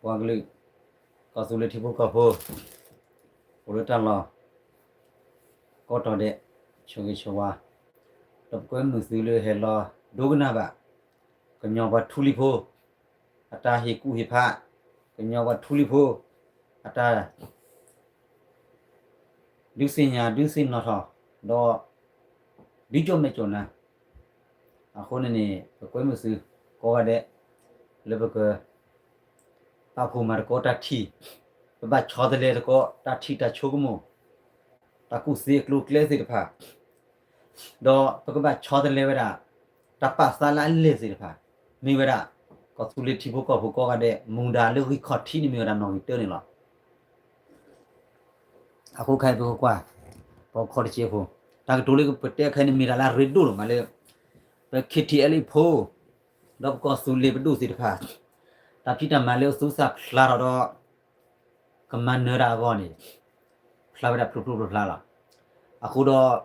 ပှၤကလုာ် ကီၢ်သူလ့ၤထံဖိကီၢ်ဖိ အိၣ်လၢတၢ်လီၢ် ကိးတီၤဒဲး ဆိၣ်ဂ့ၤဆိၣ်ဝါ ဒီးပကွဲမုာ်သုလၢဟဲလီၤဒိကနၣ်ဘၣ် ကညီပှၤထူလံၤဖိ အတၢ်ဟ့ၣ်ကူၣ်ဟ့ၣ်ဖး ကညီပှၤထူလံၤဖိ အတၢ် ဒုးသ့ၣ်ညါဒုးသ့ၣ်နီၣ်ထီၣ် ဒီး ဒုးကၠိၣ်မဲာ်ကၠိၣ်နါ အဃိန့ၣ်န့ၣ် ပကွဲမုာ်သုကိးဂၤဒဲး လၢပက ပာ်ဖှိၣ်မၤသကိးတၢ်ထံၣ်, ပဘၣ်ဆီတလဲသကိးတၢ်ထံၣ်တၢ်ဆိကမိၣ်, တၢ်ကူၣ်သ့အကျိၤအကျဲသ့ၣ်တဖၣ်, ဒီးပကဘၣ်ဆီတလဲဝဲဒၣ် တၢ်ပာ်သးလၢအလဲၢ်သ့ၣ်တဖၣ်, မ့ၢ်ဝဲဒၣ် ကီၢ်သူလ့ၤထံဖိကီၢ်ဖိကိးဂၤဒဲး မူဒါလၢဂံၢ်ခီၣ်ထံးန့ၣ်မ့ၢ်ဝဲဒၣ်နီၣ်ဂံၢ်တၢန့ၣ်လီၤ. အဃိခဲအံၤပကကွၢ် ပခီတကဲဖိ, တၢ်ကတိၤလၢပတဲခဲအံၤန့ၣ်မ့ၢ်တၢ်လၢအရ့ဒိၣ်လီၤမးလၢ ပ K T L A ဖိ ဒီးပကီၢ်သူလ့ၤပဒိၣ်သ့ၣ်တဖၣ် တၢ်ဖံးတၢ်မၤလၢအသူစၢ်ဖျါထီၣ်ဒီး ကမၤနၢၤတၢ်အဂီၢ်န့ၣ် ဖျါဝဲဒၣ်ဖျိဖျိဖျါဖျါလီၤ. အဃိဒီး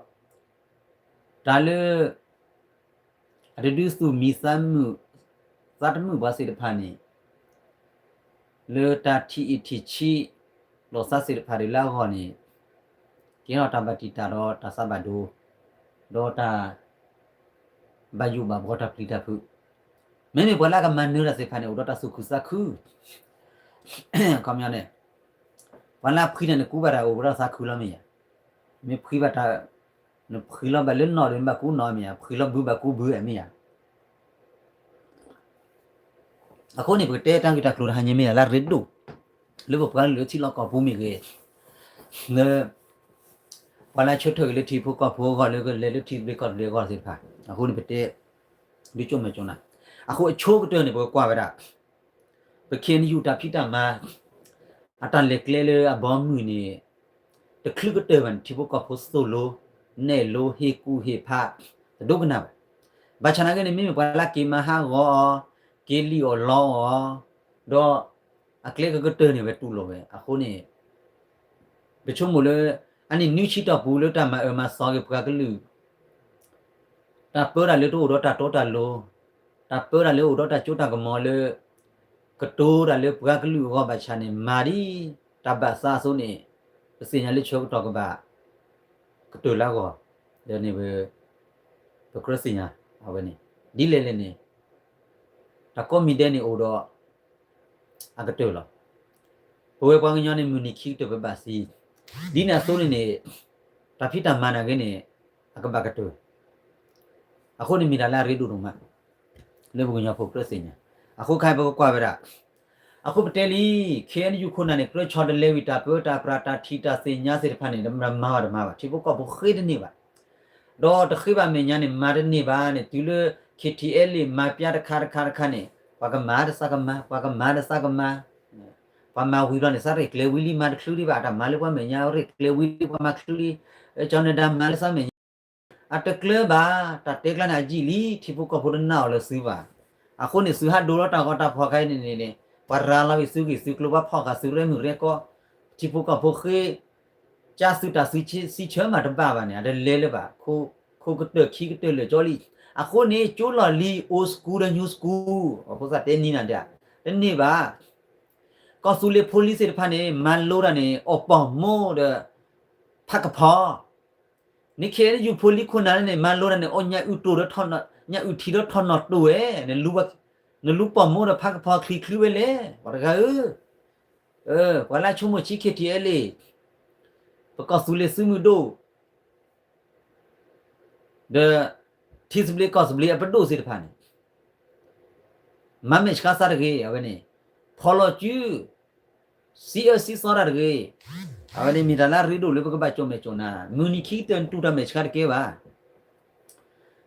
တၢ်လၢ အတဒုးသူၣ်မံသးမုာ် သးတမုာ်ပှၤသ့ၣ်တဖၣ်န့ၣ် လၢတၢ်ထံၣ်အံၣ်ထံၣ်ဆံး လိာ်သးသ့ၣ်တဖၣ်ဒ်လၢအဂီၢ်န့ၣ် ကဲထီၣ်တၢ်ဘၣ်တံာ်တာ်ဒီးတၢ်သးဘၣ်ဒိ ဒီးတၢ် ဘၣ်ယိၣ်ဘၣ်ဘှီတၢ်ပျံၤတၢ်ဖုး, မ့မ့ၢ်ပှၤလၢအကမၤနၢၤတၢ်သ့ၣ်တဖၣ်န့ၣ် အိၣ်ဒီးတၢ်သူၣ်ခုသးခု ခီပညီန့ၣ် ပှၤလၢအဖှံတၢ်န့ၣ် ကူဘၣ်တၢ်အိၣ်ဒီးသးခုလီၤမ့ၢ်ဧါ, မ့ၢ်ဖှံဘၣ်တၢ် နဖှံလီၤဘၣ်လၢနီၢ်ဒီး နဘၣ်ကူနီၢ်မ့ၢ်ဧါ, ဖှံလီၤဘုဘၣ်ကူဘုမ့ၢ်ဧါ. အဃိန့ၣ် ပကတဲတၢ်ဂ့ၢ်တၢ်ကျိၤတဟါညါမ့ၢ်ဒၣ်လၢအရ့ဒိၣ် လၢပပှၤကလုာ်လၢထံလီၢ်ကီၢ်ပူၤမ့ၢ်ဂ့ၤ, လၢ ပှၤလၢအဆၢထၢၣ်က့ၤလၢထံဖိကီၢ်ဖိအဂီၢ် လၢကလဲၤလၢထံသဘျ့ကီၢ်သဘျ့အဂီၢ်သ့ၣ်တဖၣ်, အဃိန့ၣ်ပတဲ ဒုးကၠိၣ်မဲာ်ကၠိၣ်နါ, အဃိအဆိကတၢၢ်န့ၣ် ပကကွၢ်ဝဲဒၣ် ပ K N U တၢ်ဖံးတၢ်မၤ အတၢ်လဲၤကျဲလၢအဘီမုၢ်န့ၣ် တချုးကတၢၢ်ဘၣ်န့ၣ် ထံဖိကီၢ်ဖိသိၣ်လိ နဲၣ်လိ ဟ့ၣ်ကူၣ်ဟ့ၣ်ဖး တဒိကနၣ်ဘၣ်. ဘၣ်ဆၣ်နာ်က့န့ၣ် မ့မ့ၢ်ပှၤလၢက့ၤမၤဟးဂီၤအီၤ, က့ၤလံၣ်အီၣ်လီအီၤ, ဒီးအကျဲကကတၢၢ်န့ၣ် ဝဲတူၢ်လိာ်ဝဲ. အဃိန့ၣ် ပဆိကမိၣ်လၢ အနံၣ်နွံဆံတီၢ်ပူၤလၢတၢ်မၤအၢမၤသီက့ၤပှၤကလုာ် တၢ်ပၢတၢ်လၢတအိၣ်ဒီးတၢ်တီတၢ်လိၤ, တၢ်ပၢတၢ်လၢအိၣ်ဒီးတၢ်စိတၢ်ကမီၤလၢ ကတိၤတၢ်လၢပှၤကလုာ်အဂီၢ်ဘၣ်ဆၣ်န့ၣ် မၤဒ်တၢ်ဘၣ်သးအသိးန့ၣ် ပသ့ၣ်ညါလၢဆၢကတီၢ်ကဘၣ် ကတၢၢ်လၢအဂီၢ်, ဒီးန့ၣ် ပကြၢးသ့ၣ်ညါအဝဲန့ၣ် ဒ်လဲၣ်လဲၣ်န့ၣ် တၢ်ကိးမံၤဒဲးန့ၣ်အိၣ်ဒီး အကတၢၢ်လီၤ. ပဝဲပှၤကညီန့ၣ် မုၢ်နံၤခံကတၢၢ်ပဘၣ်သံ, ဒ်န့ၣ်အသိးန့ၣ်န့ၣ် တၢ်ဖံးတၢ်မၤနာ်က့န့ၣ် အကဘၣ်ကတၢၢ်, အဃိန့ၣ်မ့ၢ်တၢ်လၢအရ့ဒိၣ်ဒိၣ်မး လၢပကညီဖိကြၢးသ့ၣ်ညါ, အဃိခဲအံၤပကကွၢ်ဝဲဒၣ်, အဃိပတဲလံ K N U ခိၣ်နၢ်န့ၣ် ကြၢးဆီတလဲဝံၤတၢ်ပၢတၢ်ပြးတၢ်ထံၣ်တၢ်သ့ၣ်ညါသ့ၣ်တဖၣ်န့ၣ် မၤအီၤတမၤဘၣ်, ထံဖိကီၢ်ဖိဃ့တန့ၢ်ဘၣ် ဒီးတဃ့ဘၣ်မဲာ်ညါန့ၣ် မၤတန့ၢ်ဘၣ်န့ၣ် တုၤလၢ K T L A မၤပျါတခါတခါတခါန့ၣ် ပှၤကမၤတသးကမၤ, ပှၤကမၤတသးကမၤ, ပှၤမၤဝံၤဘျီန့ၣ် သးရဲၣ်ကျဲၤဝံၤလံ မၤတချုးဒံးဘၣ်, တၢ်မၤလၢပှၤမဲာ်ညါ ရဲၣ်ကျဲၤဝံၤလံ ပှၤမၤချုးလံ, ကၠီၤနဒါမၤလၢသးမဲာ်ညါ အတကျၢၤဘၣ်, တၢ်တဲကျါန့ၣ်အယံာ်လံ ထံဖိကီၢ်ဖိတနာ်အီၤလၢသုဘၣ်. အဃိန့ၣ် သုဟးဒိလီၤတၢ်ဂီၤတၢ်ဖီၣ်ခဲအံၤန့ၣ်န့ၣ် ပှၤရၤလီၤဝံၤသုဂံၢ်သုကျိၤ ပှၤဖီၣ်ဃာ်သုရဲၣ်မုၢ်ရဲၣ်ကီၢ်, ထံဖိကီၢ်ဖိဃ့ ကၢ်သုတၢ်သံဆၢမးတဘၣ်ဘၣ်န့ၣ် အတလဲၤလၢၤဘၣ်, ခိၣ်ကတၢၢ်ခံကတၢၢ်လၢာ်ကၠီလံ. အဃိန့ၣ် ကၠိလီၤလံ old school ဒီး new school အဖိသၣ်တဲနံၤနၤဒၣ်, တန့ၢ်ဘၣ်. ကီၢ်သူလ့ၤဖိလံၤသ့ၣ်တဖၣ်န့ၣ် မၤလိတၢ်န့ၣ် အီၣ်ပီၢ်မိၢ်ဒီး ဖးကဖီ နခ့ယုၢ်ဖိလံၤခိၣ်နၢ်န့ၣ် မၤလိတၢ်န့ၣ် အီၣ်ညၣ်အုၣ်တိၢ်ဒီး ညၣ်အုၣ်ထံဒီးထီၣ်နီၢ်တိၢ်ဝဲ, နလူၤပီၢ်မိၢ်ဒီးဖးကဖီချံချုဝဲလဲၣ် ပှၤတဂၤဧၢ. ပှၤလၢဆိကမိၣ်ဆံး K T L A ပကီၢ်သူလ့ၤသုးမုၢ်ဒိၣ် ဒီး ထံသဘျ့ကီၢ်သဘျ့အပဒိၣ်သ့ၣ်တဖၣ်န့ၣ် မၤမဲာ်ဆှးသးတဂ့ၤ အဝဲန့ၣ်, ဖီၣ်လီၤစု စံးအၢစံးသီတၢ်တဂ့ၤ, အဝဲန့ၣ်မ့ၢ်တၢ်လၢအရ့ဒိၣ်လၢပကဘၣ်ကၠိၣ်မဲာ်ကၠိၣ်နါ, မုၢ်နံၤခံကတၢၢ်နတူၢ်တၢ်မဲာ်ဆှးတကဲဘၣ်.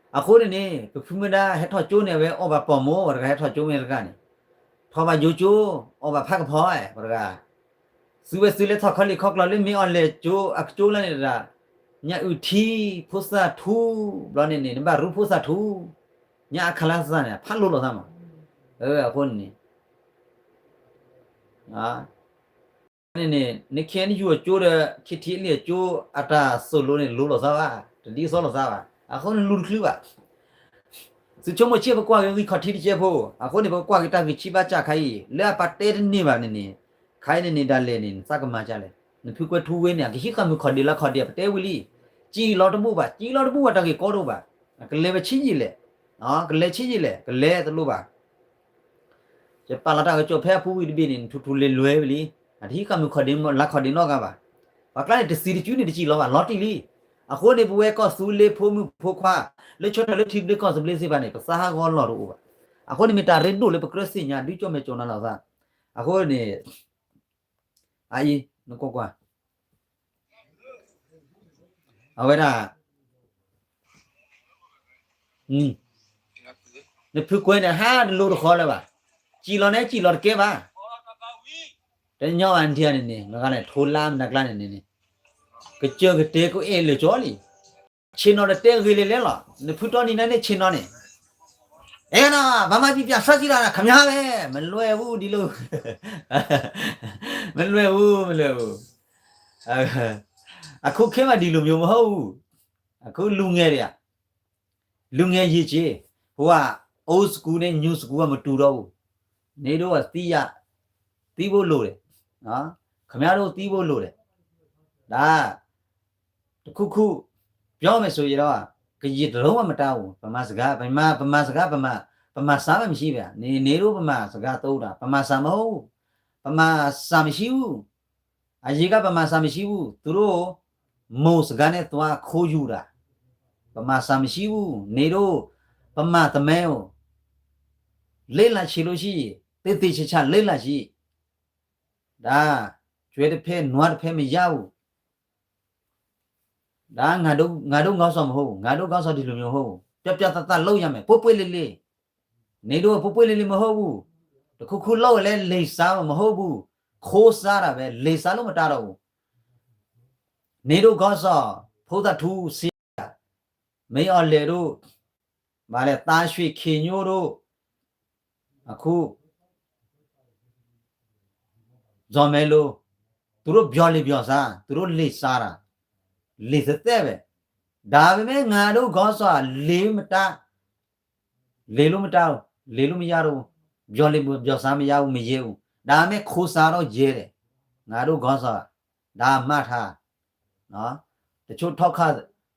အဃိန့ၣ်န့ၣ် ပဖုမုၢ်ဒါဟဲထီၣ်ကၠိန့ၣ် အဝဲအီၣ်ဘၣ်ပီၢ်မိၢ် ပှၤတဂၤဟဲထီၣ်ကၠိမ့ၢ်တဂၤန့ၣ်, ထီၣ်ဘၣ်ယိၤကၠိ, အီၣ်ဘၣ်ဖးကဖီ ပှၤတဂၤ သုဝဲသုလဲၤထီၣ်ခီလ့ၣ်ခီကျီလၢမ့ၢ်အီၣ်လဲၣ်ကၠိအကၠိလၢန့ၣ်တဂၤ, ညၣ်အုၣ်ထံ ဖိသၣ်ထူ, ဘျီန့ၣ်န့ၣ် နဘၣ်ရူဖိသၣ်ထူ, ညၣ်အခါလၢသၣ်န့ၣ် ဖးလိၤလိာ်သးမး, အဃိန့ၣ်န့ၣ် န့ၣ်န့ၣ် နခ့ယုၢ်အကၠိဒီး K T L A အကၠိ အတၢ်သိၣ်လိန့ၣ် လိၤလိာ်သးဘၣ်, တဒ်သိးလိာ်သးဘၣ်, အဃိန့ၣ်လူၤတချုးဘၣ်. သုဆိကမိၣ်ဆ့ၣ် ပကွၢ်က့ၤဂံၢ်ခီၣ်ထံးတကဲးဖိ, အဃိန့ၣ် ပကကွၢ်က့ၤတၢ်ဂံၢ်ဆံးဘါစၢ်ခါအံၤ လၢအပာ်တဲတန့ၢ်ဘၣ်န့ၣ်န့ၣ်, ခါအံၤန့ၣ်န့ၣ် ဒၣ်လဲာ်န့ၣ် နသးကမၤဒ်လဲၣ်, နဖုကွဲထူဝ့န့ၣ် အကဟံးဃာ်မုၢ်ခီၣ်ဒ့လါခီၣ်ဒ့ ပတဲဝံၤလံ, စံၣ်လီၤတဘူၣ်ဘၣ်, စံၣ်လီၤတဘူၣ်ဘၣ် တၢ်ဂ့ၢ်ကီတအိၣ်ဘၣ်, ကလဲၤဝဲဆံးယံာ်လဲၣ်, ကလဲၤဆံးယံာ်လဲၣ် ကလဲၤတလိၣ်ဘၣ် ယပာ်လီၤတၢ်ကစီၣ်ဖဲအပူၤဝံၤတဘ့ၣ်န့ၣ် နထူၣ်ထူၣ်လဲၤလဲၤဝဲလံ, အတဟံးဃာ်မုၢ်ခီၣ်ဒ့လါခီၣ်ဒ့နီတဂၤဘၣ်, ပှၤကျါန့ၣ် တသံတစုန့ၣ် တစံၣ်လီၤဘၣ် လီၤတံၢ်လံ, အဃိန့ၣ် ပဝဲကီၢ်သူလ့ၤဖိမုၣ်ဖိခွါ လၢဆီၣ်ထွဲလၢထံဘျ့ကီၢ်သဘျ့သ့ၣ်တဖၣ်န့ၣ် ပသးဟးဂီၤလီၢ်တအိၣ်ဘၣ်, အဃိန့ၣ်မ့ၢ်တၢ်ရ့ဒိၣ်လၢပကြၢးသ့ၣ်ညါ ဒုးကၠီၣ်မဲာ်ကၠီၣ်နၤလိာ်သး, အဃိန့ၣ် အအံၤ နကွၢ်ကွၢ် အဝဲဒၣ် နဖုကွဲန့ၣ် ဟးတလိၤတဃီလၢၤဘၣ်, စံၣ်လီၤန့ၣ် စံၣ်လီၤတကဲဘၣ်, တညီဘၣ်နထံၣ်န့ၣ်န့ၣ် မ့ၢ်ဂၤန့ၣ် ထိလါမနၤကျါန့ၣ်န့ၣ်န့ၣ်, ကစၢၢ်ကတဲာ်ကအဲၣ်လၢာ်ကၠီလံ, ဆ့ၣ်နီၤတတဲဂ့ၤလဲၤလဲၤလီၤ, နဖုတီနံၤနါန့ၣ်ဆ့ၣ်နီၤန့ၣ်, အဲၣ်နီၤ ဘၣ်မၤပံပၠးစီဆှံလီၤ ခမၢ်ဝဲ, မလွဲၢ်ဘူးဒ်လိၤ, မလွဲၢ်ဘူး မလွဲၢ်ဘူး, အခုခေတ်မှာ ဒီလိုမျိုးမဟုတ်ဘူး, အခုလူငယ်တွေက လူငယ်ရေချေ, ဟိုက old school နဲ့ new school က မတူတော့ဘူး, နဒိၣ်အသံယၤ, သံဖို့လိုတယ်, ခင်ဗျားတို့ သံဖို့လိုတယ်, ဒါ တစ်ခုခု ပြောမယ်ဆိုရင်တော့ ကရင်တစ်လုံးမှမတတ်ဘူး, ဗမာစကား ဗမာ ဗမာစကား ဗမာ ဗမာစာပဲမရှိပဲ, နေနေတို့ဗမာစကားသုံးတာ ဗမာစာမဟုတ်ဘူး, ဗမာစာမရှိဘူး, အရင်ကဗမာစာမရှိဘူး, သူတို့ မုၢ်စကားနဲ့သွားခိုးယူတာ, ဗမာစာမရှိဘူး, နေတို့ ဗမာသမိုင်းကို လေ့လာချင်လို့ရှိရင် သေသေချာချာလေ့လာကြည့်, ဒါ ကျွဲတစ်ဖက် နွားတစ်ဖက်မရဘူး, ဒါ ငါတို့ ငါတို့ခေါင်းဆောင်မဟုတ်ဘူး, ငါတို့ခေါင်းဆောင်ဒီလိုမျိုးမဟုတ်ဘူး, ပြတ်ပြတ်သားသားလုပ်ရမယ်, ပွင့်ပွင့်လင်းလင်း, နေတို့ ပွင့်ပွင့်လင်းလင်းမဟုတ်ဘူး, တစ်ခုခုလုပ်ရင်လည်း လိမ်စားမှာမဟုတ်ဘူး, ခိုးစားတာပဲ, လိမ်စားလို့မတတ်တော့ဘူး, နေတို့ခေါင်းဆောင် ဖိသထူ ဆရာ မင်းအောင်လှိုင်တို့ ဘာလဲ သားရွှေခင်ညိုတို့ အခု ဇော်မဲလို သူတို့ ပြောလေပြောစား, သူတို့ လိမ်စားတာ, လိမ်သက်သက်ပဲ, ဒါပေမဲ့ ငါတို့ခေါင်းဆောင် လိမ်မတတ်, လိမ်လို့မတတ်ဘူး, လိမ်လို့မရတော့ဘူး, ပြောလေပြောစားမရဘူး, မရဲဘူး, ဒါပေမဲ့ ခိုးစားတော့ရဲတယ်, ငါတို့ခေါင်းဆောင် ဒါမှတ်ထား, နော်, တချို့ထောက်ခံ,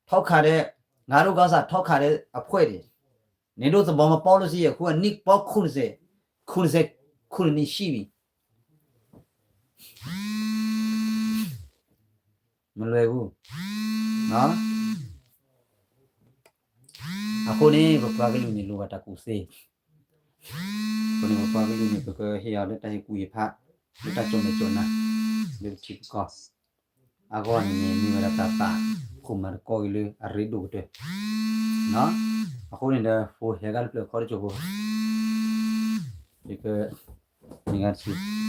ထောက်ခံတဲ့, ငါတို့ခေါင်းဆောင် ထောက်ခံတဲ့အဖွဲ့တွေ, နင်တို့ သဘောမပေါက်လို့ရှိရင် အခု အနှစ်ပေါင်း ခုနှစ်ဆယ်, ခုနှစ်ဆယ်ခုနှစ်နှစ်ရှိပြီ, မလွယ်ဘူး, နော်, အဃိန့ၣ် ပပှၤကလုာ်န့ၣ် လိၣ်ဘၣ်တၢ်ကူၣ်သ့, အဃိန့ၣ် ပပှၤကလုာ်န့ၣ် ပကဟ့ၣ်အီၤလၢတၢ်ဟ့ၣ်ကူၣ်ဟ့ၣ်ဖး, လၢတၢ်ကၠီၣ်မဲာ်ကၠီၣ်နၤ, လၢပထံပကီၢ် အဂီၢ်န့ၣ်န့ၣ် မ့ၢ်ဝဲဒၣ်တၢ်သးခိၣ်မၤသကိးက့ၤလၢအရ့ဒိၣ်ကတၢၢ်, အဃိန့ၣ်ဒီး ဖိဟဲဂၤလၢပျၢၤခီတစိၢ်ဖိ, ယက, န့ၣ်ဂၤတဆံ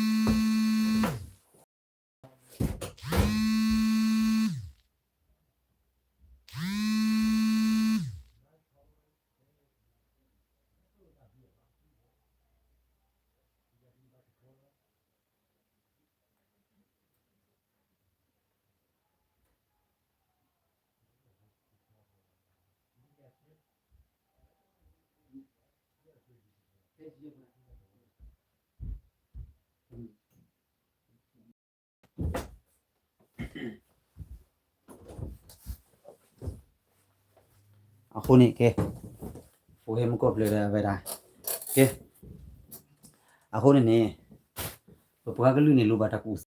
အဃိန့ၣ် ကဲ, ဖိဟဲမုၢ်ကီၢ်ဖျၢၣ်ဒီးအဝဲဒၣ်, ကဲ, အဃိန့ၣ်န့ၣ်, ပပှၤကလုာ်န့ၣ် လိၣ်ဘၣ်တၢ်ကူၣ်သ့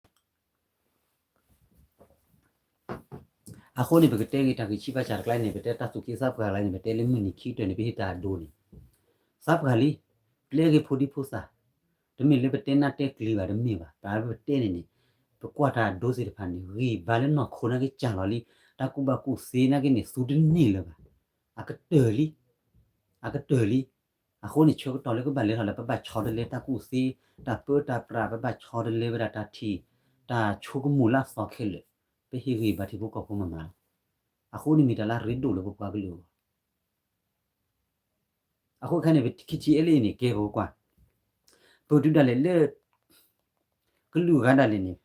အဃိန့ၣ် ပကတဲဂ့ၤတၢ်ဂ့ၢ်ဆံးဘၣ်ဆၣ်တကျါန့ၣ် ပတဲတၢ်သူၣ်က့သးပှၢ်တကျါန့ၣ် ပတဲလၢမုၢ်နံၤခံကတၢၢ်န့ၣ် ပဟ့ၣ်တၢ်အဒိန့ၣ်, သးပှၢ်လံ, ပျဲဂ့ၤဖိဒံဖိသၣ်, တမ့ၢ်လၢပတဲနၢ်တဲကျံၤဘၣ်တမ့ၢ်ဘၣ်, ပတဲန့ၣ်န့ၣ်, ပကွၢ်တၢ်အဒိသ့ၣ်တဖၣ်န့ၣ် ဂံၢ်ဘါလၢနီၢ်ခိနာ်က့ၤကၢ်လီၤလံ, တၢ်ကူၣ်ဘၣ်ကူၣ်သ့နာ်က့ၤန့ၣ် သူတန့ၢ်လၢၤဘၣ်, အကတၢၢ်လံ, အကတၢၢ်လံ, အဃိန့ၣ် ဆၢကတီၢ်လၢကဘၣ်လဲၤထီၣ်လၢ ပဘၣ်ဆီတလဲတၢ်ကူၣ်သ့, တၢ်ပၢတၢ်ပြး ပဘၣ်ဆီတလဲဝဲဒၣ်တၢ်ထံၣ်, တၢ်ဆိကမိၣ်လၢအသီခဲလၢာ်, ပဟ့ၣ်ဂံၢ်ဘါထံဖိကီၢ်ဖိမးမးလီၤ, အဃိန့ၣ်မ့ၢ်တၢ်လၢအရ့ဒိၣ်လၢပပှၤကလုာ်အဂီၢ် အဃိခဲန့ၣ် ပခံထံအဲလ့ၣ်အံၤန့ၣ် ကဲပကကွၢ်, ပတုၤဒၣ်လဲာ်လၢ ကလုာ်ဂၤဒၣ်လဲာ်န့ၣ်,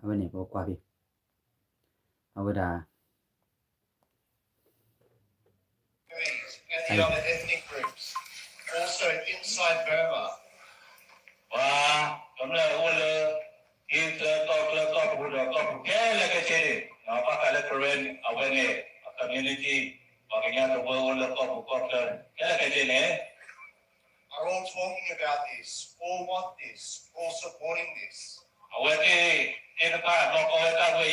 အဝဲန့ၣ် ပကကွၢ်ဖဲ, အဝဲဒၣ် Ethnic groups. inside Burma, ပှၤကမျၢၢ်အိၣ်လၢ ဟံၣ်ချၢကီၢ်ချၢကီၢ်ပူၤဒီးကီၢ်ပူၤခဲလၢာ်ခဲဆ့န့ၣ် ဘၣ်ဃးလၢ Karen အဝဲန့ၣ် အ community ပှၤကညီတဝၢအိၣ်လၢကီၢ်ပူၤကီၢ်ချၢ ခဲလၢာ်ခဲဆ့န့ၣ် are all talking about this, all want this, all supporting this. အဝဲသ့ၣ်သ့ၣ်တဖၣ်နီၢ်ကီၢ်ဝဲတၢ်ဝဲ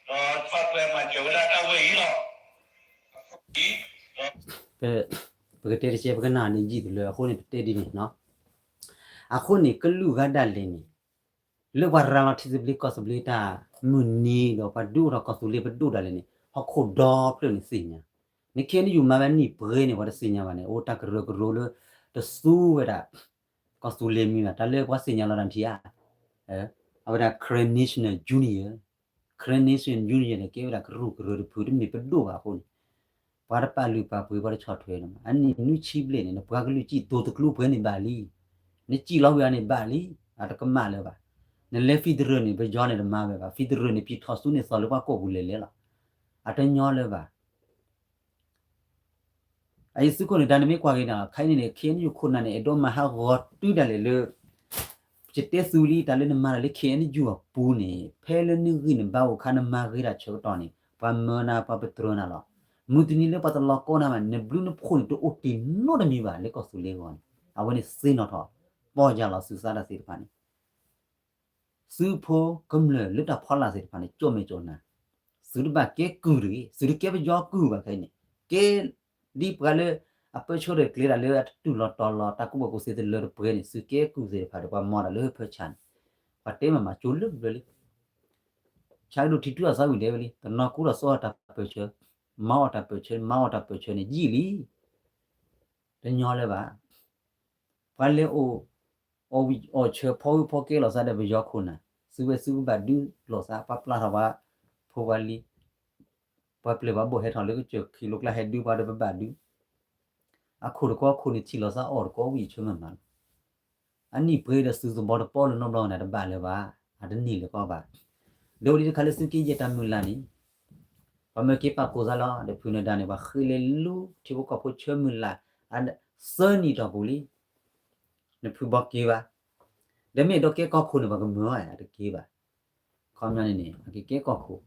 အံၤ, ဒီးဆီၣ်ထွဲမၤစၢၤဝဲဒၣ်တၢ်ဝဲအံၤလီၤ. ပကတဲတစဲးပကနၣ်န့ၣ်ယံာ်တလၢ အဃိန့ၣ် ပတဲဒ်န့ၣ်နီၤ. အဃိန့ၣ် ကလုာ်ဂၤဒၣ်လဲာ်န့ၣ် လၢပှၤရၤလီၤထံသဘျ့ကီၢ်သဘျ့တၢ်မုၢ်နံၤဒီး ပှၤဒုးအိၣ်ထီၣ်ကီၢ်သူလ့ၤပဒိၣ်ဒၣ်လဲာ်န့ၣ် ဟီၣ်ခိၣ်ဒီဖျၢၣ်န့ၣ်သ့ၣ်ညါ. နခဲအံၤနယူၤမၤဝဲနံၣ်ပှဲၤန့ၣ် ပှၤတသ့ၣ်ညါဘၣ်န့ၣ် အိၣ်တၢ်ကရၢကရိလၢ တသူဝဲဒၣ် ကီၢ်သူလ့ၤမံၤဘၣ်. တၢ်လၢပှၤသ့ၣ်ညါလီၤတၢ်ထံၣ်ဧါ, အဝဲဒၣ် Karen National Union, Karen National Union န့ၣ် ကဲဝဲဒၣ်ကရူၢ်ကရၢတဖု တမ့ၢ်ပဒိၣ်ဘၣ်အဃိန့ၣ် ပှၤတပာ်လုၢ်ပာ်ပှ့ၤ ပှၤတဆီၣ်ထွဲန့ၣ်ဘၣ်. အနံၣ်နွံဆံဘျဲၣ်န့ၣ် နပှၤကလုာ်စံၣ်တိၤသကျူပှဲၤန့ၣ်ဘၣ်လံ. နစံၣ်လီၤဝံၤအန့ၣ်ဘၣ်လံ. အတကမၣ်လၢၤဘၣ်. နလဲၤ federal န့ၣ် ပယီၤန့ၣ်တမၤဝဲဘၣ်. federal န့ၣ် ပံၢ်ထီၣ်သူန့ၣ်သီၣ်လၢပှၤကိာ်ပူၤလဲၤလဲၤလီၤ. အတညီလၢၤဘၣ်. အအံၤသုးခိၣ်နၢၤဒါန့ၣ်မ့ၢ်ကွၢ်က့ၤန့ၣ် ခဲအံၤန့ၣ် ခဲအံၤန့ၣ် ယခိၣ်နၢ်န့ၣ် အဲၣ်ဒိးမၤဟးဂီၤတုၤဒၣ်လဲာ်လၢ ယတဲသုလံ တၢ်လၢနမၤတၢ်လၢ ခဲအံၤန့ၣ် ယူၤအပူၤန့ၣ် ဖဲလၢနဂံၢ်နဘါအိၣ်အခါ နမၤဂ့ၤတၢ်ဆၢကတီၢ်န့ၣ် ပှၤမၢနၤ ပှၤပတြၢၤနၤလီၤ. မုၢ်တနံၤလၢပှၤတလီၤကီနၤဘၣ်န့ၣ် နဘျုးနဖှိၣ်န့ၣ် တအိၣ်တ့ၢ်နီတမံၤဘၣ် လၢကီၢ်သူလ့ၤအဂီၢ်န့ၣ် အဝဲန့ၣ်သ့ၣ်နီၣ်ထီၣ် ပီၢ်ယၢ်လီၤသုးစါတၢ်သ့ၣ်တဖၣ်န့ၣ် သုးဖိကမျၢၢ်လၢတၢ်ဖီလာ်သ့ၣ်တဖၣ်န့ၣ် ကၠီၣ်မဲာ်ကၠီၣ်နါ, သုတဘၣ်ကဲကုၢ်တဂ့ၤ, သုတကဲပယီၤကုၢ်ဘၣ်ခဲအံၤန့ၣ်, ကဲဒ်ပှၤလၢအပၢဆှၢဒီးကျဲဒၣ်လၢအတတူၢ်လီၤတီၤလီၤ တၢ်ကူၣ်ဘၣ်ကူၣ်သ့တလၢတပှဲၤန့ၣ် သုကဲကုၢ်သ့ၣ်တဖၣ်ဒီး ပှၤမၤတၢ်လၢဖၢဆါန့ၣ်, ပှၤတဲမၤမၤကၠိလၢပျၢၤလံ. ဆၣ်ကဒိၣ်ထံတူၢ်အသးဝံၤဒဲဝဲလံ, တနီၤကူဒီးသီအီၣ်တၢ်ပၢၢ်ဆၢ, မၤအီၣ်တၢ်ပၢၢ်ဆၢ, မၤအီၣ်တၢ်ပၢၢ်ဆၢန့ၣ်ယံာ်လံ. တညီလၢၤဘၣ်. ပှၤလဲၤအိၣ် အီၣ်ဝံၣ်အီၣ်ဆၢ ဖီဂုၢ်ဖီကဲလိာ်သးဒီးပယီၤခိၣ်နၢ်, သုဝဲသုကဘၣ်ဒုးလိာ်သး ပှၤပျၢ်ထီၣ်ပှၤဖိပှၤလံၤ, ပှၤပျဲၢ်ပှၤဘီၣ်ဟဲထီၣ်လၢကစၢၢ်ခံလိကျါ ဟဲဒုးပှၤဒီးပဘၣ်ဒုး, အခိၣ်တကီခိၣ်န့ၣ်ထံၣ်လိာ်သးအီၣ်တကီဝံၣ်ဆၢမၤမၤလီၤ. အနံၣ်ပှဲၤဒီးသုးသဘီတပီလၢၤနီတဘျီန့ၣ် တဘၣ်လၢၤဘၣ်, အတန့ၢ်လၢၤကီးဘၣ်. ဒီးဝံၤလံတခါလၢသုးက့ယဲၢ်တၢ်မုၢ်လၢ်န့ၣ် ပှၤမၢက့ၤပာ်ဖှိၣ်သးလီၤ. ဒီးဖုနၢၤဒါန့ၣ် ပှၤဃ့လဲၤလူၤထံဖိကီၢ်ဖိဆၢမုၢ်လၢ် သၢနံၣ်တီၢ်ပူၤလံ. နဖုဘီက့ၤဘၣ်. ဒီးမ့ၢ်အဲၣ်ဒိးကဲကီၢ်ခိၣ်န့ၣ် ပှၤကမၢအီၤ အတက့ၤဘၣ်. ခီပညီန့ၣ်န့ၣ် အက့ၤကဲကီၢ်ခိၣ်,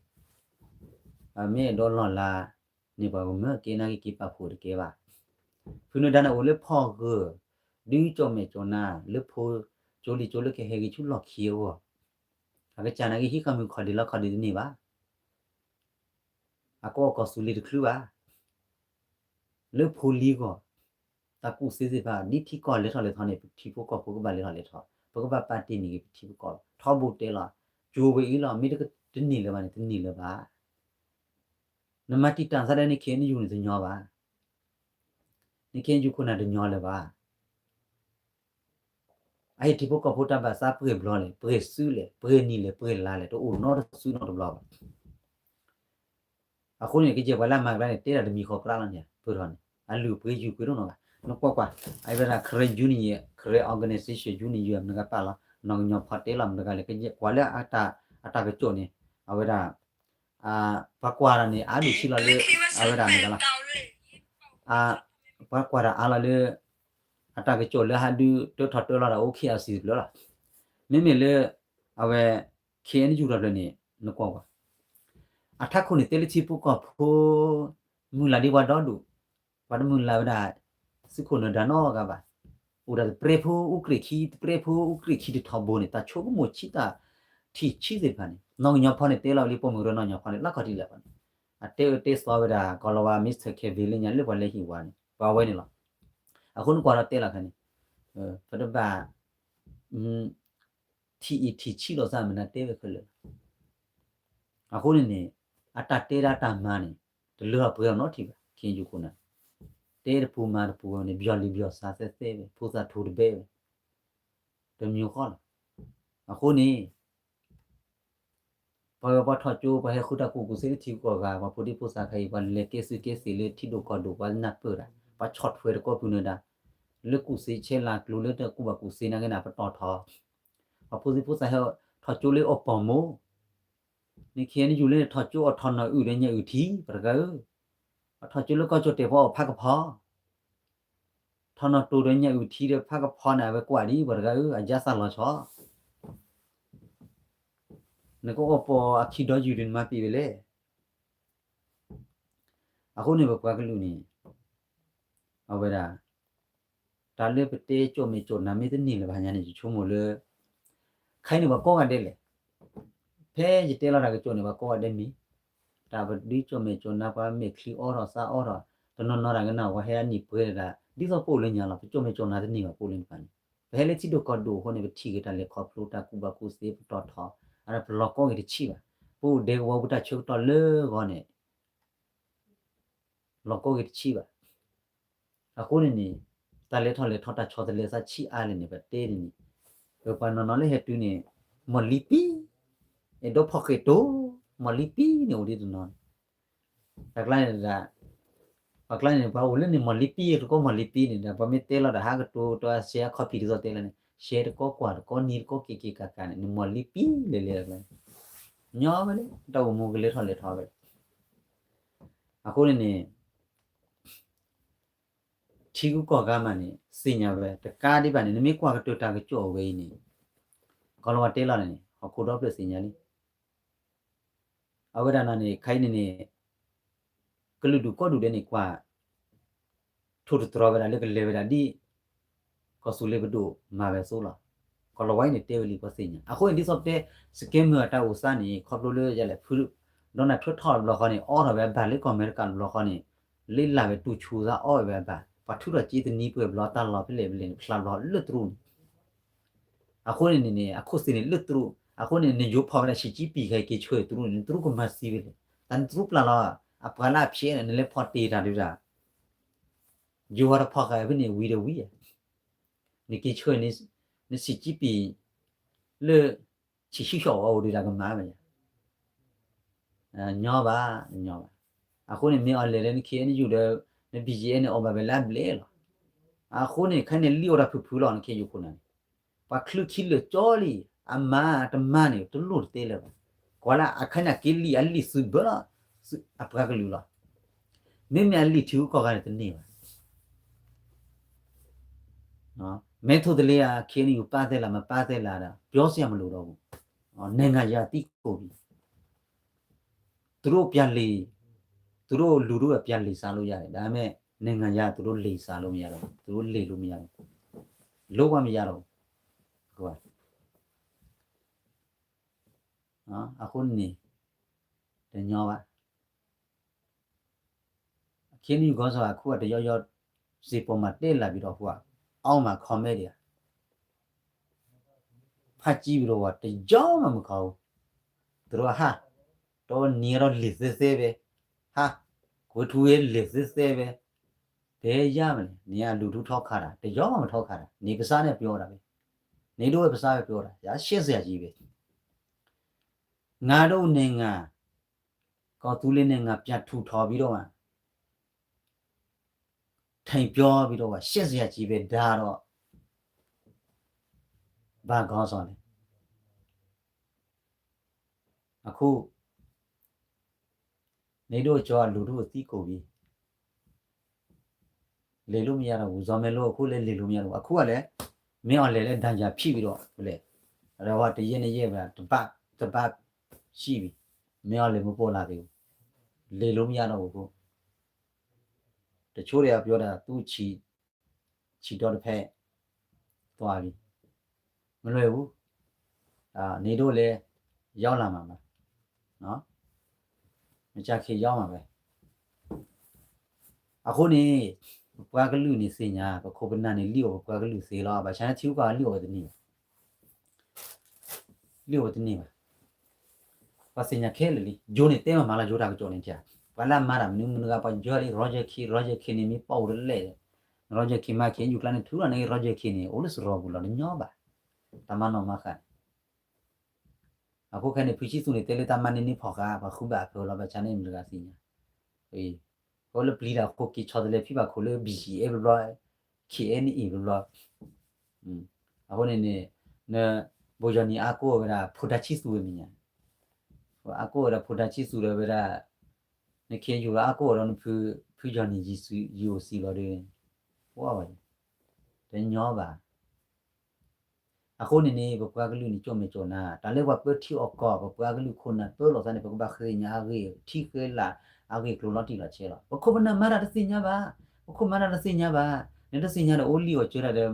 မ့ၢ်အဲၣ်ဒိးလီၢ်လၤန့ၣ် ပှၤကမၢက့ၤနာ်က့ၤက့ၤပာ်ဖှိၣ်တကဲဘၣ်. ဖုနၢၤဒါန့ၣ်အိၣ်လၢဖီၣ်ဂၢၢ် ဒုးကၠီၣ်မဲာ်ကၠီၣ်နါ လၢဖိကၠိလံၤကၠိလၢကဟဲဂ့ၤဆူလီၢ်ခံအဂီၢ်, အကစၢ်နာ်က့ၤဟံးဃာ်မုၢ်ခီၣ်ဒ့လီၤခီၣ်ဒ့တန့ၢ်ဘၣ်. အကအီၣ်ကီၢ်သူလ့ၤတချုးဘၣ်. လၢဖိလံၤအဂီၢ်, တၢ်ကူၣ်သ့သ့ၣ်တဖၣ် ဒ်ထံကီၢ်လဲၤထီၣ်လဲၤထီန့ၣ် ပထံဖိကီၢ်ဖိကဘၣ်လဲၤထီၣ်လဲၤထီ, ပကဘၣ်ပာ်တ့ၢ်န့ၢ်ဂ့ၤပထံပကီၢ်လီၤ. ထီဘိတဲလီၤ, ကၠိဝဲအံၤလီၤ, မ့ၢ်တန့ၢ်လၢၤဘၣ်န့ၣ် တန့ၢ်လၢၤဘၣ်. နမၤတံာ်တာ်သးဒ်န့ၣ် ခဲအံၤနယူၤန့ၣ်တညီဘၣ်. နခဲအံၤယူၤခိၣ်နၢ်တညီလၢၤဘၣ်. အဟ့ၣ်ထံဖိကီၢ်ဖိတၢ်ဘၣ်သးပှဲၤဘျီလဲၣ်, ပှဲၤစုလဲၣ်, ပှဲၤနံၤလဲၣ်, ပှဲၤလါလဲၣ်, တအိၣ်နီတစုနီတဘျီဘၣ်. အဃိန့ၣ် ကယဲၢ်ပှၤလၢအမၤကျါန့ၣ် တဲဒၣ်တမံၤဃီကျါလီၤန့ၣ် ဖုထီၣ်န့ၣ် အလုၢ်အပှ့ၤယူၤကွံာ်ဒိၣ်နီၢ်ဘၣ်. နကွၢ်ကွၢ် အဝဲဒၣ် Karen Union, Karen Organization Union မတဂၤပာ်လီၤ, နီၢ်ကညီဖီတဲလီၤမတဂၤလဲၣ်, ကယဲၢ်ပှၤလၢအတၢ်ကစီၣ်န့ၣ် အဝဲဒၣ် ပှၤကွၢ်တၢ်န့ၣ် အါဒိၣ်ဆံးလီၤလၢ အဝဲဒၣ်မတဂၤလီၤ. ပှၤကွၢ်တၢ်အါလီၤလၢ အတၢ်ကစီၣ်လၢဟးဒုးတၢထီၣ်တၢလီၤတၢ်အိၣ် K R C တဖျၢၣ်လီၤ. မ့မ့ၢ်လၢ အဝဲ K N U တဖျၢၣ်န့ၣ် နကွၢ်ကွၢ် အထးခိၣ်န့ၣ်တဲလၢထံဖိကီၢ်ဖိ မုၢ်လၢ်ဒ်ပှၤဒီဒူၣ်, ပှၤတမုၢ်လၢ်ဝဲဒၣ် သုးခိၣ်နၢၤဒါနီတဂၤဘၣ်. အိၣ်ဒၣ်တပြဲဖိအူကြ့ၢ်ခံ, တပြဲဖိအူကြ့ၢ်ခံတထီဘိန့ၣ် တၢ်ဆိကမိၣ်ဆံးတၢ်ထံၣ်ဆံးသ့ၣ်တဖၣ်န့ၣ် နီၢ်ကညီဖီန့ၣ်တဲလီၤလံ ပိာ်မုၣ်ရၢနီၢ်ကညီဖီန့ၣ် လၢခီၣ်ထံးလဲၣ်န့ၣ် အတဲအၢတဲသီဝဲဒၣ် ကီၤလၤဝါ Mister Kevin လၢညါလၢပှၤလဲၤဟံၣ်ဝါန့ၣ် ပှၤဝဲန့ၣ်လီၤ. အဃိန့ၣ်ကွၢ်ဒီးတဲလီၤခဲန့ၣ် ပတဘၣ် ထံၣ်အံၤထံၣ်ဆံးလိာ်သးမနုၤတဲဝဲခဲလၢာ်လီၤ. အဃိန့ၣ်န့ၣ် အတၢ်တဲဒၣ်တၢ်မၤန့ၣ် တလၢထီၣ်ပှဲၤအီၤနီတထံၣ်ဘၣ်. ခ့ယုၢ်ခိၣ်နၢ် တဲတပူၤမၤတပူၤန့ၣ် ဘျီၣ်လံၤဘျီၣ်စးသဲသဲဝဲ ဖိသၣ်ထူတဘဲဝဲ တမံၤဃီလီၤ. အဃိန့ၣ် ပှၤဝဲပှၤထီၣ်ကၠိ ပှၤဟဲဃုတၢ်ကူၣ်ကူၣ်သ့လၢထံဂုၤကီၢ်ဂၤ ပှၤဖိဒံဖိသၣ်ခဲအံၤ ပှၤလဲၤကဲသုးကဲသံၣ်လၢထံဒိၣ်ကီၢ်ဒိၣ် ပှၤနၢ်ပၢၢ်တၢ် ပှၤဆီၣ်ထွဲတကီၢ်ပုၢ်နၢၤဒါ လၢကူၣ်သ့ဆဲလၤကျိၤလၢတၢ်ကူၣ်ဘၣ်ကူၣ်သ့နာ်က့န့ၣ် ပတီၢ်ထီၣ် ပှၤဖိသံဖိသၣ်ဟဲထီၣ်ကၠိလၢအီၣ်ပီၣ်မိၢ် နခ့နယူၤလၢထီၣ်ကၠိအီၣ်ထီၣ်နီၢ်အုၣ်ဒီးညၣ်အုၣ်ထံ ပှၤတဂၤဧၢ, ပှၤထီၣ်ကၠိလၢကီၢ်ကၠိၣ်တဲာ်ပှၤအီၣ်ဖးကဖီ ထီၣ်နီၣ်တိဒီးညၣ်အုၣ်ထံဒီးဖးကဖီန့ၣ် အဝဲကွၢ်ဒံး ပှၤတဂၤဧၢ အယါသးလီၤဆီ နကအီၣ်ပီအခံဒီယုၢ်ဒုးနမၤပံာ်ဝဲလဲၣ်. အဃိန့ၣ် ပပှၤကလုာ်န့ၣ် အဝဲဒၣ် တၢ်လၢပတဲကၠီၣ်မဲာ်ကၠီၣ်နါမ့ၢ်တန့ၢ်လၢၤဘၣ်ညါန့ၣ် ယဆိကမိၣ်လၢ ခဲအံၤန့ၣ် ပှၤကိးဂၤဒဲးလဲၣ်, ဖဲယတဲလီၤတၢ်ကစီၣ်န့ၣ် ပှၤကိးဂၤဒဲးမ့ၢ် တၢ်ပဒုးကၠီၣ်မဲာ်ကၠီၣ်နါ ပှၤမဲာ်ချံအီထီၣ်သးအီထီၣ် တနီၤနီၤတၢ်ကနၣ် ပှၤဟဲအနံၣ်ပှဲၤတဒၣ် ဒ်သိးပအိၣ်လၢညါလီၤ ပကၠီၣ်မဲာ်ကၠီၣ်နါတန့ၢ်ဘၣ် ပအိၣ်လၢနပၤန့ၣ် ပဟဲလၢထံဒိၣ်ကီၢ်ဒိၣ်အဃိန့ၣ် ပထံၣ်က့ၤတၢ်လဲၤခီဖျိတၢ်ကူၣ်ဘၣ်ကူၣ်သ့ပတီၢ်ထီၣ် အဒီးပလီၤကီက့ၤတဆံးဘၣ်. ပအိၣ်ဒဲကဝီၤပတၢ်ဆၢကတီၢ်လၢဂီၤန့ၣ် လီၤကီက့ၤတဆံးဘၣ်. အဃိန့ၣ်န့ၣ် တၢ်လဲၤထီၣ်လဲၤထီတၢ်ဆီတလဲသးဆံးအါလဲၣ်န့ၣ် ပတဲန့ၣ်န့ၣ် ပပှၤနီၢ်နီၢ်လၢဟဲတုၤန့ၣ် မီၢ်လံပံ အဲၣ်ဒိးဖီၣ်ဃဲၣ်တိ မီၢ်လံပံန့ၣ်အိၣ်ဒံးတနီၤန့ၣ် တၢ်ကျါန့ၣ်ဒၣ် ပှၤကျါန့ၣ် ပှၤအိၣ်လၢန့ၣ် မီၢ်လံပံတကိးမီၢ်လံပံန့ၣ်ဒီး ပှၤမ့ၢ်တဲလီၤတၢ်ဟးကတိၤ တၢ်ဆဲးအခီၣ်ဖံးဒ်သိးတဲလၢန့ၣ် ဆဲးတကိးကွၢ်တကိးနံၤတကိးက့ၤက့ၤကၤကၤန့ၣ် နမီၢ်လံပံလဲၤလဲၤတကျါန့ၣ် ညီဝဲလၢ တၢ်အိၣ်မူကလဲၤထီၣ်လဲၤထီဝဲ အဃိန့ၣ်န့ၣ် ထံဂုၤကီၢ်ဂၤမးန့ၣ် သ့ၣ်ညါဝဲ တကးဒံးဘၣ်န့ၣ် နမ့ၢ်ကွၢ်ကတၢၢ်တၢ်ကစီၣ်အဝဲအံၤန့ၣ် ကီၤလၤဝါတဲလီၤန့ၣ် ဟီၣ်ခိၣ်ဒီဖျၢၣ်သ့ၣ်ညါလံ အဝဲဒၣ်န့ၣ် ခဲအံၤန့ၣ်န့ၣ် ကလုာ်ဒူၣ်ကိးဒူၣ်ဒဲးန့ၣ် ကွၢ် ထိၣ်သတြီၤဝဲဒၣ်လၢကလဲၤဝဲဒၣ်ဒ် ကီၢ်သူလ့ၤပဒိၣ်မၤဝဲအသိးလီၤ. ကီၤလၤဝါအံၤန့ၣ်တဲဝဲလံ ပှၤသ့ၣ်ညါ အဃိန့ၣ် ဒ်သိးပတဲ scammer အတၢ်အိၣ်သးန့ၣ် ခီဖျိလၢယလဲၣ် ဖု Donald Trump ထီၣ်တဘျီဃီန့ၣ် အိးထီၣ်ဝဲအဘၣ်လၢကီၢ်အမဲရကၤတဘျီဃီန့ၣ် လၢလၢ်ဝဲတူၢ်ဆူၣ်သးအီၣ်ဝဲအဘၣ် ပှၤထုးထီၣ်က့တနံၤပှဲၤဘျီ တၢ်လီၢ်ဖဲလဲၣ်ဖဲလဲၣ်န့ၣ် ဖျါဘျီလၢတရူးန့ၣ် အဃိန့ၣ်န့ၣ် အခိၣ်သ့ၣ်န့ၣ်လၢတရူး အဃိန့ၣ် နယိၤဖီၣ်ဝဲဒၣ် Xi Jinping ခဲအံၤက့ၤဆှၢတရူးန့ၣ် နတရူးကမၤသံဝဲလဲၣ် တၢ်နတရူးပျၢ်လီၤ အပှၤလၢအဖျဲးန့ၣ် နလဲၤဖီၣ်တ့ၢ်တၢ်ဒုးဒၣ် ယိၤဟီတဖီၣ်ဃာ်ဖဲန့ၣ်ဝံၤဒီးဝံၤ နက့ၤဆှၢန့ၣ် န Xi Jinping လၢ ဆံးဆံးဆှီၣ်အီၤအိၣ်ဒုးတၢ်ကမၤမးယါ ညီဘၣ် ညီဘၣ်. အဃိန့ၣ် မ့ၢ်အီၤလဲၤလၢန K N U ဒီး န B G F န့ၣ် အီၣ်ဘၣ်ဝဲလၢအဘျဲၣ်လီၤ. အဃိန့ၣ် ခဲန့ၣ်လံၣ်အိၣ်တၢ်ဖုၣ်ဖုၣ်လီၤ န K N U ခိၣ်နၢ်န့ၣ် ပှၤချုးခံလၢာ်ကၠီလံ အမၤတမၤန့ၣ် တလိၣ်တတဲလၢၤဘၣ်. ကွၢ်လၢအခါန့ၣ်က့လံၣ် အလံၣ်သုးဘၢလီၤ အပှၤကလုာ်လီၤ. မ့မ့ၢ်အလံၣ်ထံဂုၤကီၢ်ဂၤန့ၣ်တန့ၢ်ဘၣ် မဲထိၣ်သလ့အ K N U ပာ်သဲလး မပာ်သဲလးဒီး ပြောစရာမလိုတော့ဘူး နိုင်ငံရာသီးကုန်ပြီ သူတို့ပြန်လည် သူတို့လူထုကပြန်လည်စားလို့ရတယ် ဒါပေမဲ့ နိုင်ငံရာသူတို့လည်စားလို့မရတော့ဘူး သူတို့လည်လို့မရတော့ဘူး လုံးဝမရတော့ဘူး အဃိန့ၣ် တညီဘၣ် KNU ခေါင်းဆောင် အခုအတယောက်ယောက် စင်ပေါ်မှာတက်လာပြီးတော့ ဟိုက အောက်မှာ comment တွေက ဖတ်ကြည့်ပြီးတော့ တယောက်မှမကောင်းဘူး သူတို့က ဟ တနံၤတော့ လံၣ်သဲသဲပဲ ဟ ကွဲထူဝဲ လံၣ်သဲသဲပဲ ဘယ်ရမလဲ နင်က လူထုထောက်ခံတာ တယောက်မှမထောက်ခံတာ နေပါစနဲ့ ပြောတာပဲ နေတို့ပဲ ပါစပဲ ပြောတာ ရ ရှက်စရာကြီးပဲ ငါတို့နိုင်ငံ ကီၢ်သူလ့ၤနိုင်ငံ ပြန်ထူထောင်ပြီးတော့မှ ထိုင်ပြောပြီးတော့မှ ရှက်စရာကြီးပဲ ဒါတော့ ဘာခေါင်းဆောင်လဲ အခု နေတို့ကျော်က လူထုအသီးကုန်ပြီ လဲၤလို့မရတော့ဘူး ဇော်မဲလို့ အခုလည်း လဲၤလို့မရတော့ဘူး အခုကလည်း မင်းအောင်လှိုင်လည်း ဒဏ်ရာဖြစ်ပြီးတော့ လဲၤ အဝဲ တစ်ရက်နှစ်ရက်ပဲ တစ်ပတ် တစ်ပတ်ရှိပြီ မင်းအောင်လှိုင် မပေါ်လာသေးဘူး လဲၤလို့မရတော့ဘူး အခု တချို့တွေက ပြောတာ သူ့ခြေ ခြေထောက်တစ်ဖက် သွားပြီ မလွယ်ဘူး နေတို့လည်း ရောက်လာမှာပါ နော် မကြာခင်ရောက်မှာပဲ အဃိန့ၣ် ပပှၤကလုာ်န့ၣ်သ့ၣ်ညါ ပခိၣ်ပနၢ်န့ၣ် လံၣ်အီၣ်ပပှၤကလုာ်သ့လီၤ ဘၣ်ဆၣ်န့ၣ် ထံဂုၤကီၢ်ဂၤလံၣ်အီၣ်ဝဲတန့ၢ်ဘၣ် လံၣ်အီၣ်ဝဲတန့ၢ်ဘၣ် ပှၤသ့ၣ်ညါခဲလၢာ်လံ ယိၤန့ၣ်တဲမးမးလီၤ ယိၤတၢ်ကစီၣ်န့ၣ် ပှၤလၢအမၤတၢ်မနုၤမနုၤဂၤ ပှၤယၢလံ Roger Khin Roger Khin န့ၣ် မ့ၢ်ပီၣ်အိၣ်တလဲၣ် Roger Khin မၤ KNU ကျါန့ၣ် ထုးလီၤန့ၣ် Roger Khin န့ၣ် အိၣ်လၢစရီပူၤလီၤ တညီဘၣ် တၢ်မၤနီၣ်မၤဃၣ်န့ၣ် အဃိခဲန့ၣ် ဖုဆံသူန့ၣ် တဲလၢတၢ်မၤန့ၢ်န့ၢ်ဖီၣ်ဃာ် ပှၤဃုဘၣ်အဖၢလီၤ ဘၣ်ဆၣ်န့ၣ် မတၤတဂၤသ့ၣ်ညါ အဃိလၢပျံၤတၢ်အဃိ က့ၤဆီတလဲဖံးဘၣ်ခိၣ်လၢ B G F ဘျီဘျီ K N A ဘျီဘျီ အဃိန့ၣ်န့ၣ် န ဘိယီၤနံၤ အါကိးဝဲဒၣ် ဖိတၢ်ဆံသူဝဲမ့ၢ်ညါ အါကိးဝဲဒၣ် ဖိတၢ်ဆံသူဒီးဝဲဒၣ် နခ့ယိၤလၢအါကိးဝဲဒီးနဖု ဖုယီၤနံၤ ယိၤစံလီၤဒီး ဝဲဝဲ တညီဘၣ်. အဃိန့ၣ်န့ၣ် ပပှၤကလုာ်န့ၣ် ကၠိမဲာ်ကၠိနါ တၢ်လၢပှၤပၢထံအီၣ်ကီၢ် ပပှၤကလုာ်ခိၣ်နၢ်ပၢလီၤသးန့ၣ် ပကဘၣ်ဃ့ကညးအဂ့ၢ် ထံဃဲလၢအဂ့ၢ်ကျိၤလီၤတံၢ်လီၤဆဲးလီၤ. ပခိၣ်ပနၢ်မၤတၢ်တသ့ၣ်ညါဘၣ်, ပခိၣ်မၤတၢ်တသ့ၣ်ညါဘၣ်, နတသ့ၣ်ညါဒီးအိၣ်လံၣ်အီၣ်စၢၤတၢ်ဒီး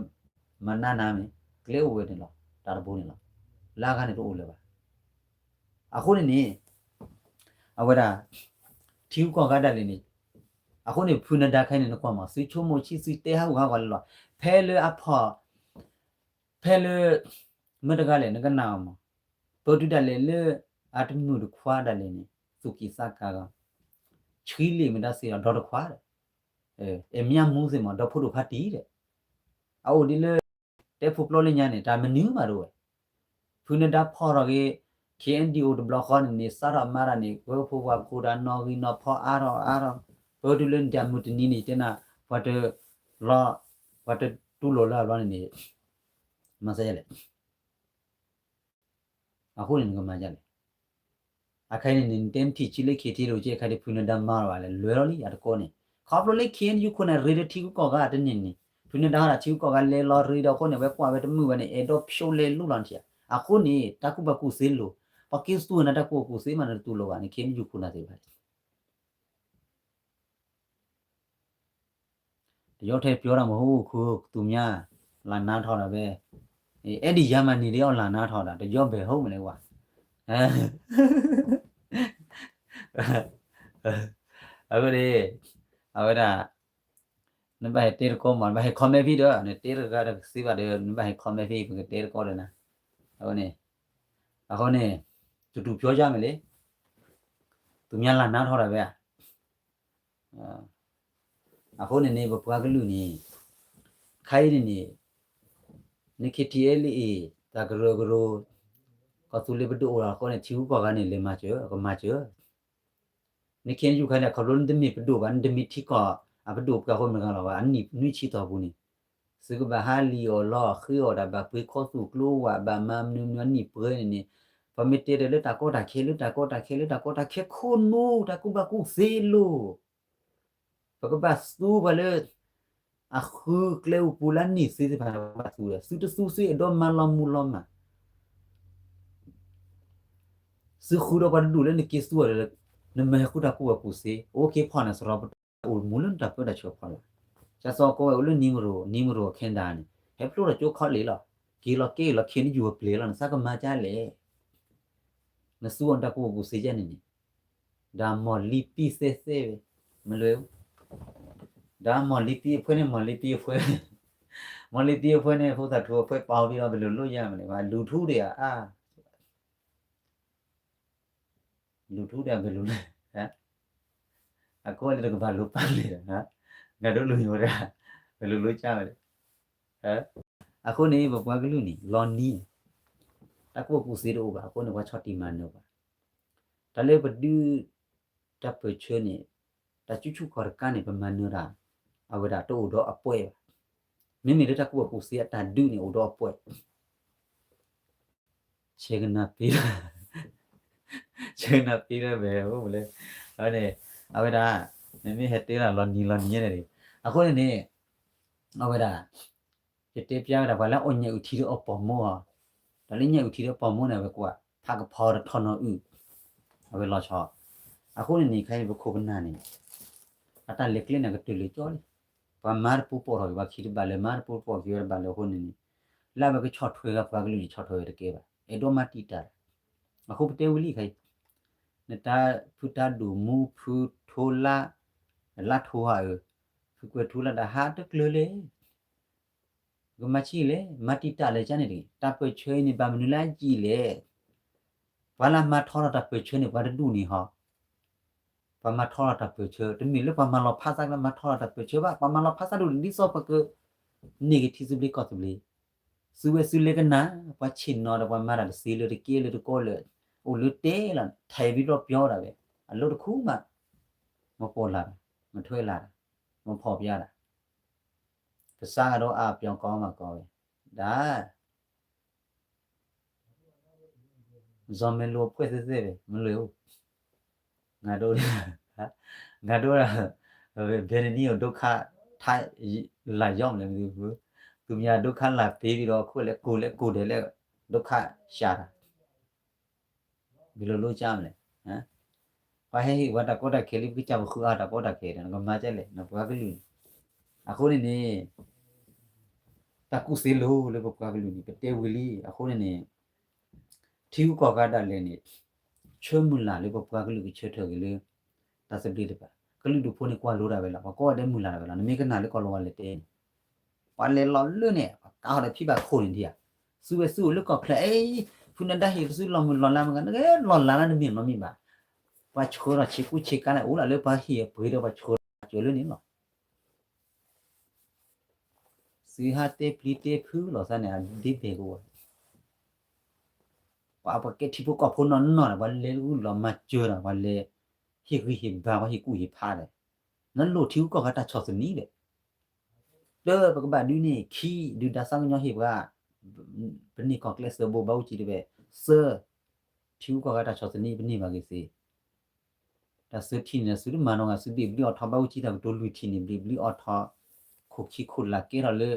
မၤနးနၤမ့ၢ် ကျဲအိၣ်ဝဲန့ၣ်လီၤ, တၢ်တဘိန့ၣ်လီၤ. လၢအဂၤန့ၣ်တအိၣ်လၢၤဘၣ်. အဃိန့ၣ်န့ၣ် အဝဲဒၣ် ထံဂုၤကီၢ်ဂၤဒၣ်လဲာ်န့ၣ် အဃိန့ၣ် ဖုနဒါခဲအံၤန့ၣ် နကွၢ်မး သုဆိကမိၣ်ဆံး သုတဲဟးဂူာ်ဟးဂီၤလၢလီၤ. ဖဲလၢအဖီၣ် ဖဲလၢ မ့ၢ်တဂၤလဲၣ် နကနၣ်အီၤမး, ပၢတုၤဒၣ်လဲာ်လၢ အတမုာ်တခွါဒၣ်လဲာ်န့ၣ် သူၣ်ကံၢ်သးကါဂီၤ, ဆှံလ့ၣ်မ့ၢ်ဒၣ်စ့ၢ်ဒီးဒီတခွါဒီး အဲၣ်မၠၣ်မူသ့ၣ်မး ဒီဖိဒိၣ်ဖးတံၢ်ဒီး အအိၣ်ဒ်လၢ တဲဖိပျီလၢညါန့ၣ် တၢ်မနုၤမးတအိၣ်ဝဲ. ဖုနဒါဖီၣ်ထီၣ်က့ၤ ခ့ၣ်အဲၣ်ယူၣ်အိၣ်တဘျီဃီန့ၣ်န့ၣ် စးထီၣ်မၤတၢ်န့ၣ် ပၢဖိဝၤဖိတၢ်နီၣ်ဂံၢ်နီၣ်ဖီအါထီၣ်အါထီၣ်, ပၢတုၤလၢတၢ်မုၢ်တနံၤန့ၣ် တဲနၤ ပှၤတ လီၤ ပှၤတတူၢ်လိာ်လၢအဘျီန့ၣ်န့ၣ် မၤစၢၤယလဲၣ် အဃိန့ၣ်နကမၤဒ်လဲၣ်. အခါအံၤန့ၣ်န့ၣ် နတဲနထံၣ်ဆံးလၢ ခ့ၣ်ထံး တအိၣ်ကဲ အခါဒ်ဖုနဒါမၤလီၤဘၣ်လဲၣ် လဲၤလီၤလံအတကိးန့ၣ် ခီဖျိလၢ ခ့ၣ်အဲၣ်ယူၣ် ခိၣ်နၢ်ရ့ဒီးထံဂုၤကီၢ်ဂၤတန့ၢ်န့ၣ် ဖုနဒါဟီဒၣ်ထံဂုၤကီၢ်ဂၤလဲၤလီၤရ့ဒီးအဃိန့ၣ် အဝဲကွၢ်ဝဲတမုာ်ဘၣ်န့ၣ် အဲၣ်ဒိးဖျိလဲၤလူလီၤနထံၣ်ဧါ. အဃိန့ၣ် တၢ်ကူၣ်ဘၣ်ကူၣ်သ့လိၤ, ပှၤက့ၤသူၣ်နၤတၢ်ကူၣ်ဘၣ်ကူၣ်သ့မး နတတူၢ်လိာ်ဘၣ်န့ၣ် ခ့ၣ်အဲၣ်ယူၣ် ခိၣ်နၢ်သ့ၣ်တဖၣ် တယီထဲပျီတၢ်မဟိၣ်ခိၣ် သူမါ လၢနါထီၣ်ဒၣ်ဝဲ, အဲၣ်ဒိးယၤမးန့ၣ်ဒ်အီၤလၢနါထီၣ်ဒၣ် တယီဘဲၣ်ဟိမးလဲၣ်ဝဲ, အဃိန့ၣ် အဝဲဒၣ် နဘၣ်ဟဲတဲတကိးမး နဘၣ်ဟဲ comment ဖဲဒီး နတဲတဂၤဒီးကသ့ဘၣ်ဒီး နဘၣ်ဟဲ comment ဖဲ ပကတဲတကိးဒီးနၤ, အဃိန့ၣ် အဃိန့ၣ် တတူၢ်ပျီယါမးလဲၣ်, သူမါလၢနါထီၣ်ဒၣ်ဝဲဧါ အဃိန့ၣ်န့ၣ် ပပှၤကလုာ်န့ၣ် ခါအံၤန့ၣ်န့ၣ် နခ့ထံအဲလံအ့ၣ် တၢ်ကရၢကရိ ကီၢ်သူလ့ၤပဒိၣ်အိၣ်လီၤအဃိန့ၣ် ထံဂုၤကီၢ်ဂၤန့ၣ် လဲၤမၤစၢၤ ကမၤစၢၤ, နခ့ယူၣ်ခါန့ၣ် ခီဖျိနတမ့ၢ်ပဒိၣ်ဘၣ် နတမ့ၢ်ထံကီၢ်အပဒိၣ်ပှၤဃိမတဂၤလီၤဘၣ် အနံၣ်နွံဆံတီၢ်ပူၤန့ၣ် သုကဘၣ်ဟးလံၣ်အီၣ်လီအီၣ်ဃ့အီၣ်တၢ်ဘၣ်ပှ့ၤခီသူၣ်ကျိဝဲ ဘၣ်မၤမနုၤမနုၤအနံၣ်ပှဲၤန့ၣ်န့ၣ်, ပမ့ၢ်တဲဒီးလၢတၢ်ကီတၢ်ခဲ လၢတၢ်ကီတၢ်ခဲ လၢတၢ်ကီတၢ်ခဲခိၣ်နူာ် တၢ်ကူၣ်ဘၣ်ကူၣ်သ့လိၤ ပကဘၣ်သူပှၤလၢ အဃုကျဲအိၣ်ပူၤလၢနံၣ်သ့သ့ၣ်တဖၣ် ပကဘၣ်သူဒီး သုတသူသုအဲၣ်ဒိးမၤလီၤမူလီၤမၢ် သုဃုဒီးပှၤတဒူၣ်လၢနက့ၤသူအီၤဒီး နမၤဟဲဃုတၢ်ကူၣ်ဘၣ်ကူၣ်သ့ အိၣ်က့ၤဖီၣ်န့ၣ် စရီပတၢ်အိၣ်မူလၢနတၢ်ပၢတၢ်ဆှၢဖီလာ်, ကစီၤကီဝဲအိၣ်လၢနံမရိၤ နံမရိၤ Canada န့ၣ် ဟဲဖျိထီၣ်ကၠိခီလ့ၣ်လီၤ, က့ၤလီၤက့ၤလီၤ ခ့ၣ်အဲၣ်ယူၣ်ပျဲၤလီၤ နသးကမၤဒ်လဲၣ် နသူအီၤတၢ်ကူၣ်ဘၣ်ကူၣ်သ့ယဲန့ၣ်န့ၣ်, ဒီးမီၢ်လံပံသဲသဲဝဲ, မ့ၢ်လၢ ဒီးမီၢ်လံပံအဖှဲန့ၣ် မီၢ်လံပံအဖှဲ, မီၢ်လံပံအဖှဲန့ၣ် ဖိသၣ်ထူအဖှဲပာ်အီၤဒ်ဒီး ပလိၤလိယါမးန့ၣ် လူၤထူဒီးအါ, လူၤထူဒီးပလိၤလိ, အကိးလၢတကဘၣ်လိၤပာ်လံဒီး, ဂၤဒိးလူၤညိးဒၣ်, ပလိၤလိကါဝဲ, အဃိန့ၣ် ပပှၤကလုာ်န့ၣ် လီၤနံၤ, တၢ်ကူၣ်ဘၣ်ကူၣ်သ့တအိၣ်ဘၣ် အဃိန့ၣ် ပှၤဆီၣ်တံၢ်မၤနၢၤဘၣ် တၢ်လၢပဒုး တၢ်ပၢၢ်ဆၢန့ၣ် တၢ်စုဆူၣ်ခီၣ်တကါန့ၣ် ပမၤနၢၤတၢ် အဝဲဒၣ်တအိၣ်ဒီးအပှဲၤဘၣ်. မ့မ့ၢ်လၢတၢ်ကူၣ်ဘၣ်ကူၣ်သ့အတၢ်ဒုးန့ၣ် အိၣ်ဒီးအပှဲၤ ဆဲးကနၣ်ပ့ၤလၢ ဆဲးကနၣ်ပ့ၤလၢမဲာ်အိၣ်လၢ အဝဲန့ၣ် အဝဲဒၣ် မ့မ့ၢ်ဟဲတဲလၢလီၤနံၤလီၤနံၤန့ၣ် အဃိန့ၣ်န့ၣ် အဝဲဒၣ် ယတဲပျါဝဲဒၣ်ပှၤလၢအီၣ်ညၣ်အုၣ်ထံဒီးအီၣ်ပိာ်မုၣ်အီၤ, တၢ်လၢညၣ်အုၣ်ထံဒီးပိာ်မုၣ်န့ၣ် အဝဲကွၢ် ဖးကဖီတထီၣ်နီၤအုၣ်, အဝဲလီၤဆီ, အဃိန့ၣ်န့ၣ် ခဲအံၤပခိၣ်ပနၢ်န့ၣ် အတၢ်လဲၤကျဲန့ၣ် ကတၢၢ်လၢာ်ကၠီလံ, ပှၤမၤတပူၤပိာ်ထီၣ်က့ၤ ပှၤခံတဘၣ်လၢၤ မၤတပူၤပိာ်က့ၤဝဲတဘၣ်လၢၤအဃိန့ၣ်န့ၣ်, လၢအဝဲကဆီၣ်ထွဲဂၤပှၤကလုာ်န့ၣ် ဆီၣ်ထွဲဝဲတကဲဘၣ် အဲၣ်ဒိးမၤတံာ်တာ်, အဃိပတဲဝဲလံခဲအံၤ, နတၢ်ဖုတၢ်ဒိၣ်မူ ဖုထိလါ, လါထိဟါအၢ, ဖုကွဲၤထူလါတၢ်ဟးတကျၢၤလဲၣ် ကမၤဆံးလဲၣ် မၤတံာ်တာ်လဲၣ်ကန့ၣ်တဂ့ၤ, တၢ်ပၢၢ်ဆၢအံၤန့ၣ် ဘၣ်မနုၤလၢအယံာ်လဲၣ်, ပှၤလၢမၤထီထီၣ်တၢ်ပၢၢ်ဆၢန့ၣ် ပှၤတဒူၣ်န့ၣ်ဟီ, ပှၤမၤထီထီၣ်တၢ်ပၢၢ်ဆၢ တမ့ၢ်လၢပှၤမၤလီၤဖးစးလၢမၤထီထီၣ်တၢ်ပၢၢ်ဆၢဘၣ်, ပှၤမၤလီၤဖးစးဒိၣ်န့ၣ် ဒ်သိးပကန့ၢ်က့ၤထံသဘျ့ကီၢ်သဘျ့, သုဝဲသုလဲၤကနၣ် ပှၤဆ့ၣ်နီၤဒီးပှၤမၤတၢ်တသ့လၢတကဲလၢတကီလၢာ်, အိၣ်လၢတဲလီၤ ထဲးဘံဘျီပျီဒၣ်ဝဲ, အလိတခူမး, မပိာ်လၢ်တၢ်, မထွဲလၢ်တၢ်, မဖီၣ်ပျါတၢ် ကစၢ်ဂၤဒိအါပျီကီမးကီဝဲ, ဒၣ် စီၤမဲလိာ်အဖှဲသ့ၣ်သ့ၣ် မ့ၢ်လၢ ငါတို့ ငါတို့ ဘယ်နှစ်နည်း ဒုက္ခထပ်လာရောက်လဲၣ် မသိဘူး, သူများဒုက္ခလာပေးပြီးတော့ ကိုယ့်လည်းကိုယ်လည်းကိုယ်တည်းလည်း ဒုက္ခရှာတာ ဘယ်လိုလုပ်ကြမလဲ ပှၤဟဲဟ့ၣ်ဝဲတၢ်ကီတၢ်ခဲလံ ပကစၢ်ပဃုအါတၢ်ကီတၢ်ခဲဒီး နကမၤကလဲၣ် နပှၤကလုာ်န့ၣ် အဃိန့ၣ်န့ၣ် တၢ်ကူၣ်သ့လိၤလၢပပှၤကလုာ်န့ၣ် ပတဲဝံၤလံ အဃိန့ၣ်န့ၣ် ထံဂုၤကီၢ်ဂၤဒၣ်လဲာ်န့ၣ် ဆၢမုၢ်လၢ်လၢပပှၤကလုာ်ကဆၢထၢၣ်က့ၤလၢ တၢ်သဘျ့တဖၣ် ကလုာ်ဒူၣ်ဖိန့ၣ်ကွၢ်လိတၢ်ဝဲလီၤ ပှၤကိးဂၤဒဲးမုၢ်လၢ်တၢ်ဝဲလီၤ နမ့ၢ်ကနၣ်လၢကီၢ်လီၤဝါလဲၤတဲန့ၣ် ပှၤလဲၤလီၤလၢန့ၣ် ပှၤကးဟီၣ်ဒီးဖံဘၣ်ခိၣ်န့ၣ်ဒံးဧါ သုဝဲသုအိၣ်လၢကီၢ်ချၢ အ့ ဖုနဒါဟ့ၣ်ပသုလီၤမုၢ်လီၤလါမ့ၢ်ဂ့ၤ နကလီၤလါလၢနမ့ၢ်နီတမံၤဘၣ် ပှၤဆှၢထီၣ်ဆ့ကူဆ့ကၤန့ၣ် အိၣ်လၢပှၤဟ့ၣ်အပှ့ၤဒီးပှၤဆှၢစၢၤလၢန့ၣ်လီၤ သုဟးတဲပျံၤတဲဖုးလိာ်သးန့ၣ် အဒ့ဘဲၣ်ကဝဲ ပှၤပကဲထံဖိကီၢ်ဖိနီၢ်နီၢ်ဒီး ပှၤလဲၤဂုာ်လီၤမၤစၢၤဒီး ပှၤလဲၤဟ့ၣ်ဂံၢ်ဟ့ၣ်ဘါ ပှၤဟ့ၣ်ကူၣ်ဟ့ၣ်ဖးဒီး နလိၣ်ထံဂုၤကီၢ်ဂၤတၢ်ဆီၣ်သနံးဒီး တၢ်ပကဘၣ်ဒုးန့ၢ်ခံ ဒုၣ်ဒါသးကညီၤဟ့ၣ်ပှၤ ပန့ၢ်ကီၢ်ကျဲးစၢးဘိးဘၣ်အူကၠံတဘဲၣ် သၢ ထံဂုၤကီၢ်ဂၤတၢ်ဆီၣ်သနံး ပန့ၢ်ဘၣ်က့ၤသ့ တၢ်သုထံၣ်န့ၣ် သုတမၤနီၢ်ဂၤ သုဘျံးဘျံးအီၣ်ထီၣ်ဘၣ်အူကၠံတၢ်ကတိၤလွံၢ်ထံၣ်န့ၣ် ဘျံးဘျံးအီၣ်ထီၣ် ခိၣ်ခံခိၣ်လၢ်ကဲထီၣ်လၢ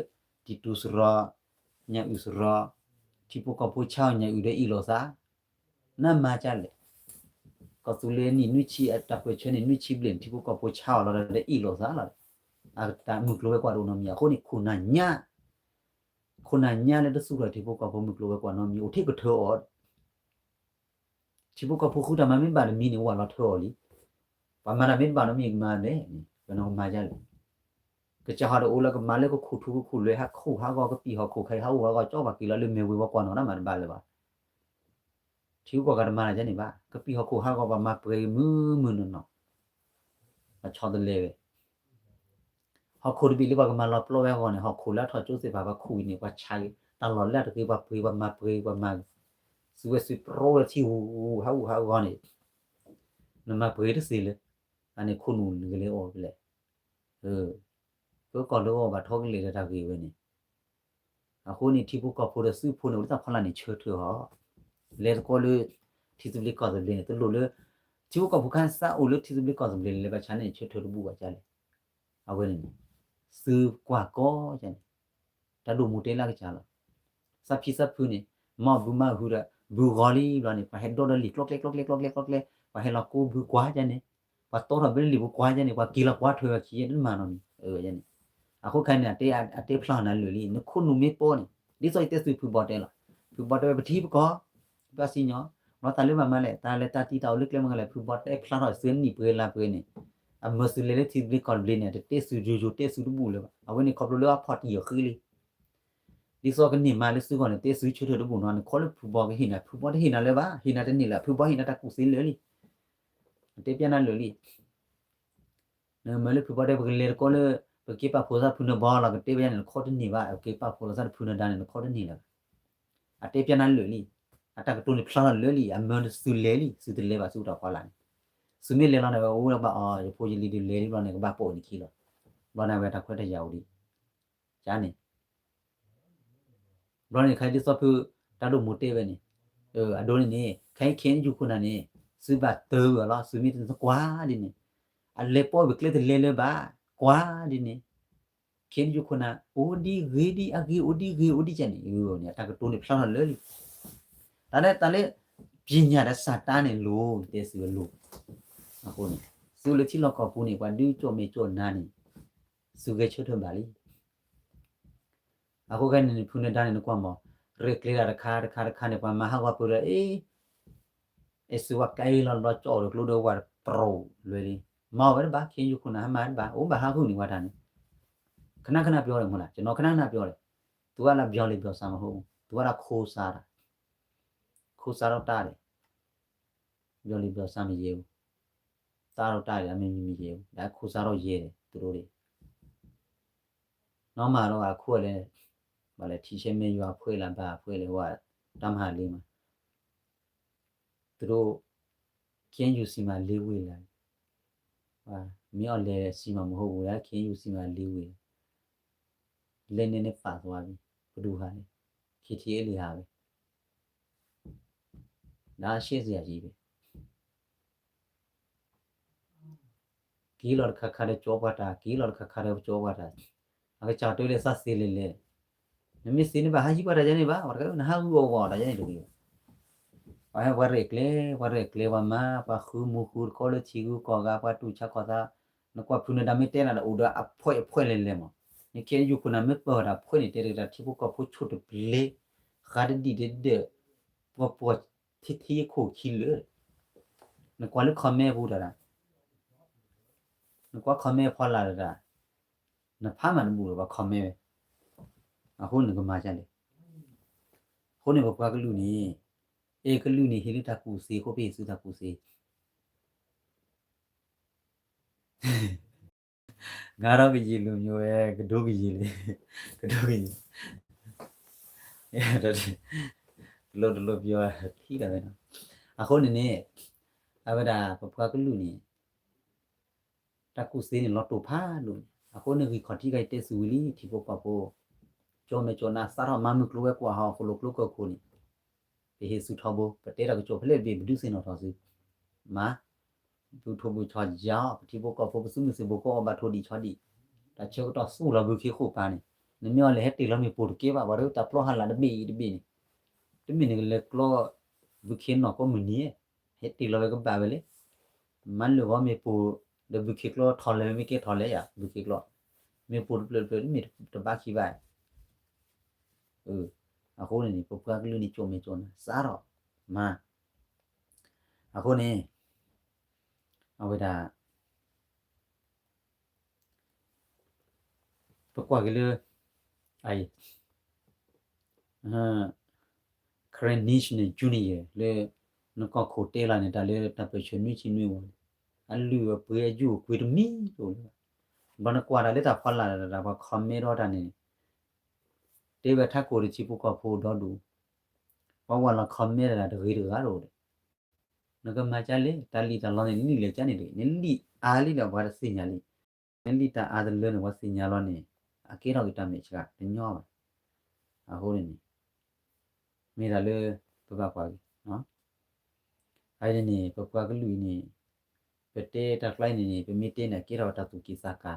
တံတူစရီ ညၣ်အုၣ်စရီ ထံဖိကီၢ်ဖိဆါအီၤညၣ်အုၣ်ဒီးအ့ၣ်လိာ်သး နမၤကလဲၣ် ကီၢ်သူလ့ၤနံၣ်နွံဆံအတၢ်ပၢၢ်ဆၢန့ၣ် နွံဆံဘျဲၣ်န့ၣ် ထံဖိကီၢ်ဖိဆါအီၤလီၤဒီးအ့ၣ်လိာ်သးလီၤ အတၢ်မုၢ်ကျိၤဝဲၤကွာ်တအိၣ်နီတမံၤ အဃိန့ၣ် ခိၣ်နၢ်ညါ ခိၣ်နၢ်ညါလၢတသူၣ်ထီၣ်ထံဖိကီၢ်ဖိမုၢ်ကျိၤဝဲၤကွာ်နီတမံၤ အိၣ်ထဲကထၢအီၤ ထံဖိကီၢ်ဖိဃုတၢ်မၤမ့ၢ်ဘၣ်တမံၤန့ၣ် ဝဲလီၤထၢအီၤလံ ပှၤမၤတၢ်မ့ၢ်တဘၣ်နီတမံၤကမၤလဲၣ်န့ၣ် ပနကမၤကလဲၣ် ကစၢ်ဟီၣ်တအိၣ်လၢကမၤလၢကခိၣ်ထူကခိၣ်လွဲဟးခိၣ်ဟးဂီၤ ကပံာ်ဟီၣ်ခိၣ်ခဲအံၤဟးအိၣ်ဟးဂီၤ ကၠီပှၤက့ၤလီၤလၢမဲာ်ဝ့ၤဝဲကွၢ်နီၣ်တၢ်မၤတဘၣ်လၢၤဘၣ် ထံဂုၤကီၢ်ဂၤတမၤတၢ်ဒ်န့ၣ်ဘၣ် ကပံာ်ဟီၣ်ခိၣ်ဟးဂီၤ ပှၤမၤပှဲၤမုာ်မုာ်နီၢ်နီၢ် ပှၤဆီတလဲဝဲ ဟီၣ်ခိၣ်တဘ့ၣ်လၢပှၤကမၤလီၤပျီဝဲအဂီၢ်န့ၣ် ဟီၣ်ခိၣ်လၢအထီၣ်ကၠိသ့ၣ်တဖၣ် ပှၤခိၣ်အံၤန့ၣ် ပှၤဆါက့ၤ တၢ်လီၢ်လၢအတဂ့ၤ ပှၤပှ့ၤ ပှၤမၤပှဲၤ ပှၤမၤ သုဝဲသုပျီဝဲလၢထံဂုၤဟးဂူာ်ဟးဂီၤန့ၣ် နမၤပှဲၤတသ့လၢၤ အန့ၣ်ခိၣ်နူာ်နကလဲၤအီၣ်ဖဲလဲၣ် ပကီၢ်လၢအီၣ်ဘၣ်ထီကလဲာ်ဒီးတၢ်ဂ့ၢ်ဝဲန့ၣ် အဃိန့ၣ် ထံဖိကီၢ်ဖိဒီးသုးဖိန့ၣ် အိၣ်လၢတၢ်ဖီလာ်န့ၣ် ဆၢထၢၣ်အီၤ လဲၤသကိးလၢ ထံသဘျ့ကီၢ်သဘျ့န့ၣ် တလိၣ်လၢ ထံဖိကီၢ်ဖိခါသးအိၣ်လၢထံသဘျ့ကီၢ်သဘျ့န့ၣ် လဲၤဘၣ်ဆါန့ၣ် ဆၢထၢၣ်တဘူၣ်ဘၣ်ကလဲၣ် အဝဲန့ၣ်န့ၣ် သုကွၢ်ကီကန့ၣ် တၢ်ဒိၣ်မူတဲလၢကစၢ်လီၤ သးဖံသးဖုန့ၣ် မၤဘုမၤဟုဒီး ဘုဂီၤလံဘျီန့ၣ် ပှၤဟဲဒီဒီလံာ် ကျီကျဲ ကျီကျဲ ကျီကျဲ ကျီကျဲ ပှၤဟဲလီၤကိးဘုကွၢ်ကန့ၣ် ပှၤတီထီၣ်ဘဲလံာ်ပူၤကွၢ်ကန့ၣ် ပှၤက့ၤလီၤကွၢ်ထွဲဝဲခံယဲၢ်တမၤနီတမံၤ န့ၣ် အဃိခဲန့ၣ် အတဲဖျါထီၣ်နၤလၢာ်လံ နခိၣ်နူာ်မ့ၢ်ပီန့ၣ် ဒ်သိးယတဲသုဖုဘီတဲလီၤ ဖုဘီတဲဝဲပထံပကီၢ် ပစံၣ်ညီၣ် ဘျီတၢ်လၢဘၣ်မၤလဲၣ် တၢ်လဲၤတၢ်တံၢ်တၢ်အိၣ်လၢကျဲမုၢ်ကလဲၣ် ဖုဘီတဲဖျါထီၣ်သုနံၣ်ပှဲၤလါပှဲၤန့ၣ် အမၢသုလဲၤလၢထံသဘျ့ကီၢ်သဘျ့န့ၣ် တတဲသုယိယိတဲသုတဘူၣ်လၢၤဘၣ် အဝဲန့ၣ်ခီဖျိလၢအဖီၣ်တံၢ်အဃံလံ ဒ်သိးကန့ၢ်မၤလၢသုဂီၢ်န့ၣ် တဲသုဆၢထၢၣ်တဘူၣ်နီၤ နခီလၢဖုဘီကဟ့ၣ်နၤ ဖုဘီတဟ့ၣ်နၤလၢၤဘၣ် ဟ့ၣ်နၤတန့ၢ်လၢၤ ဖုဘီဟ့ၣ်နၤတၢ်ကူၣ်သ့လၢာ်လံ အတဲဖျါနၤလၢာ်လံ နမၢလၢဖုဘီတဲ ပကလဲၤတကီလၢ ပက့ၤပာ်ဖှိၣ်သးဖုနဘီလီၤ ကတဲဝဲန့ၣ် နခီတန့ၢ်ဘၣ် ပက့ၤပာ်ဖှိၣ်လီၤသးတဖုနဒါန့ၣ် နခီတန့ၢ်လၢၤဘၣ် အတဲဖျါနၤလၢာ်လံ အတၢ်ကတိၤန့ၣ်ဖျါထီၣ်လၢာ်လံ အမၢသုလဲၤလံ သုတလဲၤဘၣ်သုတၢ်ဖီလာ်န့ၣ် သုမ့ၢ်လဲၤလီၤန့ၣ် ဝဲအိၣ်လၢဘၣ်အီၤ ယဖိယလံၤဒုးလဲၤလံဘျီန့ၣ် ကဘၣ်ပိာ်အံၤနခံလီၤ ဘျီန့ၣ်ဝဲတၢ်ခွဲးတၢ်ယာ်အိၣ်ဒံး ကန့ၣ် ဘျီန့ၣ် ခဲအံၤဒ်သိးဖု တၢ်ဒိၣ်မူတဲဝဲန့ၣ် အဒိန့ၣ်န့ၣ် ခဲအံၤ ခ့ၣ်အဲၣ်ယူၣ်ခိၣ်နၢ်န့ၣ် သုဘၣ်တၢၢ်ဝဲလီၤ သုမ့ၢ်တကွၢ်ဒ်န့ၣ် အလဲၤပိာ်ဝဲကျဲတလဲၤလၢၤဘၣ် ကွၢ်ဒ်န့ၣ် ခ့ၣ်အဲၣ်ယူၣ်ခိၣ်နၢ် အိၣ်ဒ်ဂ့ၤဒ်အဂ့ၤ အိၣ်ဒ်ဂ့ၤ အိၣ်ဒ်ကန့ၣ် န့ၣ် အတၢ်ကတိၤန့ၣ်ဖျါထီၣ်လၢာ်လံ တၢ်လၢ တၢ်လၢ ပညာဒီးစာတန်းန့ၣ်လိၤ တဲသုဝဲလိၤ အဃိန့ၣ် သုလၢထံလီၢ်ကီၢ်ပူၤန့ၣ် ပှၤဒုးကၠိၣ်မဲာ်ကၠိၣ်နါန့ၣ် သုဂဲၤဆၢထၢၣ်ဘၣ်လံ အဃိခဲန့ၣ် ဖုနဒါန့ၣ် နကွၢ်မး ရဲၣ်ကျဲၤတၢ်တခါတခါတခါန့ၣ် ပှၤမၤဟးဂီၤပၢၤဒီး အ့ အဲၣ်သုဝဲကဲလီၤဘျီ ကၠီၣ်အိၣ်ဒီးကျိဒီးဝဲတပရိၣ်လွဲလံ မၤဝဲတဘၣ် ခ့ၣ်အဲၣ်ယူၣ်ခိၣ်နၢ် ဟးမၤတဘၣ် အိၣ်ဘၣ်ဟးဂူာ်န့ၣ်ဝဲတၢ်န့ၣ် ခနၣ်ခနၣ်ပျီဒီးမ့ၢ်လၢ ကျွန်တော် ခနၣ်ခနၣ်ပျီဒီး သူကလၢပျီလံပျီစါမဟုတ်ဘူး သူကလၢခိစါတာ ခိစါတော့တာတယ် ပျီလံပျီစါမရဲဘူး စါတော့တာတယ် အမင်းမရဲဘူး ဒါခိစါတော့ရဲတယ် သူတို့တွေ နောက်မှတော့ အခုကလည်း ဘာလဲ ထီးဆဲမဲရွာအဖွဲ့လား ဘာအဖွဲ့လဲ ဟိုက တပ်မဟာလေးမှာ သူတို့ KNU ဆီမှာ လေးဝေးလာတယ် မင်းအောင်လှိုင်ဆီမှာ မဟုတ်ဘူးလား KNU ဆီမှာ လေးဝေး လက်နက်နဲ့ပါသွားပြီ ဘယ်သူဟာလဲ KTLA ဟာပဲ ဒါရှင်းစရာကြီးပဲ က့ၤလီၤတခါခါဒီးကၠီပှၤတၢ် က့ၤလီၤတခါခါဒီးကၠီပှၤတၢ် အကစၢ်တဲလၢသးသ့လဲၣ်လဲၣ် နမ့ၢ်သ့န့ၣ်ဘၣ်ဟးဟံးပှၤတၢ်ယါန့ၣ်ဘၣ်, ပှၤတကနၣ်ဟးဂုာ်အီၤဝဲတၢ်ယါန့ၣ်တဂ့ၤဘၣ်. ပှၤဟဲပှၤရဲၣ်ကျဲၤ ပှၤရဲၣ်ကျဲၤပှၤမၤ ပှၤဃုမူဃုတကီလၢထံဂုၤကီၢ်ဂၤ ပှၤတူၢ်ဆါခီၣ်သး, နကွၢ်ဖုနဒါမ့ၢ်တဲနၤဒီးအိၣ်ဒီးအဖှဲၣ်အဖှဲၣ်လဲၤလဲၤမး, နခဲအံၤယိၤခိၣ်နၢ်မ့ၢ်ပၢၢ်ဝဲဒၣ်ဖှဲၣ်န့ၣ် တဲတက့ၤတၢ်ထံဖိကီၢ်ဖိဆိၣ်တပျ့ၤ, ဃါတဒံၣ်တဒၢး, ပှၤပှီၢ်ထံထံယခိၣ်ခံလၢာ်, နကွၢ်လၢ comment ပူၤတၢ်, နကွၢ် comment ဖီလာ်တၢ်, နဖးမးတဘူၣ်ဒီးပှၤ comment ဝဲ, အဃိနကမၤဒ်လဲၣ်. အဃိန့ၣ်ပပှၤကလုာ်န့ၣ်, အဲကလုာ်န့ၣ်ဟ့ၣ်လၢတၢ်ကူၣ်သ့အဃိ ပဟ့ၣ်ဆူတၢ်ကူၣ်သ့ ငါဒီးကယံာ်လူၤမ့ၢ်ဝဲ ကဒိကယံာ်လံ, ကဒိကယံာ်, တလိၣ်တလိၣ်ပယီၤထံၣ်တၢ်ဝဲနီၤ. အဃိန့ၣ်န့ၣ်, အဝဲဒၣ်ပပှၤကလုာ်န့ၣ် တၢ်ကူၣ်သ့န့ၣ်လီၤတိာ်ဖးဒိၣ်န့ၣ် အဃိန့ၣ်ဂံၢ်ခီၣ်ထံးကယတဲစူၤဝံၤလံ ထံဖိကီၢ်ဖိ, ကၠီမဲာ်ကၠီနါစးထီၣ်မၤမုၢ်ကျိၤဝဲၤကွာ်ဟီၣ် ဃိၣ်လိာ်ကျိကၢၢ်ခိၣ်န့ၣ်, ပဟ့ၣ်ဆူထီဘိ ပတဲတၢ်ကစီၣ်ဖဲလဲၣ်တဘ့ၣ် ပဒုးသ့ၣ်နီၣ်ထီၣ်ဆူ, မၤ, ဘုထိၣ်ဘုဆီယါအီၤ ပထံဖိကီၢ်ဖိ ပသုးမုၢ်သံၣ်ဘိကအိၣ်ဘၣ်ထိၣ်ဒံးဆီဒံး, တၢ်ဆၢကတီၢ်သူၣ်လီၤဘုခ့ဃိာ်ပၤန့ၣ်, နမ့ၢ်အီၤလဲၤဟဲတ့ၢ်လီၤမ့ၣ်ပိၢ်တကဲဘၣ် ပှၤတၢ်ပျီဟါလာ်တဘ့ၣ်အံၤတဘ့ၣ်န့ၣ်, တမ့ၢ်နကလဲၤကျီ ဘုခ့နီၢ်ကိးမုၢ်နံၤ, ဟဲတ့ၢ်လီၤဝဲကဘၣ်ဝဲလဲၣ်, မၤလၢာ်ဂီၤမ့ၣ်ပိၢ်, ဒီးဘုခ့ကျီထီၣ်လဲၤဝဲမ့ၢ်ကဲထီၣ်လဲၤယါ ဘုခ့ကျီ, မ့ၣ်ပိၢ်တဖျၢၣ်တဖျၢၣ်တမ့ၢ်တဘၣ်ခံဘၣ် အဃိန့ၣ်န့ၣ် ပပှၤကလုာ်န့ၣ် ကၠီမဲာ်ကၠီနါ စးထီၣ်မၤ, အဃိန့ၣ် အဝဲဒၣ် ပကွၢ်က့ၤလၢ အံၤ Karen National Union လၢ နကီၢ်ခိၣ်တဲလီၤန့ၣ် တၢ်လၢတၢ်ပၢၢ်ဆၢနွံဆံနွံဝဲန့ၣ် အလုၢ်အပှ့ၤအယူၢ်အကွ့တမံၤတအိၣ်လၢၤဘၣ်. ဘၣ်နကွၢ်တၢ်လၢတၢ်ဖီလာ်တၢ် ပှၤ comment ဒီးတၢ်န့ၣ် တဲဝဲထးခိၣ်တထံဖိကီၢ်ဖိဒီဒူၣ်, ပှၤဝဲလီၤ comment တၢ်တဂ့ၤတဂၤတအိၣ်ဒီး နကမၤကၢ်လဲၣ်, တၢ်လံၣ်တၢ်လီန့ၣ် နလံၣ်လဲၤကၢ်န့ၣ်တဂ့ၤ, နလံၣ်အါလံဒီး ပှၤတသ့ၣ်ညါလံ, နလံၣ်တၢ်အါတလၢန့ၣ် ပှၤသ့ၣ်ညါလီၤန့ၣ် အကဲထီၣ်က့ၤတၢ်မဲာ်ဆှးတညီဘၣ်. အဃိန့ၣ်န့ၣ် မ့ၢ်တၢ်လၢ ပဘၣ်ကွၢ်က့ၤ အအံၤန့ၣ်န့ၣ် ပပှၤကလုာ်အံၤန့ၣ် ပတဲတၢ်ကျါအံၤန့ၣ်န့ၣ် ပမ့ၢ်တဲန့ၣ် အကဲထီၣ်တၢ်သူၣ်က့ၣ်သးကါ,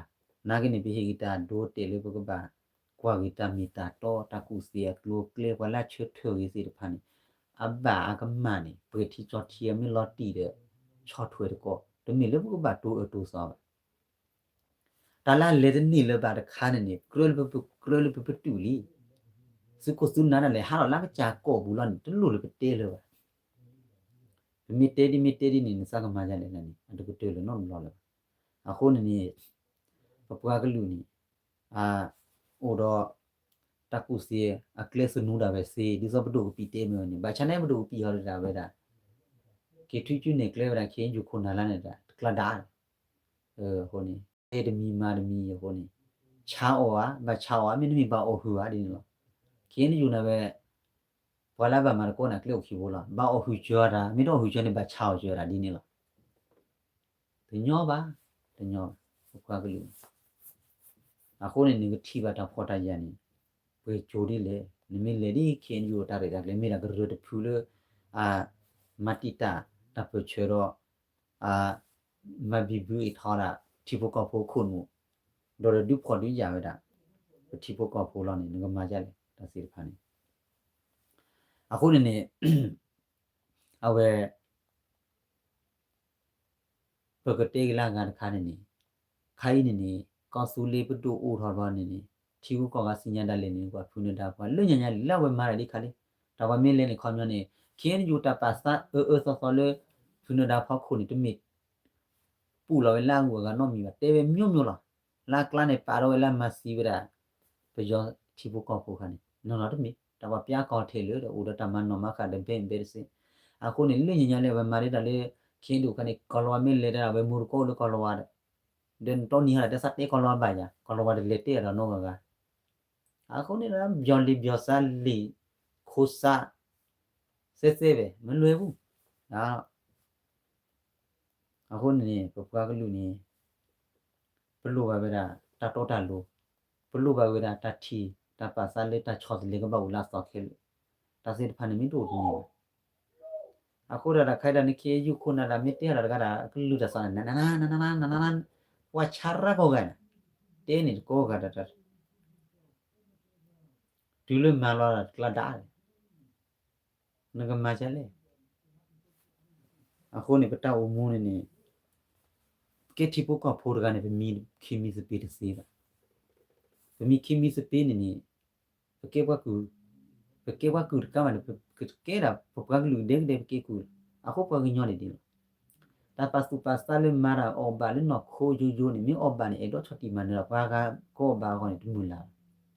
နာ်က့န့ၣ် ပဟ့ၣ်က့ၤတၢ်ဒိတဲာ်လၢပကဘၣ် ကွၢ်က့ၤတၢ်မ့ၢ်တၢ်တီ တၢ်ကူၣ်သ့အကျိၤအကျဲ ပှၤလၢအဆၢထၢၣ်ဂ့ၤသ့ၣ်တဖၣ်န့ၣ် အဘၣ်အကမၣ်န့ၣ် ပှဲၤထံကၠီထံအမ့ၢ်လီၤတံၢ်ဒီး ဆီၣ်ထွဲတကီၢ် တမ့ၢ်လၢပကဘၣ်တိၢ်အၢတိၢ်သီဘၣ်. တၢ်လၢအလဲၤတန့ၢ်လၢၤဘၣ်တခါန့ၣ်န့ၣ် ကြၢးလၢပပတုာ်လံ. သုးခိၣ်သုးနၢ်ဒၣ်လဲာ် ဟးထီၣ်လၢကစၢ်ကီၢ်ပူၤလီၤန့ၣ် တလိၣ်လၢပတဲလၢၤဘၣ်. ပမ့ၢ်တဲဒ်မ့ၢ်တဲဒ်န့ၣ် နသးကမၤယါလဲၣ်န့ၣ် အတကတၢၢ်လၢၤနီတဘျီလၢၤဘၣ်. အဃိန့ၣ်န့ၣ် ပပှၤကလုာ်န့ၣ် အိၣ်ဒီး တၢ်ကူၣ်သ့အကျဲသနူဒၣ်ဝဲသ့ ဒ်သိးပဒိၣ်ကပံာ်တဲမ့ၢ်ဝဲန့ၣ် ဘၣ်ဆၣ်န့ၣ်ပဒိၣ်ကပံာ်ဟီဒၣ်ဝဲဒၣ် က့ၤထုကၠူန့ၢ်ကျဲဝဲဒၣ် ခ့ၣ်အဲၣ်ယူၣ်ခိၣ်နၢ်လၢန့ၣ်ဒၣ် တကျါဒၣ် အဃိန့ၣ် တဲတမံၤမၤတမံၤအဃိန့ၣ် ဆါအီၣ်ဧါ ဘၣ်ဆါအီၣ်ဧါ မ့တမ့ၢ်ဘၣ်အီၣ်ဟုၣ်ဧါဒ်န့ၣ်လီၤ. ခ့ၣ်အဲၣ်ယူၣ်နၢ်ဝဲ ပှၤလၢအဘၣ်မၤသကိးန့ၣ် ကျဲအိၣ်ခံဘိလီၤ. ဘၣ်အီၣ်ဟုၣ်စၢၤတၢ် မ့ၢ်တအီၣ်ဟုၣ်စၢၤန့ၣ် ဘၣ်ဆါအီၣ်စၢၤတၢ်ဒ်န့ၣ်လီၤ. တညီဘၣ်, တညီဘၣ်, ပပှၤကလုာ်န့ၣ် အဃိန့ၣ် နကထံၣ်ဘၣ်တၢ်ဖှီၣ်တၢ်ယာ်န့ၣ် ပှဲၤကၠိဒ်လဲၣ်. နမ့ၢ်လဲၤဒ် ခ့ၣ်အဲၣ်ယူၣ်အတၢ်ရဲၣ်တၢ်ကျဲၤ မ့ၢ်ဒၣ်ကရၢတဖုလၢ အမၤတံာ်တာ်တၢ်ပၢၢ်ဆၢဒီး အမၤဘံဘူအံးထီၣ်ဒၣ် ထံဖိကီၢ်ဖိခိၣ်နူာ် ဒီးဒုးဖှီၣ်ဒုးယာ်ဝဲဒၣ် ပထံဖိကီၢ်ဖိလီၤန့ၣ် နကမၤဒ်လဲၣ် တၢ်သ့ၣ်တဖၣ်န့ၣ်. အဃိန့ၣ်န့ၣ် အဝဲ ပကတဲက့ၤလၢအဂၤတခါန့ၣ်န့ၣ် ခါအံၤန့ၣ်န့ၣ် ကီၢ်သူလ့ၤပဒိၣ်အိၣ်ထီၣ်ဘျီန့ၣ်န့ၣ် ထံဂုၤကီၢ်ဂၤသ့ၣ်ညါဒၣ်လဲာ်န့ၣ် ပှၤဖုနဒါပှၤလၢညါညါလံ လၢအဝဲမၤတၢ်ဒ်ခါလံ. တၢ်ပှၤမ့ၢ်လဲၤန့ၣ် ခီပညီန့ၣ် ခ့ၣ်အဲၣ်ယူၣ်တၢ်ပာ်သးအၢအၢသီသီလၢ ဖုနဒါဖီခိၣ်န့ၣ် တမ့ၢ် ပူၣ်လီၤဝဲလၢအဂုၤအဂၤနီတမံၤဘၣ် တဲဝဲမျိုးမျိုးလီၤ. လၢအကျါန့ၣ် ပာ်ထီၣ်ဝဲလၢအမၤသံဝဲဒၣ် ပယီၤထံဖိကီၢ်ဖိခါန့ၣ် နီၢ်နီၢ်တမ့ၢ် တၢ်ပှၤပျါကီၢ်ထဲလၢဒီး အိၣ်ဒီးတၢ်မၤနီၣ်မၤဃၣ်ဒီး ဘဲၣ်ဘဲၣ်တစ့ၢ် အဃိန့ၣ် လၢညါညါလၢအဝဲမၤဒ်တၢ်လၢ ခ့ၣ်အဲၣ်ယူၣ်ခါန့ၣ် ကီၢ်လီၤဝါမ့ၢ်လဲၤတၢ် အဝဲမူတကိးလၢကီၢ်လီၤဝါဒီး ဒီးနတီနံၤဟါဒီး တၢ်သးတဲကီၢ်လီၤဝါဘၣ်ယၤ ကီၢ်လီၤဝါတလဲၤတဲအဒီးနီတဂၤဂၤ အဃိန့ၣ်ဒီး ပယီၤလံာ်ပယီၤစၢ်လံာ် ခိစၢ် သ့သ့ဝဲ မလွဲဘူး အဃိန့ၣ်န့ၣ် ပပှၤကလုာ်န့ၣ် ပလိၣ်ဘၣ်ဝဲဒၣ် တၢ်တီတၢ်လိၤ, ပလိၣ်ဘၣ်ဝဲဒၣ်တၢ်ထံၣ် တၢ်ပာ်သးလၢတၢ်ဆီတလဲကဘၣ်အိၣ်လၢအသီခဲလၢာ်, တၢ်သ့ၣ်တဖၣ်န့ၣ်မ့ၢ်တအိၣ်တန့ၢ်ဘၣ်. အဃိဒၣ်တၢ်ခါဒၣ်န့ၣ် ခ့ၣ်အဲၣ်ယူၣ်ခိၣ်နၢ်ဒၣ်မ့ၢ်တဲအီၤတၢ်တဂၤဒၣ် ကလုၢ်တၢ်သးန့ၣ် နနနနနနန ပှၤဆါရၢကိးဂၤန့ၣ် တဲန့ၣ်တကိးဂၤဒၣ်တၢ် တုၤလၢမၤလီၤတကျါဒါလဲၣ်, နကမၤဒ်လဲၣ်. အဃိန့ၣ် ပတၢ်အိၣ်မူန့ၣ်န့ၣ် ပကဲထံဖိကီၢ်ဖိတဂၤန့ၣ် ပမံခံမံသပ့ၤတသ့ဘၣ်. ပမံခံမံသပ့ၤန့ၣ်န့ၣ် ပကဲပှၤကုၢ်, ပကဲပှၤကုၢ်တကးဘၣ်န့ၣ် ပကဲဒၣ်ပပှၤကလုာ်ဒဲကဒဲ ပကဲကုၢ်လီၤ. အဃိပှၤကညီန့ၣ်ဒ်လဲၣ်, တၢ်ပာ်သူၣ်ပာ်သးလၢမၤတၢ်အီၣ်ဘၣ်လၢနီၢ်ခိယိယိန့ၣ် မ့ၢ်အီၣ်ဘၣ်န့ၣ် အဲၣ်ဒိးဆီၣ်တံၢ်မၤနၢၤဒီး ပှၤဂၤကအီၣ်ဘၣ်အဂီၢ်န့ၣ်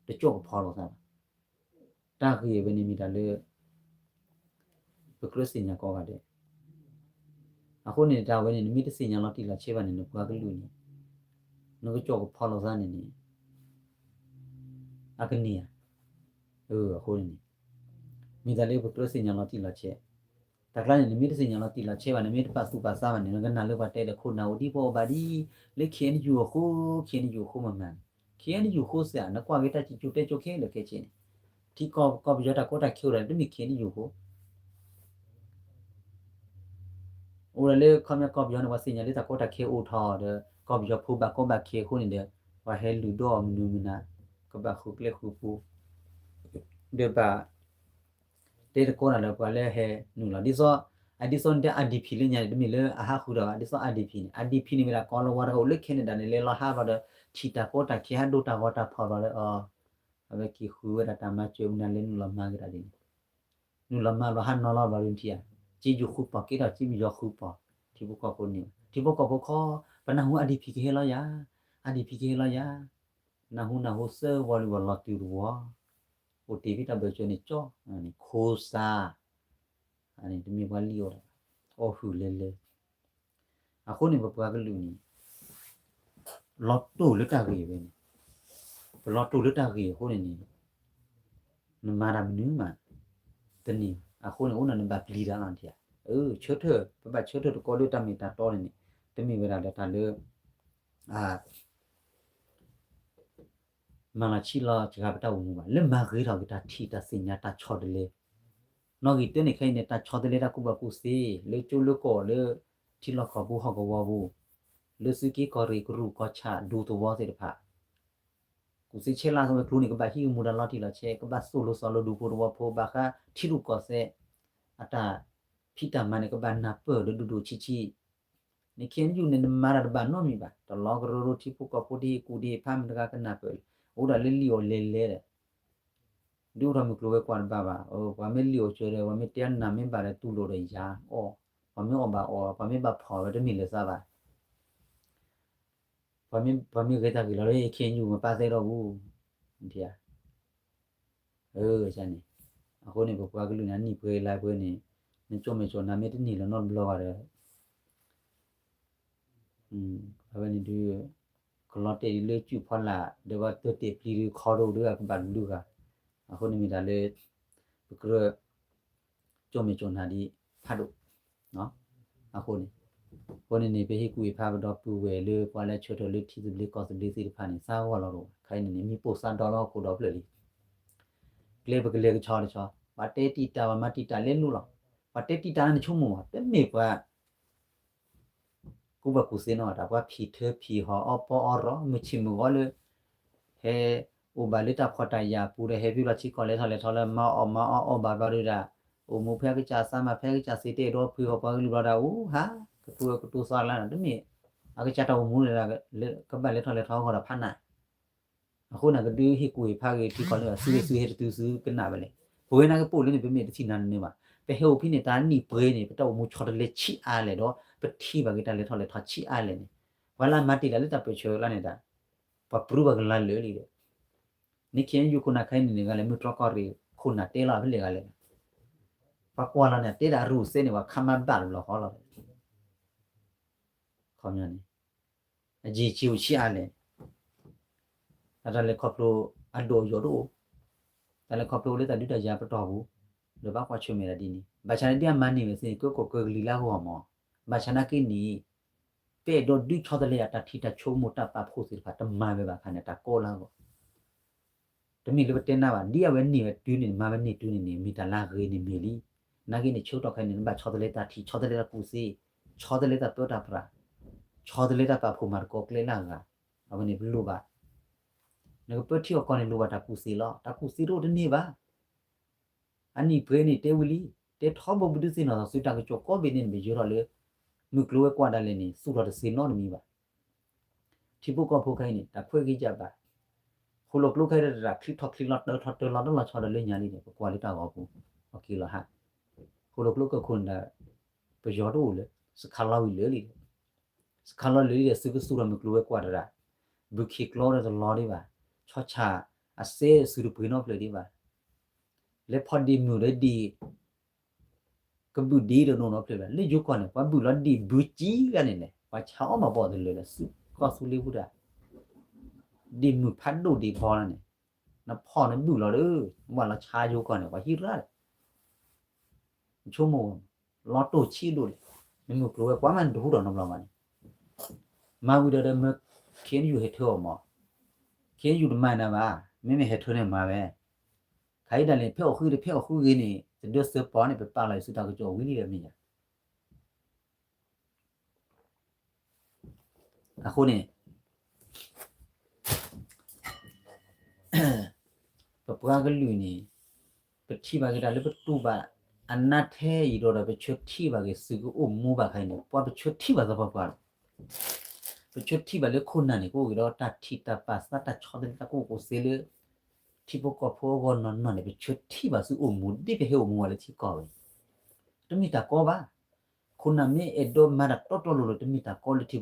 တမုာ်လၤ, တကၠီၣ်ကဖီလီၤသးဘၣ်. တၢ်ဂ့ၢ်ဝဲန့ၣ်မ့ၢ်တၢ်လၢ ပကြၢးသ့ၣ်ညါကိးဂၤဒဲး. အဃိန့ၣ် တၢ်ဝဲန့ၣ် နမ့ၢ်တသ့ၣ်ညါလီၤတံၢ်လီၤဆဲးဘၣ်န့ၣ် နပှၤကလုာ်န့ၣ် နကကၠီၣ်ကဖီလီၤသးန့ၣ်န့ၣ် အကန့ၢ်ဧါ. အဃိန့ၣ်န့ၣ် မ့ၢ်တၢ်လၢပကြၢးသ့ၣ်ညါလီၤတံၢ်လီၤဆဲး. တၢ်ကျါန့ၣ် နမ့ၢ်တသ့ၣ်ညါလီၤတံၢ်လီၤဆဲးဘၣ် နမ့ၢ်တပာ်သူၣ်ပာ်သးဘၣ်န့ၣ် နကနၣ်လၢပှၤတဲဒီးခိၣ်နၢ်အိၣ်ဒ်ဖိအီၣ်ဘၣ်ဒ် လၢ ခ့ၣ်အဲၣ်ယူၣ် အဃိ, ခ့ၣ်အဲၣ်ယူၣ် အဃိမ့ၢ်မၤန့ၣ် ခ့ၣ်အဲၣ်ယူၣ် အဃိစ့ၢ် နကွၢ်က့ၤတၢ်စံၣ်စိၤတဲစိၤခဲလၢာ်ခဲဆ့န့ၣ် ထံကီၢ်ကီၢ်ပယီၤတၢ်ကီတၢ်ခဲအိၣ်ဒီး တမ့ၢ်ခ့ၣ်အဲၣ်ယူၣ်အဃိ အိၣ်ဒီးလၢခီပညီကီၢ်ပယီၤန့ၣ် ပှၤသ့ၣ်ညါလၢတၢ်ကီတၢ်ခဲအိၣ်ထီၣ်ဒီး ကီၢ်ပယီၤဖိဘၣ်ကီဘၣ်ခဲအဃိန့ၣ်ဒီး ပှၤဟဲလုၢ်ဒိၣ်အီၣ်မနုၤမနုၤ ကဘၣ်ဃုကျဲဃုပူ ဒီးဘၣ် တဲသကိးတၢ်လၢပှၤလၢဟဲနုာ်လီၤ ဒ်သိး အဒ်သိးန့ၣ် တၢ် IDP လၢညါန့ၣ် တမ့ၢ်လၢအဟးဃုာ်ဒီးဘၣ် ဒ်သိး IDP န့ၣ် IDP န့ၣ်မ့ၢ်ဒၣ်ကိးလီၤဝါတဂၤအိၣ်လၢ Canada န့ၣ် လဲၤလီၤဟးဘျီဒီး ထံၣ်တၢ်ကီတၢ်ခဲ ဟးဒိတၢ်ဂီၤတၢ်ဖီၣ်ဘျီဒီး အီၤ အဝဲက့ၤဃုဝဲဒၣ်တၢ်မၤစၢၤမနုၤလၢနုာ်လီၤမၤက့ၤတၢ်ဒ်န့ၣ် နုာ်လီၤမၤဘျီဟးနီၤလီၤဘျီဒုးထံၣ်ဧါ က့ယိၤဃုပီၢ်က့ၤထီၣ်က့ပယီၤဃုပီၢ် ထံဖိကီၢ်ဖိန့ၣ် ထံဖိကီၢ်ဖိခီ ပနၢ်ဟူ IDP ကဟဲလီၤယၤ IDP ကဟဲလီၤယၤ နၢ်ဟူနၢ်ဟူသၢဝီၤလံဝီၤလီၤတုၤတဝီၤ အိၣ်တ့ၢ်ဖဲတၢ်ဘၢၣ်စၢၤန့ၣ်ကၠီ ခိစါ တမ့ၢ်ပှၤလံၣ်အီၣ်တၢ် အီၣ်ဟုၣ်လဲၤလဲၤ အဃိန့ၣ် ပပှၤကလုာ်န့ၣ် လီၤတိၢ်လၢတၢ်ဂ့ၢ်ဝဲန့ၣ် ပလီၤတိၢ်လၢတၢ်ဂ့ၢ်အဃိန့ၣ်န့ၣ် နမၤတၢ်မနုၤမး တန့ၢ် အဃိန့ၣ် အိၣ်နၢ်နဘၣ်ပျံၤတၢ်လီၤနထံၣ်ဧါ ဆၢထၢၣ် ပဘၣ်ဆၢထၢၣ်တကီလၢတၢ်မ့ၢ်တၢ်တီန့ၣ်န့ၣ် တမ့ၢ်ဝဲဒၣ်ဒီးတၢ်လၢ မၤလီၤဆံးလီၤစှၤပတၢ်အိၣ်မူဘၣ် လၢမၤဂ့ၤထီၣ်က့ၤတၢ်ထံၣ်တၢ်သ့ၣ်ညါတၢ်ဆီတလဲ နီၣ်ဂံၢ်တၢန့ၣ်ခဲအံၤန့ၣ် တၢ်ဆီတလဲတၢ်ကူၣ်ဘၣ်ကူၣ်သ့ လၢကၠိလၢကီၢ်လၢ ထံလီၢ်ကီၢ်ပူၤဟီၣ်ကဝီၤပူၤ လၢသုးက့ကီၢ်ရ့ၣ်ကရူၢ်ကီၢ်ဆၣ်ဒူသဝီသ့ၣ်တဖၣ် ကူၣ်သ့ဆဲးလၢအဝဲကျိန့ၣ် ကဘၣ်ဟံးကမူဒါလီၤတံၢ်လီၤဆဲး ကဘၣ်သိၣ်လိသီလိဒူဖိသဝီဖိ ဘၣ်ဃးထံရူၢ်ကီၢ်သဲး အတၢ်ဖံးတၢ်မၤန့ၣ် ကဘၣ်နၢ်ပၢၢ်ဒီးဒိၣ်ဒိၣ်ဆံးဆံး နခ့ၣ်အဲၣ်ယူၣ်န့ၣ် နမၤတၢ်တဘၣ်နီတမံၤဘၣ် တလီကရၢကရိထံဖိကီၢ်ဖိတဟ့ၣ်ကူၣ်တဟ့ၣ်ဖးမတၤတဂၤကနၢ်ပၢၢ်လဲၣ် အိၣ်ဒၣ်လၢလံၣ်အီၣ်လဲၤလဲၤဒီး ဒုးအိၣ်ထီၣ်မုၢ်ကျိၤဝဲၤကွာ်တဘၣ်ဘၣ် ပှၤမ့ၢ်လံၣ်အီၣ်စၢၤဒီး ပှၤမ့ၢ်တဲနၤမ့ၢ်ဘၣ်ဒီးတူၢ်လိာ်ဒီးယၤအီၣ် ပှၤမ့ၢ်အီၣ်ဘၣ်အီၣ် ပှၤမ့ၢ်ဘၣ်ဖီၣ်ဝဲတမ့ၢ်လၢၤသးဘၣ် ပှၤမ့ၢ်ဂဲၤတၢ်ဂ့ၢ်လီၤလၢ ခ့ၣ်အဲၣ်ယူၣ်မၤပာ်သဲဒီးပူၤ န့ၣ် အဃိန့ၣ် ပပှၤကလုာ်န့ၣ် နံၣ်ပှဲၤလါပှဲၤန့ၣ် နကၠီၣ်မဲာ်ကၠီၣ်နါမ့ၢ်တန့ၢ်လၢၤနီတဘျီဘၣ်ဒီး အဝဲန့ၣ်ဒုး ကလီၤတဲာ်ဒ်လၢစုၣ်ဖီလာ် ဒီးပှၤတၢၢ်တဲာ်ပျံၤဒုးခီဒိၣ်ဒုးအကဘၣ်တဘျုးဂၤ အဃိန့ၣ်မ့ၢ်တၢ်လၢ ပကြၢး ကၠီၣ်မဲာ်ကၠီၣ်နါဒ်ဖးဒိၣ် အဃိန့ၣ် အဃိန့ၣ်န့ၣ် ပဟ့ၣ်ကူၣ်ဟ့ၣ်ဖးပဒီပုၢ်ဝဲၢ်လၢပှၤလၢဆၢထၢၣ်လၢထံသဘျ့ကီၢ်သဘျ့သ့ၣ်တဖၣ်န့ၣ် သးဂီၢ်လီၤတအိၣ်ဘၣ် ခဲအံၤန့ၣ်န့ၣ် မံၤပိၢ်သးဒီလီၤဟီၣ်ခိၣ်ဒီဖျၢၣ်လံ ကျဲပကလဲၤကဆီတဆီ ပှၤတဲတံာ်တာ်ပှၤမၤတံာ်တာ်လဲၤလိၤလီၤ ပှၤတဲတံာ်တာ်န့ၣ်ဆိကမိၣ်ဘၣ် တမ့ၢ်ပှၤ ကူၣ်ဘၣ်ကူၣ်သ့နီတဂၤ ပှၤဖံးထၢဖံးဟီၣ်အီၣ်ပီအီၣ်ရီ မုၢ်ဆ့ၣ်မုၢ်ဂီၤလၢ ဟဲအိၣ်ဘၣ်လၢတၢ်ဖှီၣ်တၢ်ယာ်အပူၤဒီး ဟဲဖံးလီၤဆံကီၢ်လဲၤထီၣ်လဲၤထီလၢမၤအီၣ်မၤအီၣ်အီၣ်ဘၣ်ဘျီဒုးဒၣ် အိၣ်မူဖဲအကစၢ်သးမၤဖဲအကစၢ်သ့တဲဒိဖုဃီၤပှၤကလုာ်ဘျီဒၣ် အိၣ်ဟး ကတိၤကတိၤသီလၢနၤ တမ့ၢ် အကစၢ်တၢ်အိၣ်မူန့ၣ် ကဘၣ်လဲၤထီၣ်လဲၤထီအဂီၢ်ဒီးဖးနး အဃိန့ၣ် ကဒုးဟ့ၣ်ကူၣ်ဟ့ၣ်ဖးဂ့ၤထံကီၢ်လၢ သုဂ့ၤသုဟဲတတုၤသုကနၣ်ဝဲလဲၣ်. ပဝဲနာ်က့ပိာ်လၢန့ၣ် ပမ့ၢ်တထံၣ်နၤန့ၣ်ဘၣ်. ပဟဲအိၣ်ဖဲန့ၣ် တၢ်နံၣ်ပှဲၤန့ၣ် ပတၢ်အိၣ်မူဆီတလဲဆံးအါလဲၣ်ဒီး ပထံၣ်ဘၣ်က့ၤတၢ်လဲၤထီၣ်လဲၤထီဆံးအါလဲၣ်န့ၣ် ပှၤလၢမၤတံာ်တာ်လၢတၢ်ပၢၢ်ဆၢအကျါန့ၣ်ဒၣ် ပှၤပြူပှၤကလါလၢာ်လံဒီး နခ့ၣ်အဲၣ်ယူၣ်ခိၣ်နၢ်ခဲအံၤန့ၣ်န့ၣ် ဂၤလဲၣ်မုၢ်တြီၢ်ကီၢ်ရ့ၣ်ခိၣ်နၢ်တဲလီၤဖဲလဲၣ်ဂၤလဲၣ်. ပှၤကွၢ်လီၤန့ၣ် တဲဒၣ်အရူၢ်စဲန့ၣ် ပှၤခါမါဘၣ်လီၤဃီလီၤ. ခီပညီန့ၣ် အယံာ်ဆံးအိၣ်ဆံးအါလဲၣ်. တၢ်တၢ်လဲၤခီဖျိအဒိၣ်အယိာ်တအိၣ်, တၢ်လဲၤခီဖျိအိၣ်လၢတၢ်ဒုးတၢ်ယၤပတီၢ်ပူၤ, ဒီးဘၣ်ကွၢ်ဆၢၣ်မဲာ်ဒၣ်ဒ်န့ၣ်, ဘၣ်ဆၣ်န့ၣ်ဒ်အမၤန့ၢ်ဝဲသ့ၣ်န့ၣ် ကကိးကဂလံၤလၢအဂီၢ်မး, ဘၣ်ဆၣ်နာ်က့န့ၣ် ပအဲၣ်ဒိးဒုးဆီတလဲအတၢ်ထံၣ်တၢ်ဆိကမိၣ်တၢ်ပာ်ဖှိၣ်သ့ၣ်တဖၣ် တမၤဝဲဘၣ်အခါန့ၣ် တၢ်ကီလၢအဂီၢ် တမ့ၢ်လၢပတဲနၢ်ဘၣ်, ဒ်အဝဲန့ၢ်ဝဲတုၤန့ၣ် မၤဝဲန့ၢ်တုၤန့ၣ်န့ၣ် မ့ၢ်တၢ်လၢအဂ့ၤန့ၣ်မ့ၢ်လံ. နာ်က့န့ၣ် ဆၢကတီၢ်ခဲအံၤန့ၣ် နဘၣ်ဆီတလဲတၢ်ထံၣ်, ဆီတလဲတၢ်ကူၣ်သ့, ဆီတလဲတၢ်ပၢတၢ်ပြး, ဆီတလဲတၢ်ပာ်ဖှိၣ်မၤသကိးကျဲလၢအဂၤ, အဝဲန့ၣ်ပလိၣ်ဘၣ် နကပၢထံအီၣ်ကီၢ်န့ၣ် လိၣ်ဘၣ်တၢ်ကူၣ်သ့လီၤ. တၢ်ကူၣ်သ့တအိၣ်တန့ၢ်ဘၣ်. အနံၣ်ပှဲၤန့ၣ်တဲဝံၤလံ, တဲထီဘိပဒုးသ့ၣ်နီၣ်ထီၣ်သုတၢ်ကစီၣ်ကိးဘ့ၣ်န့ၣ် နပယၢထီၣ်လၢ မုၢ်ကျိၤဝဲၤကွာ်ဒၣ်လဲာ်န့ၣ် သူၣ်ထီၣ်တသ့နီတမံၤဘၣ်. ထံဖိကီၢ်ဖိခဲအံၤန့ၣ် တၢ်ခွဲးဂ့ၤယၢ်ဘၣ်. ဃိၣ်လိာ်ကျိခဲအံၤတၢ်ချံထီၣ်ချံလီၤ တၢထီၣ်တၢလီၤ တလီၤဆီဒီးလၢညါလံန့ၣ် ပကွၢ်လၢတၢ်ဂီၤပူၤ အက့ၤလီၤဟး. ဃိၣ်လိာ်ကျိကီၢ်ခိၣ်န့ၣ်ဒီး ပယီၤတအိၣ်လၢ စခါလီၤဝံၤလၢာ်လံ စခါလီၤလၢာ်လံဒီး သုကသူၣ်ထီၣ်မုၢ်ကျိၤဝဲၤကွာ်တရၣ်, ဘုခ့ကျီဒီးတလီၤဒံးဘၣ်, ဆီဆၣ်အစဲသုတပှ့ၤနီတဖျၢၣ်ဒံးဘၣ်, လဲၤဖီၣ်ဒံးမုၢ်ဒီးဒံး ကဘုၣ်ဒံးဒီးနီၢ်နီတဖျၢၣ်ဘၣ်. လၢယိၤကီၢ်န့ၣ် ပှၤဘုၣ်လီၤဒံးဘုကံဂၤန့ၣ်န့ၣ် ပှၤဆါအီၣ်မၤဘီၣ်တလၢာ်ဒီး သုကီၢ်သူလ့ၤဝူတၢ် ဒံးမုၢ်ဖးဒိၣ်ဒံးဘီလီၤန့ၣ်, နဖီၣ်နဘုၣ်လီၤဒီး ဝဲလီၤဆါယိၤကီၢ်န့ၣ် ပှၤဟံးရၣ်ဒီး ဆိကမိၣ် လီၤတိၢ်ဆံးဒိၣ်န့ၣ်, နမုၢ်ကျိၤဝဲၤကွာ်မး နတဟူထီၣ်နီတဘျီဘၣ်န့ၣ်, မၤဝံၤဒီးဒီးမၢ ခ့ၣ်အဲၣ်ယူၣ် ဟဲထၢအီၤမး, ခ့ၣ်အဲၣ်ယူၣ် တမၤနၤဘၣ်, မ့မ့ၢ်ဟဲထၢန့ၣ်မၤဝဲ, ခါအံၤဒၣ်လဲာ် ဖဲအီၣ်ဃုာ်ဒီးဖဲအီၣ်ဃုာ်ဂ့ၤန့ၣ် တဒၢစၢၤပီၤန့ၣ် ပပာ်လီၤအံၤသုတၢ်ကစီၣ်ဝံၤလံဒီးမ့ၢ်ယၤ အဃိန့ၣ် ပပှၤကလုာ်န့ၣ် ပထံၣ်ဘၣ်က့ၤတၢ်လၢပတူၢ်ဘၣ်အနါထဲအံၤဒီး ပဆၢထံၣ်ဘၣ်က့ၤသုကအိၣ်မူဘၣ်ခါအံၤန့ၣ် ပှၤပဆၢထံၣ်ဘၣ်သပှၢ်ပှၢ်လီၤ. ပဆၢထံၣ်ဘၣ်လၢခိၣ်နၢ်န့ၣ် ကအိၣ်က့ၤဒီးတၢ်ထံၣ်တၢ်ပာ်သးတၢ်ဆီတလဲတၢ်ကူၣ်ကူၣ်သ့လၢ ထံဖိကီၢ်ဖိအဂီၢ်နီၢ်နီၢ်န့ၣ် ပဆၢထံၣ်ဘၣ်သုအိၣ်မူဒ်ပဟဲအိၣ်မူဝဲလၢထံကီၢ်ဝဲ တမ့ၢ်တၢ်ကီဘၣ်. ခိၣ်နၢ်မ့ၢ်အဲၣ်ဒိးမၤတၢ်တီတီလိၤလိၤ တမ့ၢ်တၢ်ကီလၢထံဖိကီၢ်ဖိအဂီၢ် တမ့ၢ်တၢ်ကီလၢခိၣ်နၢ်အဂီၢ်ဘၣ်. ခီဖျိလၢမၤတံာ်တာ်လိာ်သးလၢဟၢဖၢတဖျၢၣ်အဂီၢ်န့ၣ် မ့ၢ်အီၣ်ဘၣ်န့ၣ် ကဲထီၣ်တၢ်ကီတၢ်ခဲတၢ်တခါန့ၣ် အဃိန့ၣ်ထံဖိ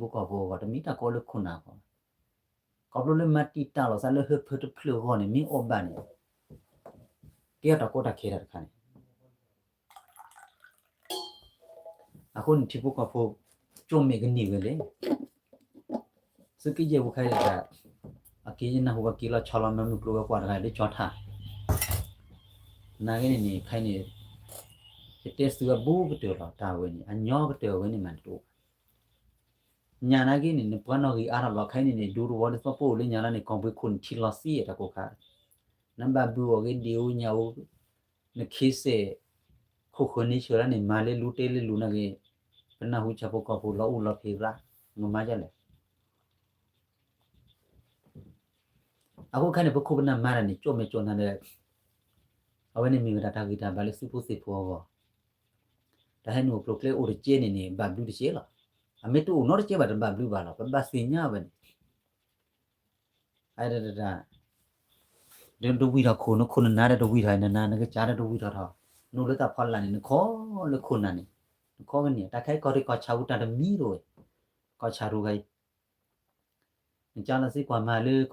ကီၢ်ဖိ ကၠိၣ်မဲာ်ကန့ၢ်ဝဲလဲၣ်. သုးက့ယဲၢ်ပူၤခါအံၤတဂၤ အက့ၤယနၢ်ဟူပှၤက့ၤလီၤဆီလီၤမၢမုၢ်ကျိၤဝဲၤကွာ်တဂၤလၢကၠီထၣ် နာ်က့န့ၣ်န့ၣ် ခဲအံၤန့ၣ် ယတဲသုးအဘူးကတၢၢ်လီၤ တၢ်ဝဲန့ၣ် အညီကတၢၢ်ဝဲန့ၣ်မးတအိၣ်ဘၣ်. ညၣ်နာ်က့န့ၣ် နပှၤနီၣ်ဂံၢ်အါထီၣ်လီၤ ခဲအံၤန့ၣ်န့ၣ် ဒူတဝီလၢသီပိၢ်အိၣ်လၢညါလီၤန့ၣ် ကီၢ်ပူၤခိၣ်နထံလီၤသံအတၢ်ကိၢ်ခါ နဘၣ်ဘုၣ်အီၤဂ့ၤဒံးအိၣ်ညၣ်အိၣ် နခ့စဲး ခိၣ်ဃၢၤန့ၢ်ဆၢလၢန့ၣ် မၤလၢလူတဲလၢလူနာ်က့ ပနၢ်ဟူဆၣ်ဖိကီၢ်ဖိလီၤအိၣ်လီၤဖံးရၣ် နကမၤဒ်လဲၣ်. အဃိခဲန့ၣ် ပခိၣ်ပနၢ်မၤတၢ်န့ၣ် ကၠိၣ်မဲာ်ကၠိၣ်နၤဒီး အဝဲန့ၣ်မ့ၢ်ဝဲဒၣ်တၢ်ဂံၢ်တၢ်ဘါလၢသုးဖိသ့ၣ်ဖိအဂီၢ် တၢ်ဟဲနုာ်အိၣ်ကျိၤကျဲအိၣ်တကဲန့ၣ်န့ၣ် ဘၣ်ဘျုးတကဲလီၤ. အမ့ၢ်တအိၣ်နီတကဲဘၣ်တဘၣ်ဘျုးဘၣ်လီၤ ပဘၣ်သ့ၣ်ညါဝဲန့ၣ် အတဝံၣ်ထီၣ်ခိၣ် နခိၣ်နနါဒီးတဝံၣ်ထီၣ်အံၤနနါ နကစၢ်ဒီးတဝံၣ်ထီၣ်ထီၣ် နအိၣ်လၢတၢ်ဖီလာ်န့ၣ် နခီလၢခိၣ်နၢ်န့ၣ်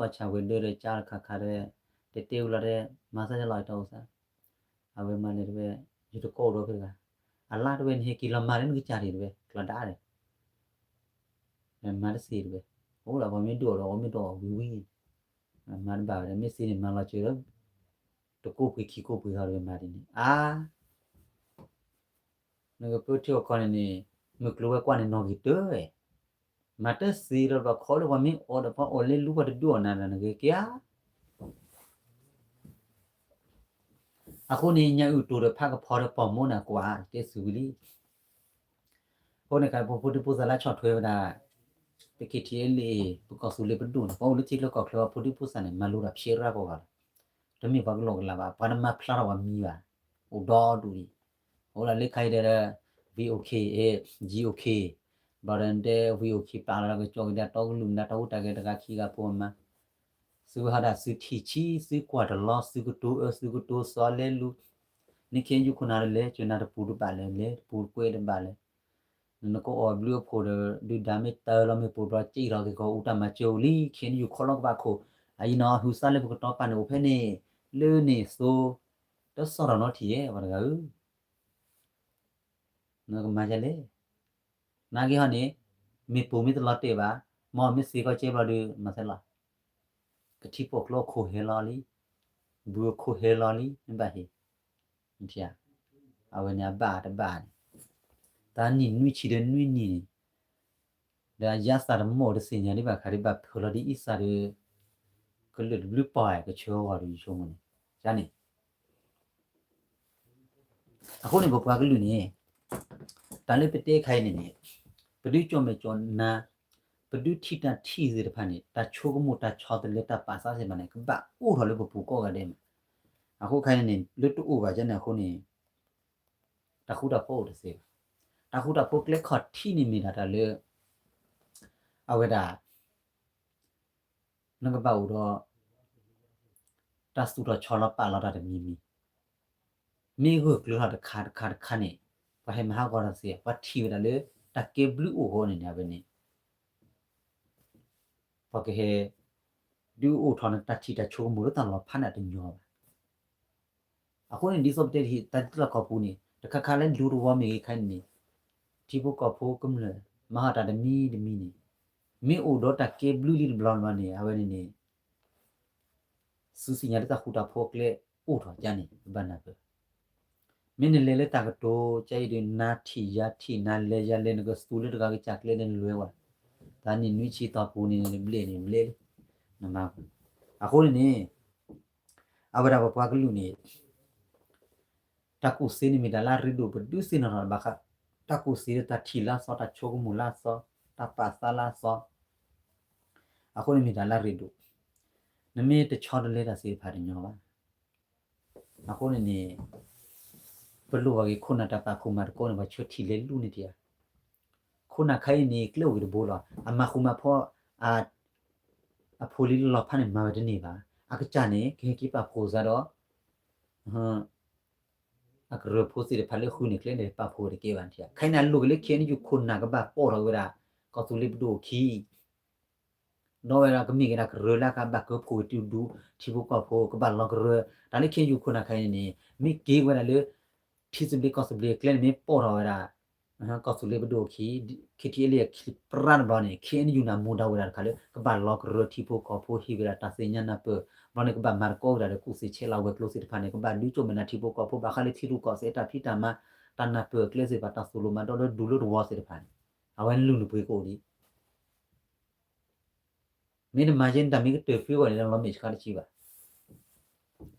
နခီကန့ၢ် တၢ်ခဲအံၤကီၢ်ရ့ၣ်ကီၢ်ဆၣ်ပူၤတၢ်တမံၤတအိၣ်ဝဲ ကီၢ်ဆၣ်ရူၢ်ဂၤအံၤ နကၢ်လီၤသံကွၢ်မၤလၢကီၢ်ဆၣ်ဝဲၤဒၢးဒီးကၢ်လီၤခးခါဒီး တဲတဲဝံၤလီၤဒီး မၤသးဒ်လီၤတၢ်အိၣ်သး အဝဲမၤလဲၣ်တဝဲ ယတကိးအိၣ်ဒီးဖဲတဂၤ အလါတဝဲန့ၣ် ဟဲက့ၤလီၤမၤလၢနကစၢ်ဒံးတဝဲ ကျီၤဒါဒီး မၤတသ့တဝဲ အိၣ်ဒီးပှၤမ့ၢ်ဒိၣ်ဒီး အီၤမ့ၢ်ဒိၣ်အီၤဝံၤဝံၤ မၤတဘၣ်ဝဲဒီး မ့ၢ်သ့န့ၣ် မၤလီၤစၢၤဒီး တကိးပှ့ၤခံကိးပှ့ၤဟီဒီး မၤဒ်န့ၣ် အါ နကပၢထံအီၣ်ကီၢ်န့ၣ်န့ၣ် မုၢ်ကျိၤဝဲၤကွာ်န့ၣ်နီၣ်ဂံၢ်တၢဝဲ မၤတသ့ဒီးဘၣ်ခီလၢပှၤမ့ၢ်အီၣ်ဒီးပှၤအီၣ်လၢလူပှၤတဒုးအီၣ်နၤဒီးနဂ့ၤက့ၤဧါ အဃိန့ၣ် ညၣ်အုၣ်တိၢ်ဒီးဖးကဖီဒီးပီၢ်မူန့ၣ်ကွၢ် တဲသုးဝံၤလံ အဃိန့ၣ် ကပှၤဖိဒံဖိသၣ်လၢဆီၣ်ထွဲဝဲဒၣ် ပ KTLA ပကီၢ်သူလ့ၤပဒိၣ်န့ၣ် ပှၤအိၣ်လၢထံချၢကီၢ်ချၢ ပှၤဖိဒံဖိသၣ်န့ၣ် မၤလိတၢ်ဖျဲးရၢ်ကိးဂၤလီၤ. တမ့ၢ်ပှၤကလီကလီဘၣ် ပှၤတမၤဖျါထီၣ်ပှၤမံဘၣ် အိၣ်ဒီဒူၣ်လံ. အိၣ်ဒၣ်လၢခါအံၤဒီး V O K, G O K ဘၣ်ဒီးတဲ V O K ပာ်လီၤကကၠီကဒါတီကလုၢ်မဒါ တၢ်ဟူးတၢ်ဂဲၤတဂၤခံဂၤဖိအမါ သုဝဲဟီဒၣ်သုထံၣ်ဆံ သုကွၢ်တလီ သုကတိၤအၢ သုကတိၤသီလဲလူ နခ့ယုၢ်ခိၣ်နၢ်ဒီးလဲၤ ကၠီနၤတပူၤတဘၣ်လဲၣ် လဲၤတပူၤကွဲတဘၣ်လဲၣ် နနကအီၣ်ဘျုးအဖိဒီး ဒုၣ်ဒါမ့ၢ်တၢ်လီၤမ့ၢ်ပိာ်ဘျီ ကၠံၣ်ထီၣ်က့ၤကီၢ်အူတၢ်မၤစၢၤအိၣ်လံ ခ့ယုၢ်ခီလီၤကဘၣ်ခိၣ် အအံၤနီၤ ဟုးသးလၢပကတီၤပာ်န့ၣ်အိၣ်ဖဲန့ၣ် လၢန့ၣ်သိ တစီၣ်ထီၣ်နီတထံၣ်ယဲ ပှၤတဂၤဧၢ နကမၤဒ်လဲၣ် နာ်က့ဟီန့ၣ် မ့ၢ်ပိာ်မ့ၢ်တလီၤတဲာ်ဘၣ် မ်မ့ၢ်သ့ကီၢ်ကဲဘျီဒီး မၤသးလီၤ ကထံဖိကျိအခိၣ်ဟဲလီၤလံ ဘုအခိၣ်ဟဲလီၤလံ မ့ၢ်ဘၣ်ဟ့ၣ် အဝဲန့ၣ်အဘၣ်တဘၣ်န့ၣ် တၢ်နံၣ်နွံဆံဒီးနွံနံၣ်န့ၣ် ဒီးအယါသးတမီၢ်တသ့ၣ်ညါဒံးဘၣ်ခါဒံးဘၣ်ဖၢလီၤဒ်အံသၣ်ဒီး ကလုာ်တဘျုးပီၢ်ကဆၢဂီၤဒီးယဆိကမိၣ်န့ၣ် ယန့ၣ် အဃိန့ၣ် ပပှၤကလုာ်န့ၣ် တၢ်လၢပတဲခါအံၤန့ၣ်န့ၣ် ပဒုးကၠီၣ်မဲာ်ကၠီၣ်နါ ပဒုးထံၣ်တၢ်ထံၣ်သ့ၣ်တဖၣ်န့ၣ် တၢ်ဆိကမိၣ်တၢ်ဆီတလဲတၢ်ပာ်သးသ့ၣ်တဖၣ်န့ၣ် ကဘၣ်အိၣ်ထီၣ်လၢပပူၤကိးဂၤဒဲးမး. အဃိခဲအံၤန့ၣ် လၢတအိၣ်ဘၣ်ကန့ၣ်အဃိန့ၣ် တၢ်ဃူတၢ်ဖိးအိၣ်တသ့ဘၣ်. တၢ်ဃူတၢ်ဖိးကျဲခီၣ်ထံးန့ၣ်မ့ၢ်ဒၣ်တၢ်လၢ အဝဲဒၣ် နကဘၣ်အိၣ်ဒီး တၢ်သူၣ်ထီၣ်ဆီလီၤပာ်လီၤတၢ်တမံၤမံၤ, မ့ၢ်ဂၢၢ်ကျၢၤထီၣ်တခါတခါတခါန့ၣ် ပှၤဟဲမၤဟးဂီၤတၢ်သ့ ပှၤထံၣ်ဝဲဒၣ်လၢ တၢ်ကဲဘျုးအိၣ်အဃိန့ၣ်န့ၣ် အဝဲန့ၣ် ပှၤကဟဲ ဒုးအိၣ်ထီၣ်န့ၣ် တၢ်ထံၣ်တၢ်ဆိကမိၣ်လၢတၢ်လီၤဖးန့ၣ်တညီဘၣ်. အဃိန့ၣ် ဒ်သိးပတဲတဟံၣ် တၢ်လၢတၢ်လီၢ်ကီၢ်ပူၤန့ၣ် တခါခါလၢဒူသဝီမ့ၢ်ဂ့ၤခဲအံၤန့ၣ် ထံဖိကီၢ်ဖိကမျၢၢ် မၤဟးတၢ်တမံၤတမံၤန့ၣ် မ့ၢ်အိၣ်ဒီးတၢ်ကဲဘျုးလံတဘျီဘျီန့ၣ် အဝဲန့ၣ်န့ၣ် စူးစံၣ်ညါလၢတၢ်ဃူတၢ်ဖိးကျဲအိၣ်ထီၣ်ကန့ၣ် ကဘၣ်နၢ်ပၢၢ်. မ့ၢ်နလဲၤလၢတၢ်ကတိၤ ကဲအံၤဒီး နၤထံၣ်ယၤထံၣ် နၤလဲၤယၤလဲၤ နကသူလၢတဂၤကစၢ်ကျဲဒီးနလဲၤဝဲ တၢ်နံၣ်နွံဆံတီၢ်ပူၤန့ၣ် နဘျဲၣ်န့ၣ်ဘျဲၣ်လံ နမၤ. အဃိန့ၣ်န့ၣ် အဝဲဒၣ်ပပှၤကလုာ်န့ၣ် တၢ်ကူၣ်သ့န့ၣ်မ့ၢ်တၢ်လၢအရ့ဒိၣ် ပဒုးသ့ၣ်နီၣ်ထီၣ်ဘၣ်ဃး တၢ်ကူၣ်သ့လၢတၢ်ထံၣ်လၢအသီ တၢ်ဆိကမိၣ်လၢအသီ တၢ်ပာ်သးလၢအသီ အဃိန့ၣ်မ့ၢ်တၢ်လၢအရ့ဒိၣ် နမ့ၢ်တဆီတလဲတၢ်သ့ၣ်တဖၣ်တညီဘၣ်. အဃိန့ၣ်န့ၣ် ပလိၣ်ဘၣ်က့ၤခိၣ်နၢ်တၢ်ပာ်ခိၣ်မၤသကိးန့ၣ် ပှၤဆၢထံၣ်လဲၤလူၤန့ၣ်တယၤ ခိၣ်နၢ်ခဲအံၤန့ၣ် ကျဲအိၣ်ဂ့ၤတဘိလီၤ. အမၤဃူမၤဖိး အဖိလံၤလီၤဖးန့ၣ် မၤဝဲတန့ၢ်ဘၣ်. အကစၢ်န့ၣ် ကဟဲက့ၤပာ်ဖှိၣ်စ့ၢ်ဒီး အကရၢဖိသ့ၣ်တဖၣ်လၢဃုန့ၣ် ကျဲန့ၣ်ပာ်ဖှိၣ်ဝဲတကဲဘၣ်န့ၣ် ခဲအံၤန့ၣ် အလိၣ်က့ၤလၢ ခ့ၣ်အဲၣ်ယူၣ် ခိၣ်နၢ်ကဘၣ်ပိာ်ထီၣ်က့ၤဝဲဒၣ် ကီၢ်သူလ့ၤပဒိၣ်အခံ ဒီးဝဲဒၣ်ကမ့ၢ်က့ၤဒၣ်ကရၢလၢကဘၣ်ကၢဖှိၣ်က့ၤတုၤဒူ ထံဖိကီၢ်ဖိ ကဘၣ်လီၤကရၢ. တၢ်လၢ ခ့ၣ်အဲၣ်ယူၣ် ခိၣ်နၢ်ခဲအံၤန့ၣ် မ့ၢ်က့ၤဝဲဒၣ်လၢ ထံသဘျ့ကီၢ်သဘျ့အကျဲန့ၣ် မ့ၢ်ပိာ်ထီၣ်ဝဲဒၣ် ကီၢ်သူလ့ၤပဒိၣ်အခံ ခ့ၣ်ထံၣ်အဲၣ်ယူၣ် အခံပြၢတဘျီန့ၣ် ခ့ၣ်အဲၣ်ယူၣ်န့ၣ် အမူဒါဝဲဒၣ်တခါလၢ ကဘၣ်လီၤကရၢထံဖိကီၢ်ဖိ ဟ့ၣ်ဝဲဒၣ်တၢ်သ့ၣ်ညါနၢ်ပၢၢ် ဘျီန့ၣ် ကဘၣ်မၤသကိးဝဲဒၣ်ဒီးကူၣ်သ့ဆဲးလၤဝဲၤကျိၤသ့ၣ်တဖၣ်န့ၣ် ကဘၣ်ဒုးကၠိၣ်မဲာ်နၤထံဖိကီၢ်ဖိ ဘၣ်ဃးလၢထံရူၢ်ကီၢ်သဲးအတၢ်ဖံးတၢ်မၤ တၢ်နၢ်ပၢၢ်အကျဲသ့ၣ်တဖၣ် တၢ်သိၣ်လိမၤဒီးလၢဒူလၢတဝီသ့ၣ်တဖၣ်န့ၣ် အဝဲနလုၢ်နပှ့ၤကအိၣ်ဒံး မ့ၢ်တမၤယဲန့ၣ် တၢ်မ့ၢ်ကတၢၢ်ဖုဂီၢ်န့ၣ် လီၤမ့ၢ်ဆှါတဆံဘၣ်.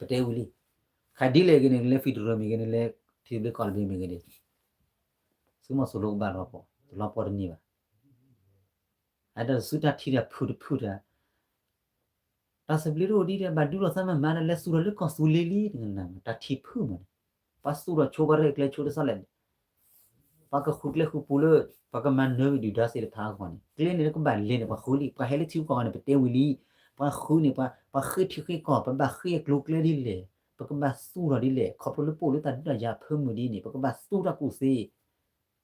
ပတဲဝံၤလံ. ခါဒ်လဲၣ်ဂ့ၤန့ၣ် လၢ federal မ့ၢ်ဂ့ၤန့ၣ် လၢထံသဘျ့ကီၢ်သဘျ့မ့ၢ်ဂ့ၤန့ၣ် သုးမီၤစိရိၤကဘၣ်လီၤပှီၢ် တလီၤပှီၢ်တန့ၢ်ဘၣ်. အတၢ်စုတၢ်ထံၣ်တၢ်ဖုၣ်တဖုၣ်တၢ် တၢ်သဘျ့တအိၣ်ဒ်ဒီး ဘၣ်ဒုးလီၤသးမၤမၤဒီး လဲၤသူၣ်ထီၣ်လၢကီၢ်သူလ့ၤလံ တကနၣ်မး တၢ်ထံၣ်ဖုၣ်မးန့ၣ် ပှၤသူၣ်ထီၣ်ဆိပှၤရဲၣ်ကျဲၤဆိတစဲးလဲၣ်န့ၣ် ပှၤကဃုကျဲဃုပူၤလၢ ပှၤကမၤနၢၤဝံၤဒုၣ်ဒါသ့ၣ်တဖၣ်အဂီၢ်န့ၣ် ကျဲန့ၣ်လၢကဘၣ်လဲၤန့ၣ် ပှၤဃုလံ ပှၤဟဲလၢထံဂုၤကီၢ်ဂၤန့ၣ် ပတဲဝံၤလံ. ပှၤဃုန့ၣ် ပှၤဃ့ထံဃ့ကီၢ် ပဘၣ်ဃ့အကျိၤကျဲဒ်လဲၣ် ပကဘၣ်သူၣ်ထီၣ်ဒ်လဲၣ် ခီဖျိလၢပအိၣ်လၢတၢ်ဒုးတၢ်ယၤအဖၢမုၢ်ဒ်န့ၣ် ပကဘၣ်သူၣ်တၢ်ကူၣ်သ့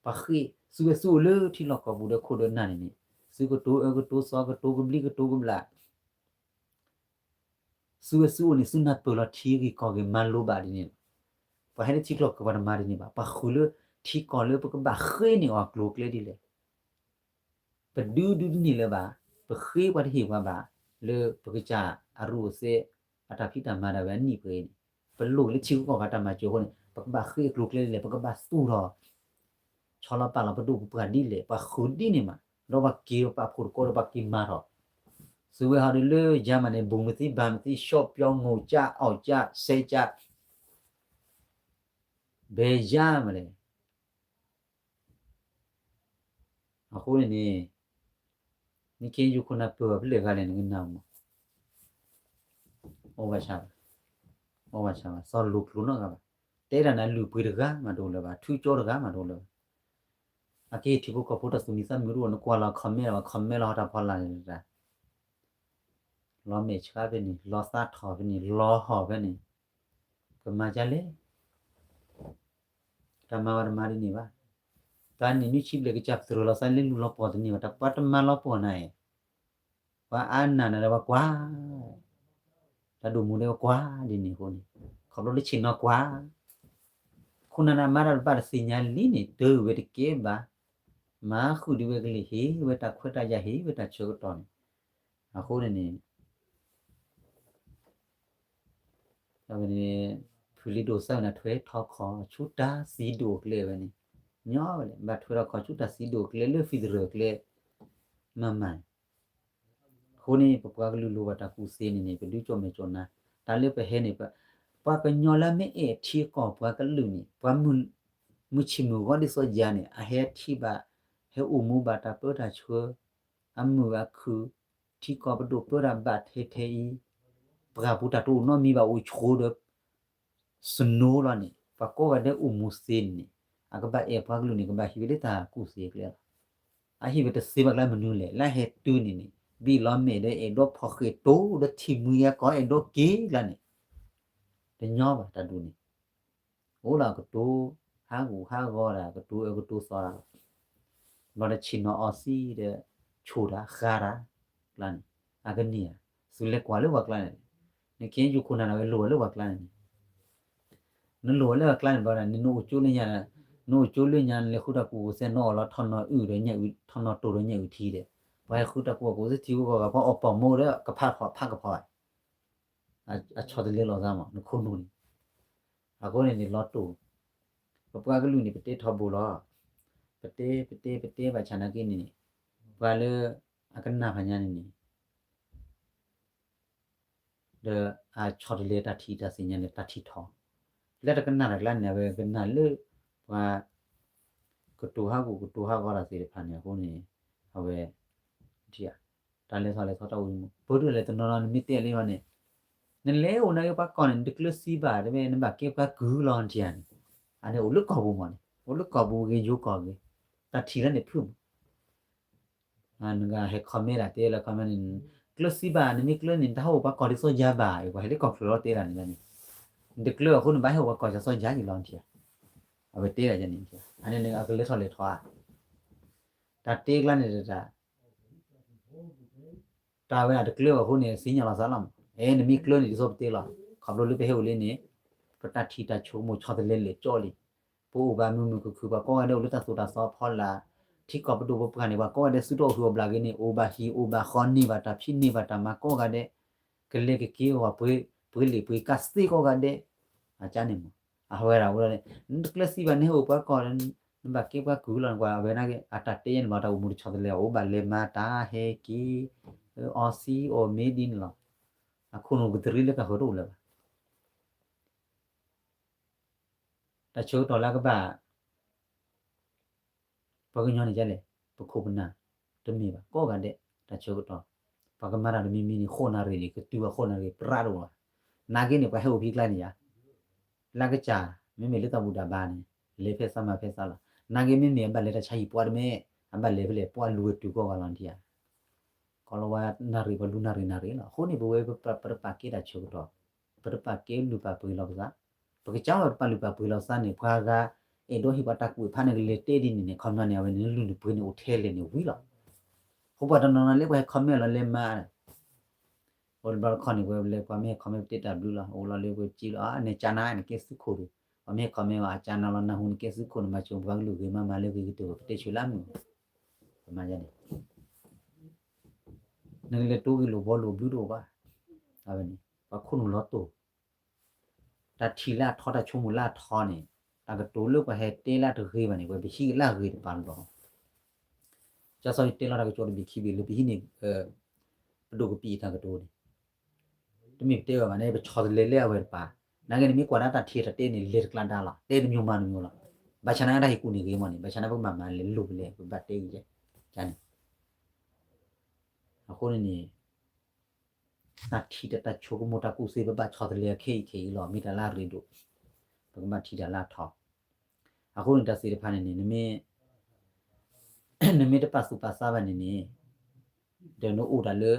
ပှၤဃ့ သုဝဲသုအိၣ်လၢထံလီၢ်ကီၢ်ပူၤဒီးခိၣ်ဒီးနၢ်န့ၣ်န့ၣ် သုကတိၤအၢကတိၤသီကတိၤကဘျံးကတိၤကဘျၣ် သုဝဲသုအိၣ်န့ၣ် သုနၢ်ပၢၢ်လီၤထံဂ့ၢ်ကီၢ်ဂ့ၢ်မၤလိဘၣ်ဒ်န့ၣ်လီၤ. ပှၤဟဲလၢထံကျိကီၢ်ပူၤတမၤဒ်န့ၣ်ဘၣ်. ပှၤဃုလၢထံကီၢ်လၢပကဘၣ်ဃ့န့ၢ်အီၤကျိၤကျဲဒ်လဲၣ် ပဒုးဒုးတန့ၢ်လၢၤဘၣ်, ပဃ့ပှၤတဟ့ၣ်ပှၤဘၣ်, လၢပကစၢ်အရူၢ်အစဲး အတၢ်ဖံးတၢ်မၤဒၣ်ဝဲအနံၣ်ပှဲၤအံၤန့ၣ် ပလိၣ်က့ၤလၢထံဂုၤကီၢ်ဂၤတၢ်မၤစၢၤအဃိန့ၣ် ပကဘၣ်ဃ့အကျိၤကျဲဒ်လဲၣ်, ပကဘၣ်သူၣ်ထီၣ် ဆီလီၤပာ်လီၤပဒိၣ်ပပှၢ်ဒ်လဲၣ်, ပှၤဃုဒ်န့ၣ်မး, ဒီးပှၤက့ၤပာ်ဖှိၣ်တကိးဒီးပှၤက့ၤမၤထီၣ်, သုဝဲဟီဒုးလၢယါမးန့ၣ် ဘူးမသံဘၢမသံ ရှီပျီငိၢ်ကၠၢ် အီၣ်ကၠၢ် စဲးကၠၢ် ဘဲယါမးလဲၣ်. အဃိန့ၣ်န့ၣ် နခ့ယုၢ်ခိၣ်နၢ်ပၢၢ်ဘၣ်ဖဲလဲၣ်ဂၤလဲၣ် နကနၢ်မး, အိၣ်ဘၣ်ဆၣ်ဘၣ်, အိၣ်ဘၣ်ဆၣ်ဘၣ် စီၤလိၤကျိၤနီတဂၤဘၣ်, တဲဒၣ်နၤလုၢ်ပှ့ၤတဂၤမးတအိၣ်လၢၤဘၣ်, ထူကၠိတဂၤမးတအိၣ်လၢၤဘၣ်. အက့ၢ်ထံဖိကီၢ်ဖိတၢ်သူၣ်မံသးမုာ်တအိၣ် နကွၢ်လီၤ comment လီၤ comment လီၤဟီတၢ်ဖီလာ်န့ၣ်တၢ် လီၤမဲာ်ဆှးဖဲန့ၣ် လီၤသးထီၣ်ဖဲန့ၣ် လီၤဟီၣ်ဖဲန့ၣ် ကမၤဒ်လဲၣ် တၢ်မၤဝဲတမၤဒ်န့ၣ်ဘၣ်. တၢ်နံၣ်နွံဆံဘျဲၣ်ကစၢ်သရၢၣ်လီၤသးလၢလူၤလီၤပှီၢ်တန့ၢ်ဘၣ်, တၢ်ပှၤတမၤလီၤပှီၢ်နၤအံၤ, ပှၤအါနၢ်နၤဒီးပှၤကွၢ်, တၢ်ဒိၣ်မူဒီးပှၤကွၢ်ဒ်န့ၣ်အဃိန့ၣ်, ခီဖျိလၢဆ့ၣ်နီၤကွၢ် ခိၣ်နၢ်နၤမၤတၢ်တဘၣ်တသ့ၣ်ညါလံန့ၣ် တၢ်ဝဲတကဲဘၣ်, မၤဃုာ်ဒ်ဝဲကလံၤ ဟ့ၣ်ဝဲတၢ်ခွဲးတၢ်ယာ် ဟ့ၣ်ဝဲတၢ်ဆၢကတီၢ်န့ၣ်, အဃိန့ၣ်န့ၣ် အဝဲန့ၣ် ဖုလံၤဒိၣ်စၢ်ဝဲန့ၣ် ထွဲထီခီ ဆူတၢ်စံးဒိၣ်အကျဲဝဲန့ၣ်, ညီဝဲလဲၣ် ဘၣ်ထွဲထီခီဆူတၢ်စံးဒိၣ်အကျဲလၢ federal အကျဲ မၤမၤန့ၣ်, အဃိန့ၣ် ပပှၤကလုာ်လိၣ်ဘၣ်တၢ်ကူၣ်သ့န့ၣ်န့ၣ် ပဒုးကၠီၣ်မဲာ်ကၠီၣ်နါ, တၢ်လၢပဟဲန့ၣ် ပှၤကညီလၢမ့ၢ်အဲၣ်ထံကီၢ်ပှၤကလုာ်န့ၣ် ပှၤမုၢ်ဆ့ၣ်မုၢ်ဂီၤဒ်သိးယၤန့ၣ် အဟဲထံၣ်ဘၣ် ဟဲအိၣ်မူဘၣ်တၢ်ပၢတၢ်ဆှၢ အမုာ်အခုး, ထံကီၢ်ပဒိၣ်ပၢတၢ်ဘၣ်ထဲထဲအံၤ, ပှၢ်ပူၤတၢ်တအိၣ်နီတမံၤဘၣ် အိၣ်ဆိးဒီး snow လီၤန့ၣ် ပှၤကိးဂၤဒဲးအိၣ်မူသ့န့ၣ်န့ၣ် အကဘၣ်အဲၣ်ပှၤကလုာ်န့ၣ် ကဘၣ်ဟံးဝဲလၢတၢ်ကူၣ်သ့ကျဲလီၤ. အဟံးဝဲတသ့ဘၣ်ကျါမနုၤလဲၣ်, လၢဟဲတုၤန့ၣ်န့ၣ် ဘံၣ်လီၤမဲာ်ဒီးအဲၣ်ဒိးဖီၣ်ဃ့ၢ်တိၤဒီးထံၣ်မှံယၤကီး အဲၣ်ဒိးက့ၤကျါန့ၣ် တညီဘၣ်တၢ်ဒ်န့ၣ် အိၣ်လီၤကတိၤ ဟးဂူာ်ဟးဂီၤတၢ် ကတိၤအၢကတိၤသီတၢ်လီၤ. ဘျီဒီးဆ့ၣ်နီၤအီစံဒီး ဆိၣ်တၢ်ဃါတၢ် ကျါန့ၣ် အကန့ၢ်ဧါ. သုလဲၤကွၢ်လၢပှၤကျါန့ၣ် နခ့ယုၢ်ခိၣ်နၢ်န့ၣ် အဝဲလိၣ်ဝဲလၢပှၤကျါန့ၣ်န့ၣ် နလိၣ်ဝဲလၢပှၤကျါန့ၣ်ဘျီဒီး နအိၣ်ကၠိလၢညါ နအိၣ်ကၠိလၢညါ နလဲၤဃုတၢ်ကူၣ်ကူၣ်သဲ နအီၣ်လီၤထီၣ်နီၢ်အုၣ်ဒီးညၣ်အုၣ် ထီၣ်နီၢ်တိၢ်ဒီးညၣ်အုၣ်ထံဒီး ပှၤဟဲဃုတၢ်ကူၣ်ကူၣ်သဲထံဂုၤကီၢ်ဂၤ ပှၤအီၣ်ပိာ်မုၣ်ဒီး ကဖးဖီၣ်ဖးကဖီၣ် အဆီတလဲလိာ်သးမး နခိၣ်နူာ်န့ၣ် အဃိန့ၣ်န့ၣ်လီၤတိၢ် ပပှၤကလုာ်န့ၣ် ပတဲထီဘိလီၤ. ပတဲ ပတဲ ပတဲဘၣ်ဆၣ်နာ်က့န့ၣ်န့ၣ် ပှၤလၢအကနၣ်ဖးညါန့ၣ်န့ၣ် ဒီးအဆီတလဲတၢ်ထံၣ်တၢ်သ့ၣ်ညါန့ၣ် တၢ်ထံၣ်ထီၣ် လၢတကနၣ်တၢ်ကျါန့ၣ် အဝဲကနၣ်လၢ ပှၤ ကတိၤဟးဂူာ်ကတိၤဟးဂီၤတၢ်သ့ၣ်တဖၣ်န့ၣ် အဃိန့ၣ် အဝဲ တၢ်လဲၤထီၣ်လဲၤထီတၢ်အိၣ်မူ ပၢဒိၣ်လဲၣ်တနီၤနီၤ နမ့ၢ်တဲလၢအီၤန့ၣ် နလဲၤအိၣ်နာ်က့ပှၤကီၢ်န့ၣ် နတကျၢၤစံဘၣ် တမ့ၢ်နဘၣ်ကဲပှၤကုၢ်လီၤနထံၣ်ဧါန့ၣ် အန့ၣ်အိၣ်လၢကီၢ်ပူၤမးန့ၣ် အိၣ်လၢကီၢ်ပူၤဂ့ၤယိၤကီၢ်ဂ့ၤ တၢ်ထံၣ်လၢန့ၣ်ဖုၣ်မး နကဟဲ comment တၢ်တဲလၢ comment န့ၣ် ကျၢၤစံဘၣ် နမ့ၢ်ကျၢၤန့ၣ် နတဟးအိၣ်ပှၤကီၢ်ဒ်စီၤယၤဘၣ် ပှၤဟဲလၢကီၢ်ချၢလီၤတဲတၢ်န့ၣ်န့ၣ် နတကျၢၤအဃိန့ၣ် ဘၣ်ဟဲအိၣ်ပှၤကီၢ်စီၤယၤယံၤလီၤနထံၣ်ဧါ အဝဲတဲဒၣ်ယၤန့ၣ် အန့ၣ်န့ၣ် အကလဲၤထီၣ်လဲၤထီဧါ တၢ်တဲကျါန့ၣ်တၢ် တၢ်ဝဲဒၣ်တကျၢၤအဃိန့ၣ် စံၣ်ညီၣ်လီၤသးလီၤမး အဲ နမ့ၢ်ကျၢၤန့ၣ် ဒ်သိးပတဲလီၤ ခီဖျိလၢပဟဲအိၣ်လၢန့ၣ် ပတၢ်ထံၣ်တၢ်ဆိကမိၣ်ဆီတလဲလဲာ်ကၠီလံ ပအိၣ်ဘၣ်မုာ်မုာ်ခုၣ်ခုၣ် ပှၤကိးဂၤဒဲးအိၣ်လၢတၢ်သိၣ်တၢ်သီဖီလာ် ထံကီၢ်ပဒိၣ်ပပှၢ်န့ၣ် ပှၤကိးဂၤဒဲးစုတအိၣ်ဟုၣ်အိၣ်ဘျၣ်ဂ့ၤန့ၣ် အိၣ်ဘၣ်ဟံၣ်အိၣ်ဘၣ်ဃီန့ၢ်ဘၣ်တၢ်ဖံးန့ၢ်ဘၣ်တၢ်မၤကိးဂၤဒဲး ကလဲၤကက့ၤအဂီၢ် ပှ့ၤလံာ်ပှ့ၤကါသ့ကိးဂၤဒဲး အကါန့ၣ်မး အဝဲဒၣ်အိၣ်လီၤန့ၣ် နတကျၢၤစံဘၣ် နဟဲအိၣ်ပှၤကီၢ် နဘၣ်ကဲပှၤကုၢ်လီၤ နကွၢ် အဝဲနာ်က့ အတၢ်တဲယဲန့ၣ်မး တၢ်အိၣ်မူတဆီတလဲ အိၣ်ဘၣ်လဲၤမၤတၢ်ဟဲက့ၤ အီစံအိၣ်မ့ၢ်ဒ်န့ၣ်လီၤ အခိၣ်နူာ်ကတရံးလၢကဃၢၤတအိၣ်လၢၤဘၣ် တၢ်ဆၢကတီၢ်လၢအကဘၣ် ပှၤကညီန့ၣ်ဒ်လဲၣ် ပခိၣ်ပနၢ် တမ့ၢ်ဘၣ် ကိးဂၤဒဲး တၢ်ဆၢကတီၢ် ပှၤကမၤတၢ်တမံၤမံၤန့ၣ် ဃိးနၣ်ရံၣ်န့ၣ် ကတုၤဘၣ်ဃိးနၣ်ရံၣ် ပြးတအိၣ်ဘၣ် နာ်က့န့ၣ် ပှၤဟဲအိၣ်ဖဲကျါန့ၣ်ယါ လၢကစၢ် မ့မ့ၢ်လၢတၢ်ဘူၣ်တၢ်ဘါန့ၣ် လဲၤဖဲသးမၤဖဲသးလီၤ နာ်က့မ့မ့ၢ်အဘၣ်လဲၤတၢ်ဆါဟံၣ်ပှၤတမ့ၢ် အဘၣ်လဲၤဖဲလဲၣ် ပှၤလူၤဝဲတုၤကီၢ်ဂၤလီၤနထံၣ်ဧါ ကီၢ်လီၤဝဲနၣ်ရံၣ် ပှၤလူၤနၣ်ရံၣ်နၣ်ရံၣ်လီၤ အဃိန့ၣ် ပဝဲပတပာ်ကဲတၢ်ဆၢကတီၢ် ပတပာ်ကဲလုၢ်ပာ်ပှ့ၤလီၤပသး ပကစၢ်ဝဲပာ်လုၢ်ပာ်ပှ့ၤလီၤသးန့ၣ် ပှၤဂၤ အဲၣ်ဒိးဟ့ၣ်ပှၤတၢ်ကူၣ်ဖးန့ၣ် ကလဲၤတဲဒ်န့ၣ်န့ၣ် ခီပညီန့ၣ် အဝဲန့ၣ်လုၢ်န့ၣ်ပှ့ၤန့ၣ်အိၣ်ထဲလဲၣ်န့ၣ်ဝံၤလီၤ ဃိပှၤတနီၤနီၤလၢပှၤဟဲ comment လီၤလဲၤမၤ အိၣ်တဘျီတခီၣ်န့ၣ် ပဝဲလၢပှၤမ့ၢ်ဟဲ comment ပတဲတၢ်ဘျုးလီၤ အိၣ်လီၤလၢပကံလီၤ အန့ၣ်ကၢနၤန့ၣ်ကဲသုးခိၣ်ဒံး ပှၤမ့ၢ်ဟဲ comment အကၢနၤလီၤ နၢ်ဟူန့ၣ်ကဲသုးခိၣ်န့ၣ် မၤဆိပှၤကလုာ်ဂ့ၤမးမၤလၢဂ့ၤကတၢၢ် ပတဲဆၢလၢမုာ် ပမၤယါန့ၣ် နကလဲၤတိဂ့ၤလိာ်ဘီလိာ်ဘျုးတအိၣ်ဘၣ် အဝဲန့ၣ် ပှၤခိၣ်နူာ်လီၤတိၢ် တၢ်ထံၣ်လၢအထီ တၢ်ဆိကမိၣ်လၢအထီန့ၣ် တၢ်ကတိၤလၢပှၤဟဲတဲလၢတဂ့ၤဘၣ်န့ၣ် ပှၤပဟံးက့ၤလၢအဂ့ၤတပၤလီၤ ကၢ်ဆီယတဲလီၤတၢ်ကစီၣ်တဘ့ၣ်ခံဘ့ၣ်လၢပဟံးန့ၣ် ပဒိၣ်ကပံာ်အတၢ်ကတိၤန့ၣ် တမ့ၢ်ပတဲဘၣ်ဘၣ်န့ၣ် ပဆီတလဲလၢအဝဲတပၤ နာ်က့န့ၣ်မ့ၢ်ကွၢ်ဒၣ်တၢ်ထံၣ်တၢ်တဲန့ၣ် လဲၤတကျါဒါလီၤ တဲတမျိုးမၤတမျိုးလီၤ ဘၣ်ဆၣ်နာ်က့တၢ်ဟ့ၣ်ကူၣ်န့ၣ်ဂ့ၤမးန့ၣ် ဘၣ်ဆၣ်နာ်က့ပကဘၣ်မၤလဲၤလိၣ်ပလဲၤ ပဘၣ်တဲဂ့ၤကန့ၣ် အဃိန့ၣ်န့ၣ် တၢ်ထံၣ်တၢ်ဆိကမိၣ်တၢ်ကူၣ်သ့ ပဘၣ်ဆီတလဲအခဲအံၤခဲအံၤလီၤ မ့ၢ်တၢ်လၢအရ့ဒိၣ် ပကဘၣ်ထံၣ်တၢ်လၢအထီ အဃိန့ၣ်တၢ်သ့ၣ်တဖၣ်န့ၣ်န့ၣ် နမ့ၢ်တပာ်သူၣ်ပာ်သးဘၣ်န့ၣ်န့ၣ် ဒီးနအိၣ်တၢ်လၢ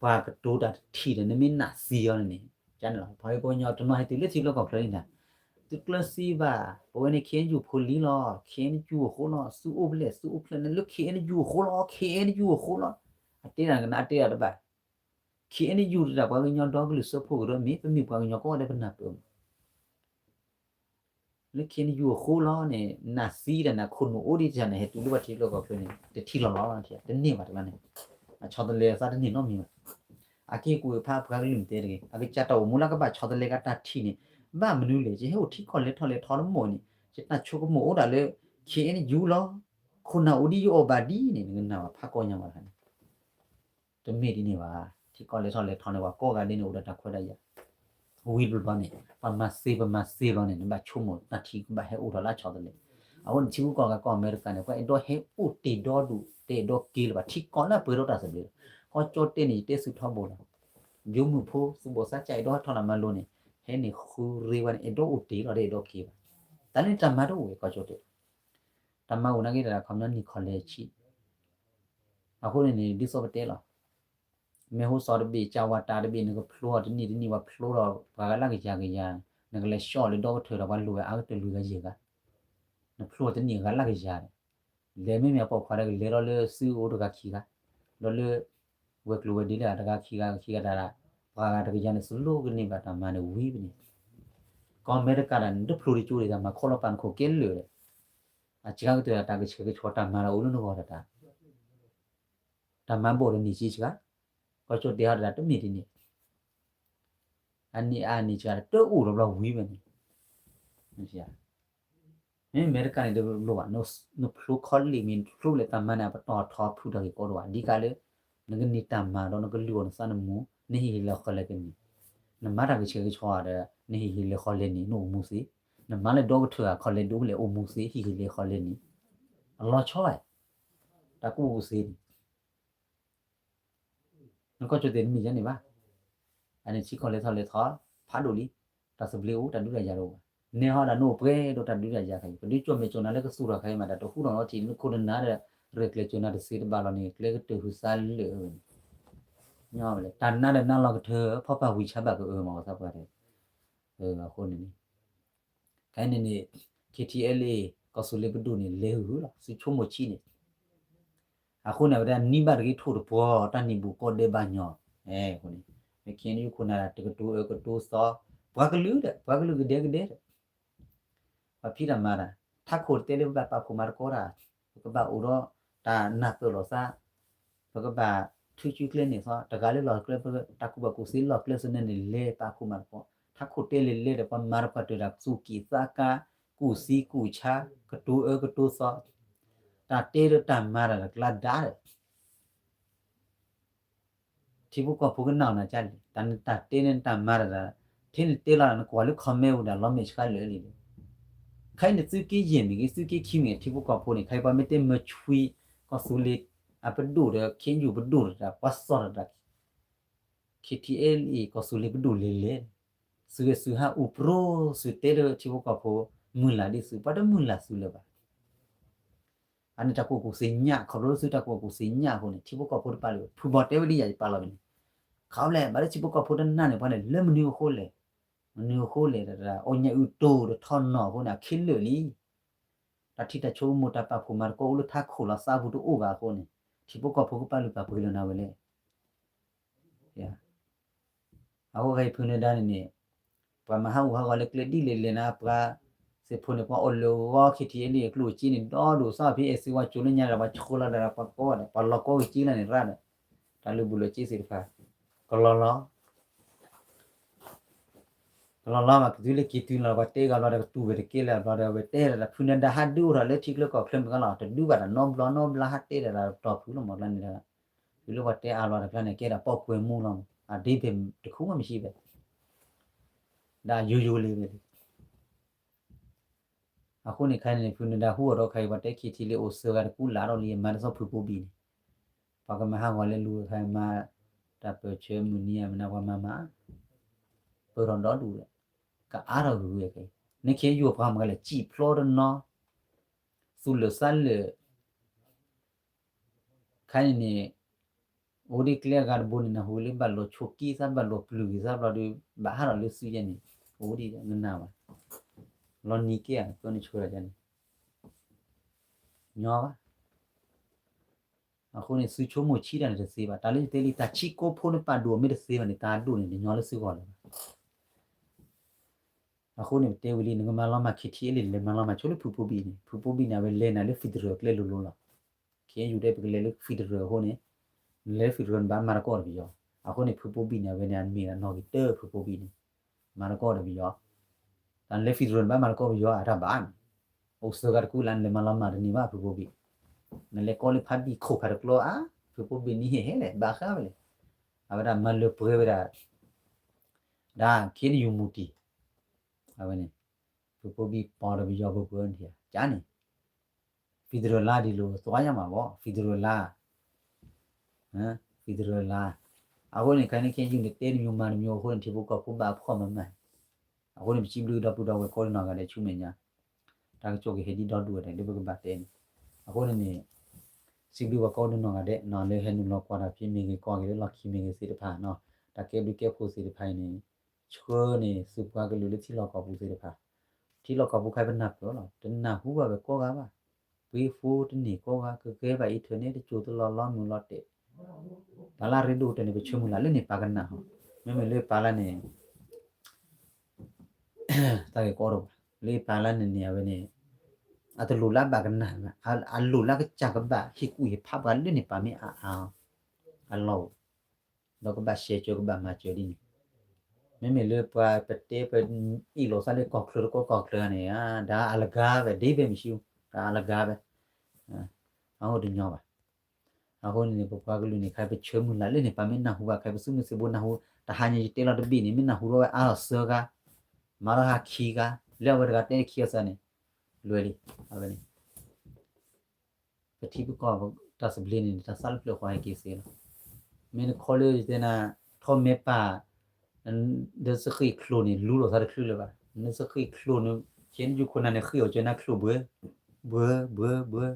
ပှၤကတိၤတၢ်တထံၣ်ဒီး နမ့ၢ်နာ်သံအီၤန့ၣ်န့ၣ် ကန့ၣ်လီၤ ပှၤဟံၣ်ဖိညီတနီၤဟဲတုၤလၢထံလီၢ်ကီၢ်ချၢန့ၣ် သုကျၢၤစံဘၣ် ပဝဲန့ၣ် KNU ဖိလံလီၤ KNU အဃိလီၤ သုအိၣ်ဖျဲၣ်သုအိၣ်ဖျဲၣ်န့ၣ်လၢ KNU အဃိလီၤ KNU အဃိလီၤ အတဲတၢ်ကနၣ်အတဲတၢ်တဘၣ် KNU တဒၣ်ပှၤကညီဒီကလုာ်စၢဖှိၣ်ကရၢမ့ၢ် ပမ့ၢ်ပှၤကညီကိးဂၤဒဲးပနၢ်ပၢၢ်မး လၢ KNU အဃိလီၤန့ၣ် နၢ်သံတၢ်န့ၣ် ခိၣ်နူာ်အိၣ်ဒံးတၢ်န့ၣ် ဟဲတုၤလၢပှၤထံလီၢ်ကီၢ်ချၢန့ၣ် တထံၣ်လီၤလီၤ တန့ၢ်ဘၣ်တဂၤန့ၣ် အဆီတလဲအသးတန့ၢ်နီတမံၤဘၣ် အက့ၢ်ကူၣ်ဖးပှၤကလုာ်တဲတဂ့ၤ အကစၢ်တၢ်အိၣ်မူလၢကဘၣ်ဆီတလဲကတၢ်ထံၣ်န့ၣ် ဘၣ်မနုၤလဲၣ် ယဟဲအိၣ်ထံကီၢ်လဲၤထီၣ်လဲၤထီတမီၢ်န့ၣ် ယတၢ်ဆိကမိၣ်အိၣ်ဒၣ်လၢ KNU လီၤ ခိၣ်နၢ်အိၣ်ဒံးယအီၣ်ဘၣ်ဒ်န့ၣ် နကနၣ်ဘၣ်ဖးကီညါဘၣ်တဂၤန့ၣ် တမ့ၢ်ဒ်န့ၣ်ဘၣ်. ထံကီၢ်လဲၤထီၣ်လဲၤထီန့ၣ် ပှၤကိးဂၤဒဲးန့ၣ် အိၣ်ဒီးတၢ်ခွဲးတၢ်ယာ်, ဝံၤတဘျီန့ၣ် ပမၤသ့ပမၤသ့လီၤန့ၣ် နဘၣ်ဆိကမိၣ်တၢ်ထံကဘၣ်ဟဲအိၣ်ထီၣ်လၢဆီတလဲ. အဃိန့ၣ် ထံဂုၤကီၢ်ဂၤကီၢ်အမဲရကၤန့ၣ် ပှၤအဲၣ်ဒိးဟဲအိၣ်တ့ၢ်ဒီဒူၣ် တအဲၣ်ဒိးက့ၤလၢၤဘၣ် ထံကီၢ်လၢအပှဲၤဒီးတၢ်သဘျ့လီၤ. ကီၢ်ကၠီၣ်တဲၣ်န့ၣ် ယတဲဆူၣ်ထီဘိလီၤ. ယိၤမုၣ်ဖိ သူၣ်ဘီၣ်သးစၢ် အဲၣ်ဒိးဟဲထီၣ်တၢ်မၤလိန့ၣ် ဟဲန့ၣ်ဃုရ့ဝဲန့ၣ် အဲၣ်ဒိးအိၣ်တ့ၢ်လီၤဒီးအဲၣ်ဒိးက့ၤဘၣ်. တၢ်န့ၣ်တၢ်မၤတအိၣ်ဝဲ ကီၢ်ကၠီၣ်တဲၣ်, တၢ်မၤအိၣ်နာ်က့ဒီး ခီပညီနံၣ်ခီလဲဆံ အဃိန့ၣ်န့ၣ် ဒ်သိးပတဲလီၤ မ့ၢ်ဟိစီတဘ့ၣ် ကၢဝးတၢ်တဘ့ၣ် နကဖျိအီၤတနံၣ်တနံၣ် ပှၤဖျိဒီးပှၤဂၤလၢကယၤကယၤ, နကလဲၤဆှီလၢဒီကထၢၣ်ဒီးပှၤလိၣ်ဝဲအါကတၢၢ်လွံၢ်ဂၤယဲၢ်ဂၤ, နဖျိတနံၣ်ဂၤလၢကယၤဒီး လဲၤမ့မ့ၢ်အပိာ်ခွါဒီးကလဲၤဒီးလၢစုအိၣ်တဂၤခံဂၤ, ဒီးလၢ ဝဲၤကျိၤဝဲၤဒ့လၢအတဂၤခံဂၤခံဂၤတၢ်, ပှၤဂၤတကယၤန့ၣ် စလိကန့ၢ်ဘၣ်တၢ်မၤန့ၣ်ဝံၤဖဲန့ၣ်, ကီၢ်အမဲရကၤတၢ်န့ၣ် တဖျိတကၠိဒံး တၢ်မၤခီလီၤပာ်နခိၣ်ကဲလၢာ်ဒီး, အစှၤကတၢၢ်တၢ်ကဆှဲကဆှီတၢ်မၤလၢအိၣ်လၢနဂီၢ်တၢ် တၢ်မၤဘီၣ်ဒီးန့ၢ်က့စှၤ, ကီၢ်ကၠီၣ်တဲၣ်ဟီဒီးတမ့ၢ်ဒ်န့ၣ်, အန့ၣ်အန့ၣ်စှၤတအိၣ်ဒီးဘျီဝံၤဝဲန့ၣ်, မ့မ့ၢ်အမဲရကၤန့ၣ်တလိၣ်ဘၣ်, နဖျိခီလ့ၣ်မ့ၢ် နဖျိလၢတၢ်မၤန့ၣ် အပတီၢ်ထီဖုၣ်တၢ်ဂ့ၢ်ကီဒိၣ်ဘၣ် ဒ်ကးလၢ နကန့ၢ်တၢ်မၤဒီးနကလုၢ်အီၣ်နသးနမူ, နဟ့ၣ်ဟ့ၣ်လီၤဃီလဲကန့ၢ်, နမၤတၢ်ကဆှဲကဆှီဒီး နဟ့ၣ်ဟ့ၣ်လီၤဃီလဲန့ၣ် နအိၣ်မူသ့, နမၤလၢဒီကထၢၣ်အခီလဲဒိၣ်လဲၣ်အိၣ်မူသ့ ဟ့ၣ်ဟ့ၣ်လီၤဃီလဲန့ၣ်, အလီၤဆီဘၣ်, တၢ်ကူၣ်ကူၣ်သ့န့ၣ် နကီၢ်ကၠီၣ်တဲၣ်တမ့ၢ်ယါန့ၣ်ဘၣ်. အန့ၣ်ထံကီၢ်လဲၤထီၣ်လဲၤထီ ဖးဒိၣ်လံ, တၢ်သဘျ့အိၣ် တၢ်ဒုးတၢ်ယၤတအိၣ်ဘၣ်. နဲဟီဒၣ်နအိၣ်ပှဲၤဒီးတၢ်ဒုးတၢ်ယၤခဲအံၤ ပဒုးကၠီၣ်မဲာ်ကၠီၣ်နၤလၢကသူၣ်ထီၣ်ခဲအံၤမး တၢ်တဟူထီၣ်နီတထံၣ် နခိၣ်နနၢ်ဒီး ရဲၣ်ကျဲၤကၠီၣ်နၤတသ့တဘၣ်လီၤန့ၣ် ကျဲကတၢၢ်ဟူသါလၢာ်ဝဲန့ၣ်, တၢ်နါဒီးနါလီၤကထၢ ဖီၣ်ပာ်ဝံၤဆါဘၣ်ကအၢမး ဝဲသးပှၢ်တဲ, အဃိန့ၣ်န့ၣ် ခဲအံၤန့ၣ်န့ၣ် KTLA ကီၢ်သူလ့ၤပဒိၣ်န့ၣ် လဲၤဟုၣ်ဟုၣ်လီၤ စုဆိကမိၣ်ဆံးန့ၣ်, အဃိန့ၣ် အဝဲဒၣ်နံၣ်ဘၣ်တဂ့ၤထိၣ်တပှီၤ တၢ်နံၣ်ဘူးကီၢ်ဒဲးဘၣ်ညီ, အဃိန့ၣ် မ့ၢ်ခဲအံၤနံၣ်ခိၣ်နၢ်တၢ် တကတိၤအၢကတိၤသီ, ပှၤကလုာ်ဒီး ပှၤကလုာ်ကဒဲကဒဲဒီး ပှၤဖံးတၢ်မၤတၢ် ထးခိၣ်တဲလၢပဘၣ်ပာ်ဖှိၣ်မၤသကိးတၢ်, ပကဘၣ်အိၣ်ဒီးတၢ်နၢ်ပၢၢ်လိာ်သး, ပကဘၣ်ထုးစုကျဲန့ၣ်သီ, တဂၤလၢလီၢ်ကျဲ တၢ်ကူၣ်ဘၣ်ကူၣ်သ့လီၢ်ကျဲသနၢၣ်န့ၣ် လဲၤပာ်ဖှိၣ်မၤသကိး, ထးခိၣ်တဲလၢလဲၤဒီး ပှၤမၤတပှၢ်တၢၢ်တၢ် သူၣ်ကံၢ်သးကါ, ကူၣ်သံကူၣ်ဆါ, ကတိၤအၢကတိၤသီ, တၢ်တဲဒီးတၢ်မၤတၢ်တကျါဒါဒီး ထံဖိကီၢ်ဖိကနၣ်အီၤနၤကလဲၣ်, တၢ်နတၢ်တဲန့ၣ်နတၢ်မၤတၢ်, ထဲနတဲလီၤနကွၢ်လၢ comment ဝဲဒၣ်လီၤမဲာ်ဆှးလၢာ်လံ, ခဲအံၤန့ၣ်သုးက့ယဲၢ်မ့ၢ်ဂ့ၤ သုးက့ခံမ့ၢ်ဂ့ၤ ထံဖိကီၢ်ဖိန့ၣ် ခဲအံၤပှၤမ့ၢ်တဲမၢဆွံ ကီၢ်သူလ့ၤအပဒိၣ်ဒီး ခ့ယုၢ်ပဒိၣ်တၢ် ပှၤစီၢ်တၢ် KTLA ကီၢ်သူလ့ၤပဒိၣ်လဲၤလဲၤ, သုးဂဲၤသုးဟးအူပြိ သုးတဲလၢထံဖိကီၢ်ဖိ မုၢ်လၢ်ဒ်သုး ပှၤတမုၢ်လၢ်သုးလၢၤဘၣ်. အန့ၣ်တၢ်ကူၣ်ကူၣ်သ့ၣ်ညါ ခီဖျိလၢသုတၢ်ကူၣ်ကူၣ်သ့ၣ်ညါအဃိန့ၣ် ထံဖိကီၢ်ဖိတပာ်လုၢ် ဖုဘီတဲဝဲဒ်ယၤယပာ်လီၤဝဲန့ၣ်, ခီဖျိ ဘၣ်လၢထံဖိကီၢ်ဖိတနာ်န့ၣ် ပှၤန့ၣ်လၢမနုၤအဃိလဲၣ်, မနုၤအဃိလဲၣ် အိၣ်ညါအုးတိၢ်ဒီးထီၣ်နီၢ်အဃိန့ၣ် အခ့လၢာ်လံ. တၢ်ထံၣ်တၢ်ဆိကမိၣ်တၢ်ပာ်ဖှိၣ်မၤသကိးအိၣ်လၢထးခိၣ်လီၤသးပူၤတအိၣ်ဘၣ်အဃိန့ၣ် ထံဖိကီၢ်ဖိကပာ်လုၢ်ပာ်ပှ့ၤလၢနၤဝဲလဲၣ်. အဃိခဲအံၤဖုနဒါန့ၣ်န့ၣ် ပှၤမၤဟးဂူာ်ဟးဂီၤလၢကျဲဒ်လဲၣ်လဲၣ်နၤ ပှၤစ့ၢ်ဖိန့ၣ် ပှၤအိၣ်လၢဂီၤ KTLA အကျိၣ်အစ့န့ၣ် ဒီဒိၣ်စၢ်ဖဲအဲၣ်စ့ဝါကၠိလၢညါဒီး ပှၤဆိလီၤဒီးပှၤကီဒီး ပှၤလီၤကီကစ့လၢန့ၣ်ရၣ်ဒီး တၢ်လုၢ်ဘူးလၢက့သ့ၣ်တဖၣ် ကလီၤလီၤ ကလီၤလီၤဘၣ် ကတုၤလၢက့ၤတုၤလီၤ ပှၤတဲဂၤဘျီဒီး ကတူၢ်ဝဲတကဲလၢၤဘျီဒီး ဝဲတဲဒီး ဖုနဒါဟးဒုးအိၣ်ထီၣ်လၢထံချၢကီၢ်ချၢမ့ၢ်ကလီၤ တဒုးဘၣ်တၢ်နီဘျီနီဘျီ ဟးတဲဒီးတၢ်တီၢ်ဖုလီၤမးကျါန့ၣ်ဒီး တုၤလၢပှၤတဲအါဘျီတကျါန့ၣ် ကဲဒၣ်ပိာ်ကွဲမူလီၤ အဒ့ဖဲတခူမ့ၢ်ဆံးဘၣ် ဒၣ်ယိယိလံဝဲလံ အဃိန့ၣ်ခဲအံၤန့ၣ် ဖုနဒါဟူအီၤဒီးခဲအံၤ ပှၤတဲခံထံလံ အိၣ်စၢၤဂၤတကူလၢ်ဒီးလံ မၤတသီဖုဖိဘံၣ်န့ၣ် ပှၤကမၤဟးဂီၤလၢလူၤခဲအံၤမၤ တၢ်ပၢၢ်ဆၢမုၢ်နံၤအမနုၤ ပှၤမၤမၤ ပၢၢ်ထီၣ်ဒီဒူၣ်ဒီး ကအါထီၣ်ဂ့ၤဂ့ၤခဲအံၤ နခ့ယိၣ်ပှၤမၤကလဲၣ် စံၣ်ဖျီတနီၤ သူၣ်လၢာ်သးလၢာ် ခဲအံၤန့ၣ် အိၣ်ဒံးကျဲအဂၤတဘိန့ၣ် နဟူလၢဘၣ်လိာ်ဆိးက့သး ဘၣ်လိာ်ပျုၢ်က့ၤသးဘျီဒီး ဘၣ်ဟးထီၣ်လၢစုယဲၢ်န့ၣ် အိၣ်ဒံးနနၢ်ဘၣ် လီၤနံၤက့ဧါ ကၠီန့ၣ်ဆှၢလီၤန့ၣ် ညီဘၣ် အဃိန့ၣ် သုဆိကမိၣ်ဆံးတၢ်န့ၣ်တသ့ဘၣ်. တၢ်လၢယတဲလံ တၢ်ဆံးကိဖိနပာ်ဒိၣ်မ့ၢ်တသ့ဘၣ်န့ၣ် တၢ်ဒိၣ်န့ၣ် တညီလၢသုဂီၢ်လၢၤဘၣ်. အဃိန့ၣ် ပတဲဝံၤလံ နကမၤလီၤမၢ် KTLA လဲၤမၤလီၤမၢ်ဆိလၢဖုဖိဘံၣ်န့ၣ် ဖုဖိဘံၣ်န့ၣ် အဝဲလဲၤနၤလၢ federal ကျဲလိၤလိၤလီၤ. ခဲအံၤယူၤ တဲပကလဲၤလၢ federal အဃိန့ၣ် နလဲၤလၢ federal နဘၣ်မၤသကိးဒီးပယီၤ. အဃိန့ၣ် ဖုဖိဘံၣ်န့ၣ် အဝဲန့ၣ် အမ့ၢ်ဒၣ်နီၣ်ဂံၢ်တၢ ဖုဖိဘံၣ်န့ၣ် မၤသကိးဒီးပယီၤ တၢ်နလဲၤ federal နဘၣ်မၤသကိးပယီၤအတၢ်ဘၣ်န့ၣ် အိၣ်စၢၤဂၤတကူလၢ် နလဲၤမၤလီၤမၢ်တန့ၢ်ဘၣ် ဖုဖိဘံၣ်. နလဲၤကိးလၢဖးဘံၣ်ခိၣ်ဖးတကျိအါ ဖုဖိဘံၣ်နံၤဟ့ၣ်ဟဲလဲၣ် ဘၣ်ဃးဝဲလဲၣ်. အဝဲဒၣ်မၤလၢပှဲၤဝဲဒၣ် ဒၣ်ခ့နယူၤမူတံၢ် အဝဲန့ၣ် ဖုဖိဘံၣ်ပီၤဒီးပယီၤပပှဲၤန့ၣ် ကန့ၣ် federal လါဒ်လိာ် သွားရမှာပေါ့ federal လါ federal လါ အဃိန့ၣ် ခဲအံၤန့ၣ် ခဲအံၤန့ၣ် တဲတမျိုးမၤတမျိုးအဃိန့ၣ် ထံဖိကီၢ်ဖိဘၣ်အဖှီၣ်မၤမၤ အဃိန့ၣ် ပစံးဘျုးဒီပုၢ်ဒီဝဲၢ်ကိးဒံနီၢ်ဂၤဒဲးဆူမဲာ်ညါ တၢ်ကစီၣ်ကဟဲဒ်ဒီဒူၣ်ဝဲဒၣ် ဒ်ပကဘၣ်တဲန့ၣ် အဃိန့ၣ်န့ၣ် စံးဘျုးပှၤကိးဒံနီၢ်ဂၤဒဲး လၢဟဲနုာ်လီၤကွၢ်တၢ်ဖဲမ့ၢ်ဂ့ၤ ကွၢ်က့ၤလၢလီၢ်ခံမ့ၢ်ဂ့ၤသ့ၣ်တဖၣ်နီၤ တၢ်ကဲဘျုးကဲဖှိၣ်သ့ၣ်တဖၣ်အံၤန့ၣ် ဆှၢန့ၢ်ဆူပှၤကလုာ်လၢထံလီၢ်ကီၢ်ပူၤသ့ၣ်တဖၣ် ထံလီၢ်ကီၢ်ပူၤခါပနၢ်ပၢၢ်လီၤ တနၢ်ဟူဘၣ်ဝဲကိးဂၤဘၣ် ပှ့ၤဖိတန့ၢ်ကိးဂၤ ကဂဲၤဘၣ် internet တစိၢ်တလီၢ်လီၤမုၢ်လီၤတဲာ် ပှၤလၢအရ့ဒိၣ်ကတၢၢ်န့ၣ် ပဆၢမုၢ်လၢ်လၢန့ၣ်ပာ်ကနၣ်ဟီ မ့မ့ၢ်လၢပှၤလၢန့ၣ် တၢ်ဂ့ၢ်ကီတအိၣ်ဘၣ် လၢပှၤလၢန့ၣ်န့ၣ် အဝဲန့ၣ် အတလိၣ်လၢအဘၣ်ကနၣ်ဘၣ် အလိၣ်လၢကစၢ်ကဘၣ် ဟ့ၣ်ကူၣ်ဟ့ၣ်ဖးပှၤလၢန့ၣ်ပာ်မ့ၢ်အါအါ အလီၢ်အိၣ် ဒီးကဘၣ်ရှဲစၢၤကဘၣ်မၤစၢၤဒ်န့ၣ် မ့မ့ၢ်လၢပှၤပတဲပအ့ၣ်လိာ်သးလၢကီၢ်ချၢတကီၢ်ကီၢ်ချၢန့ၣ် တၢ်အလဂၤဝဲ ဒ်ဘဲမ့ၢ်ဆူ တၢ်အလဂၤဝဲ အအိၣ်တညီဘၣ် အဃိန့ၣ်န့ၣ် ပပှၤကလုာ်န့ၣ် ခဲအံၤပဆၢမုၢ်လၢ်လၢန့ၣ် ပှၤမ့ၢ်နၢ်ဟူဘၣ် ခဲအံၤပစုမုၢ်သံၣ်ဘိနၢ်ဟူ တဟါညါယတဲလီၤတဘ့ၣ်န့ၣ် မ့ၢ်နၢ်ဟူထီၣ်ဝဲအါထီၣ်သၢဂၤ မၤထီၣ်ဟါခံဂၤ လၢအဝဲတဂၤတဲခံဂၤစၢ်န့ၣ် လွဲလံ အဝဲန့ၣ် ပထံပကီၢ်တၢ်သဘျ့န့ၣ် တၢ်သးလၢပျၢၤဃီဟဲက့ၤသ့လီၤ. မ့ၢ်နခီလၢယတဲနၤ ထီၣ်မဲပၢ် နသဃ့ၣ်ချိၣ်န့ၣ် လူလီၤသးတချုးလၢၤဘၣ်. နသဃ့ၣ်ချိၣ်န့ၣ် ကဲနယူခိၣ်နၢ်န့ၣ် ဃ့ၢ်အီၤကၢနၤချိၣ်ဘှဲ ဘှဲ ဘှဲ ဘှဲ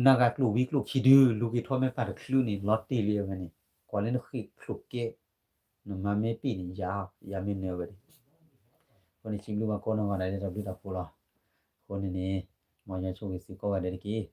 နဂၤကျိၣ်ဝံၤကျိၣ်ခံဒု လူၤက့ၤထီၣ်မဲပၢ်တချုးန့ၣ် လီၤတ့ၢ်လံအဝဲန့ၣ် ကွၢ်လၢနဃ့ၢ်ချိၣ်ကဲ နမၤမ့ၢ်ပ့ၢ်န့ၣ် ယၤ ယၤမ့ၢ်နၢၤဝဲန့ၣ် အဃိန့ၣ် စံးဘျုးဘၣ်ကိးနီၢ်ဂၤဒဲးလၢတၢ်ဘျုးတၢ်ဖှိၣ်လီၤ. အဃိန့ၣ်န့ၣ် မ်ယွၤဆိၣ်ဂ့ၤသုကိးဂၤဒဲးတက့ၢ်.